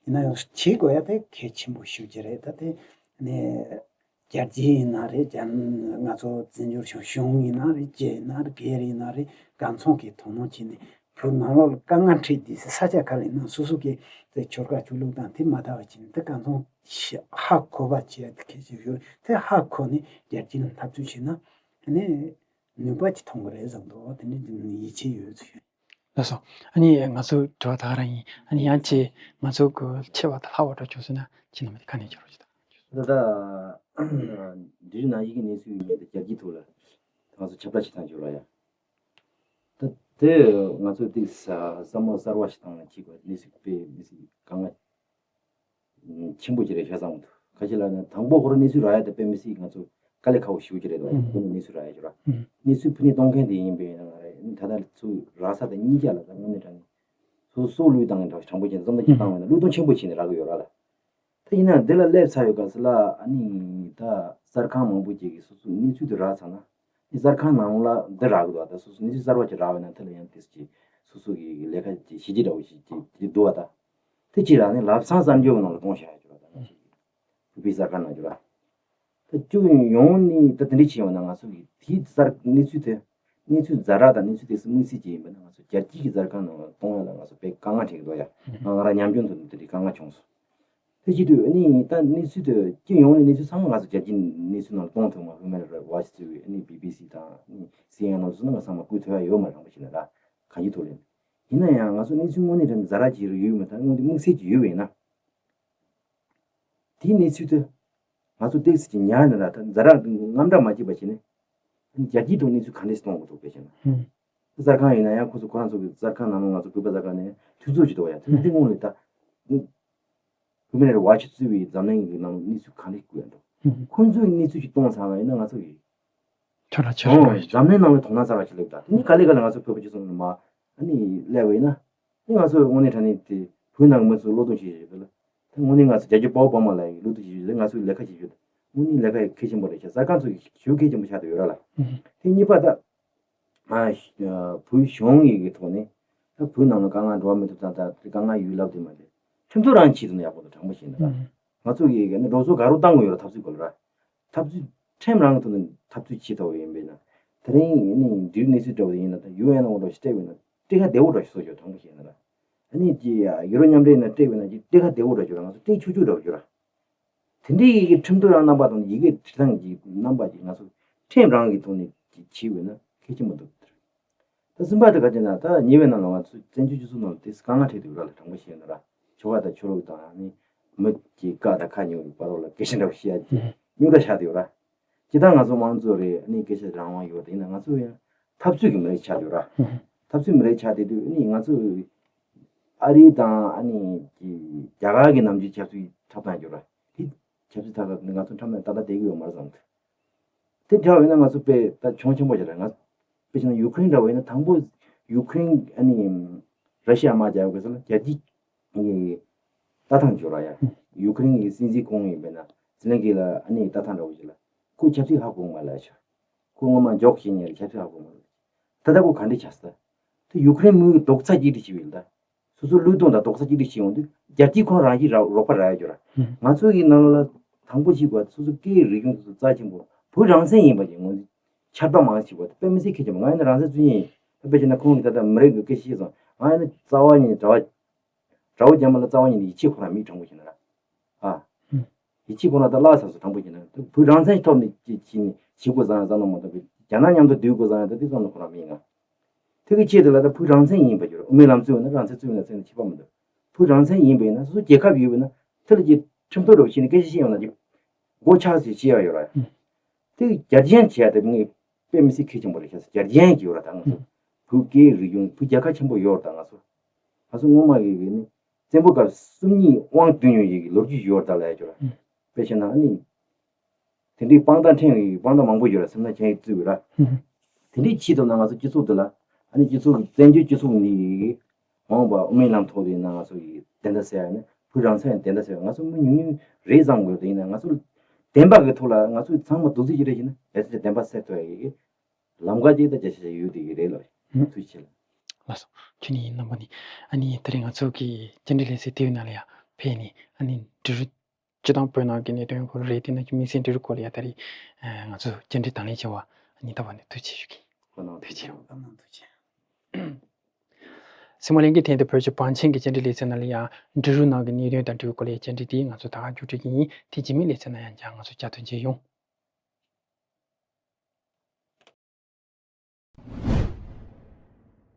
ཡིན་ན་ཡང་བྱེད་དགོས་ཡ་དེ་གལ་ཆེན་པོ་ཤོད་ཀྱི་རེད། ད་དེ་ནས་རྒྱལ་སྤྱི་ཡིན་ན་རེད། རྒྱ་ང་ཚོ་བཙན་བྱོལ་གཞུང་གཞུང་ཡིན་ན་རེད། སྤྱི་ཡིན་ན་རེད། སྒེར་ཡིན་ན་རེད། གང་ཚང་གིས་དོ་སྣང་བྱས་ནས་བོད་ནང་ལོགས་ལ་དཀའ་ངལ་འཕྲད་དུས་ས་ཆ་ག་རེ་ཡིན་ན་སོ་སོ་གི་དེ་ཆོལ་ཁ་ཆོས་ལུགས་དང་དེ་མ་འདྲ་བ་བྱས་ནས་དེ་གང་ཚང་ཧ་གོ་བ་བྱས་ཡ་དེ་གལ་ཆེ་ཤོས་རེད། དེ་ཧ་གོ་ནས་རྒྱལ་སྤྱི་ལ་འཐབ་རྩོད་བྱས་ན་ནི་ནུས་པ་ཅིག་ཐོན་གི་རེད་བསམ་འདུག་དེ་འདྲ་ཡིད་ཆེས་ཡོད་ཚུལ། ལགས་སོ། ཨ་ནི་ང་ཚོ་དྲི་བ་ད་ག་རང་ཡིན། ཨ་ནི་ཡང་ཅིག་ང་ཚོ་གི་ཆེ་བ་དང་ལྷག་པ་འགྲོ་བྱུང་སོང་ན་ཁྱེད་རྣམ་པ་གིས་ག་ནས་སྦྱར་བ་ཞིག་དང་། ད་ལྟ་འབྲི་རུ་ནང་བཞིན་གྱི་གནས་ཚུལ་ཡིན་མིན་དེ་རྒྱལ་སྤྱིའི་ཐོག་ལ་ང་ཚོ་ཁྱབ་བསྒྲགས་བྱེད་སྟངས་ཅིག་ཡོད་ར་ཡ། ད་དེ་ང་ཚོ་དེ་ས་བསམ་བློ་གསར་བ་ཞིག་བཏང་ན་ཅིག་ག་གནས་ཚུལ་དཔེ་མི་སྲིད་དཀའ་ངལ་ཆེན་པོ་ཅིག་རེད་ཤག་བསམ་གི་འདུག་ག་ཅི་ལབ་ན་དང་པོ་ཁོ་རང་གནས་ཚུལ་རག་ཡ་དེ་དཔེ་མི་སྲིད་ང་ཚོ་དཀའ་ལས་ཁག་པོ་ཞེ་པོ་ཅིག་རེད་འདུག་ཨ་ནི་ཁོ་ནས་གནས་ཚུལ་རག་ཡ་ཅིག་ར། གནས་ཚུལ་ཕུལ་ནས་གཏོང་མཁན་དེ་ཡིན་པས་ན་ང་རེད། ད་ལྟ་ཚུར་རག་ས་དང་གཉིས་ཆ་ལ་ད་དངོས་གནས་དྲང་གནས་ཚུར་སྲོག་བློས་བཏང་གི་འདྲ་བ་དྲང་པོ་བྱས་ན་བསམ་བློ་ཅིག་བཏང་བས་ན་བློས་གཏོང་ཆེན་པོ་བྱས་ནས་རག་གི་ཡོད་ར་ལ། ད་ཡིན་ན་འདི་ལ་སླེབས་ཚར་ཡོད་ག་ཟེར་ལ་ཨ་ནི་ད་གསར་ཁང་མང་པོ་ཅིག་གིས་སོ་སོའི་གནས་ཚུལ་དེ་རག་ཚར་ན། དེ་གསར་ཁང་ནང་ལ་འདི་རག་གི་འདུག་ད་སོ་སོ་གནས་ཚུལ་གསར་བ་ཅིག་རག་པ་ཡིན་ན་དེ་ལ་ཡང་དེ་ཅིག་སོ་སོ་གི་ལས་ཀ་ཅིག་གཞི་ཅིག་འདྲ་བོ་ཞིག་ཅིག་ཅིག་འདུག་བ། ད་དེ་ཅིག་རག་ནས་ལམ་སང་གསར་འགྱུར་ནང་ལ་བཏང་བཞག་ཡོད་ཅིག་ར། ད་ང་ཚོ་བོད་པའི་གསར་ཁང་ནང་ཅིག་ར། ད་སྐྱོན་ཡོང་ནི་ད་དེ་འདྲ་བྱས་ཡོང་ན་ང་ཚོ་གི་དེའི་གསར་གནས་ཚུལ་དེ་གནས་ཚུལ་ཛ་དྲག་དང་གནས་ཚུལ་དེ་ཚོ་དམིགས་བསལ་ཅིག་ཡིན་པ་ན་ང་ཚོ་རྒྱལ་སྤྱིའི་གི་གསར་ཁང་ནང་ལ་གཏོང་ཡ་ལ་ང་ཚོ་དཔེ་དཀའ་ངལ་འཕྲད་ཀྱི་འདུག་ཡ། ང་ང་རང་ཉམས་མྱོང་དུ་དེ་འདྲའི་དཀའ་ངལ་བྱུང་སོང་། དེ་བྱེད་དུས་ཨ་ནི་ད་གནས་ཚུལ་དེ་སྐྱོན་ཡོང་ནི་གནས་ཚུལ་ཚང་མ་ང་ཚོ་རྒྱལ་སྤྱིའི་གནས་ཚུལ་ནང་ལ་གཏོང་ཐུབ་མ། Human Rights Watch ཟེར་བའི་ཨ་ནི་བི་བི་སི་དང་ཨ་ནི་སི་ཨེན་ཨེན་ནང་ཚོ་ཚང་མ་ཚང་མ་བསྐུར་ཐུབ་ཡ་ཡོད་མ་རེད། རང་པ་ཞིག་ན་ད་གང་ཅི་ཐུག་ལེན། ཡིན་ན་ཡང་ང་ཚོ་གནས་ཚུལ་དངོས་གནས་དྲང་གནས་ཛ་དྲག་ཅིག་ཡོད་མེད་ད་དངོས་དེ་དམིགས་བསལ་ཅིག་ཡོད་པ་ཡིན་ན། དེའི་གནས་ཚུལ་དེ་ང་ཚོ་ཏོག་ཙམ་ཅིག་ཉར་ནས་ལ་ད་ཛ་དྲག་དངངས་སྐྲག་མ་སྐྱེས་པ་བྱས་ནས་རྒྱལ་སྤྱིའི་ཐོག་གནས་ཚུལ་ག་འདྲས་གཏོང་དགོས་འདུག་དཔེ་བྱས་ན། གསར་ཁང་ཡིན་ན་ཡང་ཁོ་ཚོ་ཁོ་རང་ཚོ་གི་གསར་ཁང་ནང་ལ་ང་ཚོ་བོད་པ་གསར་ཁང་ནས་དུས་ཚོད་ཅིག་འདུག་ཡ། དེ་འདི་སྔོན་ལ་ད་Human Rights Watch གཙོས་པའི་འཛམ་གླིང་གི་ནང་གནས་ཚུལ་ག་འདྲས་བསྐུར་ཡ་འདུག་ཁོ་ཚོའི་གནས་ཚུལ་ཅིག་གཏོང་ཚར་བ་ཡིན་ན་ང་ཚོ་གི་ཁྱོད་ལ་ཆ་ཨོ་རོགས་ཡོད། འཛམ་གླིང་ནང་ལ་དོ་སྣང་གསར་བ་ཞིག་སླེབས་ད་དེ་ནི་ག་ལེ་ག་ལེ་ང་ཚོ་བོད་པ་སྤྱི་ཚོགས་ནང་མ་ཨ་ནི་སླེབས་པ་ཡིན་ན། ཨ་ནི་ང་ཚོ་དངོས་གནས་དྲང་གནས་དེ་བོད་ནང་གི་མི་ཚོ་བློ་གཏོང་བྱེད་ཡོད་ལ། ད་དངོས་གནས་ང་ཚོ་རྒྱ་ཆེ་པའོ་པ་མ་ལ་ཡི་བློ་གཏོང་བྱེད་ཡོད་ལ་ང་ཚོས་ལས་ཀ་བྱེད་ཡོད། དངོས་གནས་ལས་ཀ་ཡི་གལ་ཆེན་པོ་རེད་ཤག་གསར་ཁང་ཚོ་ཞེ་པོ་གལ་ཆེན་པོ་ཆགས་བསྡད་ཡོད་ར་ལ། དེ་གཉིས་པ་ད་ཨ་བོད་གཞུང་ཡི་གི་ཐོག་ནས་ད་བོད་ནང་ལ་དཀའ་ངལ་འགྲོ་བ་མི་ཐུབ་དང་ད་དེ་དཀའ་ངལ་ཡོད་ལབ་དེ་མ་རེད། ཁྲིམས་ཐོག་རང་བྱེད་དུ་ན་ཡག་པོ་འདུག་དྲང་པོ་བཤད་ན་ད་ང་ཚོ་ཡི་གི་ནི་འགྲོ་སོང་ག་རུ་བཏང་དགོས་ཡོད་ལ་འཐབ་རྩོད་སྐོར་ལ་ར། འཐབ་རྩོད་ཁྲིམས་རང་གི་ཐོག་ནས་འཐབ་རྩོད་བྱེད་ཐུབ་པ་ཡིན་པས་ན། དེ་རིང་ནི་འདིར་གནས་ཚུལ་འདྲ་བོ་ཡིན་ན་ད་ཡུ་ཨེན་འོག་འདྲ་ཞིག་སྤྲད་པ་ཡིན་ན་སྤྲད་ཁ་བདེ་བོ་འདྲ་ཞིག་བཟོ་ཆོག་དྲང་པོ་བཤད་ན་ར། ཨ་ནི་ཀྱི་ཡུ་རོ་མཉམ་འབྲེལ་ནང་སྤྲད་པ་ཡིན་ན་ཀྱི་སྤྲད་ཁ་བདེ་བོ་འདྲ་ཞིག་ར་ང་ཚོ་སྤྲད་ཆོག་ཆོག་འདྲ་ཞིག་ར། དེ་འདྲའི་ཡི་གེ་ཁྲིམས་གཏུག་རང་རྣམ་པ་དང་ཡི་གེ་བྲིས་སྟངས་ཀྱི་རྣམ་པ་ཀྱི་ང་ཚོ་ཁྲིམས་རང་གི་ཐོག་ནས་ཀྱི་བྱས་པ་ཡིན་ན་གལ་ཆེན་པོ་འདུག་ད་གསུམ་པ་དེ་ག་ཅི་ན་ད་ཉེ་བའི་ནང་ལ་ང་ཚོ་བཙན་བྱོལ་སྤྱི་ཚོགས་ནང་ལ་དེ་དཀའ་ངལ་འཕྲད་དུས་ར་ལ་དྲང་པོ་བཤད་ན་ར་ཆོལ་ཁ་དང་ཆོས་ལུགས་དང་ནི་མི་གི་བཀའ་དང་ཁ་ཉོ་བའི་བར་ལ་སྐད་ཆ་འདྲ་བོ་བཤད་ཡ་ཅིག་རྙོག་དྲ་ཆགས་དུས་ར། ཇི་ལྟར་ང་ཚོ་དམངས་གཙོ་རེད་ཨ་ནི་སྐད་ཆ་རང་དབང་ཡོད་དེ་ཡིན་ན་ང་ཚོ་ཡང་འཐབ་རྩོད་ཀྱི་མི་རིགས་ཆགས་ཡོད་ར། འཐབ་རྩོད་མི་རིགས་ཆགས་བསྡད་དུས་ཨ་ནི་ང་ཚོ་ཨ་རི་དང་ཨ་ནི་གི་རྒྱ་གར་གྱི་ནམ་རྒྱུན་ཆབ་སྲིད་འཁྲབ་སྟངས་ཡོད་ར། དེ་ཆབ་སྲིད་ཐད་ཀར་ང་ཚོ་འཁྲབ་ན་ཏག་ཏག་བསྡད་ཀྱི་ཡོད་མ་རེད་བསམ་གི། དེ་འདྲ་བས་ན་ང་ཚོ་དཔེ་ད་གྱོང་ཆེན་པོ་ཞིག་རེད། ང་དཔེ་བྱས་ན་ཡུ་ཀེ་རེན་འདྲ་བས་ན་དང་པོ་ཡུ་ཀེ་རེན་ཨ་ནི་ར་ཤི་ཡ་དམག་རྒྱག་ཡོད་དགོས་ཟེར་ན་རྒྱལ་སྤྱིའི་ལྟ་སྟངས་འབྱོར་བ་ཡ། ཡུ་ཀེ་རེན་གྱི་སྲིད་འཛིན་ཁོང་ཡིན་པས་ན་ཛེ་ལན་སྐི་ལ་ཨ་ནི་ལྟ་སྟངས་འདྲ་བོ་ཞིག་ལ་ཁོ་ཆབ་སྲིད་ཧ་གོ་མ་ལ་ཤ། ཁོ་སྔོན་མ་འཇོག་བྱེད་ཉེར་ཆབ་སྲིད་ཧ་གོ་མ་ལ། ད་ལྟ་ཁོ་ག་འདྲ་ཆགས་སོང་ད། དེ་ཡུ་ཀེ་རེན་མི་རྡོག་རྩ་གཅིག་སྒྲིལ་བྱས་པ་ཡིན་ད། སོ་སོ་བློས་གཏོང་དང་རྡོག་རྩ་གཅིག་སྒྲིལ་བྱེད་ཡོང་དུས་རྒྱལ་སྤྱིའི་ཁོངས་རང་བཞིན་ར་རོགས་པ་རག་ཡ་འབྱོར། ང་ཚོ་ཡི་ནང་ལ་དང་པོ་གཅིག་པ་སོ་སོ་སྐད་རིག་གཞུང་སོ་སོ་རྩ་ཆེན་པོ་བོད་རང་བཙན་ཡིན་པ་ཅིག་ངོས་འཛིན་ཁྱབ་བསྒྲགས་མང་བྱེད་པ་དེ་དཔེ་མི་སྲིད་གལ་ཆེན་པོ། ང་ཡིན་ན་རང་བཙན་རྩོད་མཁན་ཡིན། དཔེ་བྱས་ན་ཁོང་གིས་ད་ལྟ་མི་རིགས་ཀྱི་སྐད་ཆ་བཤད་སོང་། ང་ཡིན་ན་རྩ་བ་ཉིད་གྲྭ་པ་གྲྭ་པ་རྒྱ་མ་ལ་རྩ་བ་ཉིད་ནས་ཡིད་ཆེས་ཁོ་རང་མེད་དྲང་པོ་བྱས་ན་ར། ཨ། ཡིད་ཆེས་ཁོ་རང་ད་བརླག་ཚར་སོང་དྲང་པོ་བྱས་ན། བོད་རང་བཙན་ཐོབ་ནས་ཅི་ཅི་ནས་བྱེད་དགོས་བསམ་ཡང་བསམ་ན་མ་གཏོགས་རྒྱ་ནག་མཉམ་དུ་སྡོད་དགོས་བསམ་ཡང་ད་དེ་བསམ་ན་ཁོ་རང་མེད་ང་། དེ་གི་ཆེད་དུ་ལ་ད་བོད་རང་བཙན་ཡིན་པ་འགྱུར་དབུ་མའི་ལམ་རྩོད་ན་རང་བཙན་རྩོད་ན་རྩོད་ན་ཁྱད་པར་མི་འདུག་བོད་རང་བཙན་ཡིན་པ་ཡིན་ན་སོ་སོ་རྒྱལ་ཁབ་ཡོད་པ་ཡིན་ན་དེ་ལ་ཅིག་ཁྲིམས་ཐོག་འདྲ་བོ་བྱས་ནས་སྐད་ཆ་བཤད་ཡོང་ན་ཅིག་སྒོ་ཕྱག་ཙམ་བྱེད་ཡ་ཡོད་ར། དེ་གི་རྒྱ་ཅན་བྱེད་ཡ་དེ་ངས་དཔེ་མི་སྲིད་གལ་ཆེན་པོ་རེད་ཤག་རྒྱ་ཅན་གྱི་ཡོད་ར། ད་ང་ཚོ་བོད་སྐད་རིག་གཞུང་བོད་རྒྱལ་ཁབ་ཆེན་པོ་ཡོད་ར། ད་ང་ཚོ་ང་ཚོ་སྔོན་མ་གི་གི་ནི་བཙན་པོ་སྐབས་སུམ་གཉིས་དབང་བསྡུས་མྱོང་ཡི་གི་ལོ་རྒྱུས་ཡོད་ར། ད་ལ་ཡ་ཅོ་ར། དཔེ་བྱས་ན་ཨ་ནི། དེ་འདྲའི་དཔང་རྟགས་ཕྲན་ཡི་དཔང་རྟགས་མང་པོ་ཡོད་ར་སེམས་ན་ཁྱེད་ཀྱིས་བཙུགས་ཡོད་ར། དེ་འདྲའི་ཆེད་དུ་ན་ང་ཚོ་སྤྱི་ཚོགས་འདི་ལ་ཨ་ནི་སྤྱི་ཚོགས་ཀྱི་བཙན་བྱོལ་སྤྱི་ཚོགས་ནི་མ་འོངས་པ་དབུ་མའི་ལམ་ཐོག་ཏུ་ཡིན་ན་ང་ཚོ་ཡི་བདེན་མཐའ་གསལ་ཡ་ནི་བོད་རང་བཙན་ཡང་བདེན་མཐའ་གསལ་ཡ་ང་ཚོ་མི་ཉུང་ཉུང་རེད་བསམ་དགོས། དེ་ཡིན་ན་ང་ཚོ་བདེན་པ་གི་ཐོག་ལ་ང་ཚོ་ཚང་མ་རྡོག་རྫིས་ཅིག་རེད་བྱས་ན་ལས་ཚེ་བདེན་པ་གསལ་ཐུབ་ཡ་ཡི་ལམ་ཁ་ཅིག་ད་རྒྱ་ཆེ་ཆེ་ཡོད་དེ་གི་རེད་ལ། ཐུགས་རྗེ་ཆེ་ལ། ལགས་སོ། ཁྱེད་ནི་ཡིན་རྣམ་པ་ནི་ཨ་ནི་དེ་རིང་ང་ཚོ་གི་བཅར་འདྲི་ལེ་ཚན་དེའི་ནང་ལ་ཡང་ཕེབས་ནས་ཨ་ནི་འབྲི་རུ། སྤྱི་བཏང་བོད་ནང་གི་གནད་དོན་སྐོར་རེད། དེ་ནང་གི་དམིགས་བསལ་འབྲི་རུ་སྐོར་ལ་ཡ་ད་རེས་ང་ཚོ་བཅར་འདྲི་དང་ལེན་བྱས་པ་ཨ་ནི་ད་བར་ནས་ཐུགས་རྗེ་ཆེ་ཞུ་གི། ཐུགས་རྗེ་ཆེ། ཐུགས་རྗེ་ཆེ། གཟིགས་མོ་ལྷན་རྒྱས། ཐེངས་འདིའི་བོད་ཀྱི་བང་ཆེན་གྱི་བཅར་འདྲི་ལེ་ཚན་ནང་ལ་ཡང་འབྲི་རུ་ནང་གི་གནད་དོན་དང་འབྲེལ་བའི་སྐོར་ལ་བཅར་འདྲི་དེ་ང་ཚོ་ད་ག་མཇུག་སྒྲིལ་གྱི་ཡིན། དེ་རྗེས་མའི་ལེ་ཚན་ནང་ཡང་བསྐྱར་ང་ཚོ་བསྐྱར་དུ་མཇལ་ཡོང་།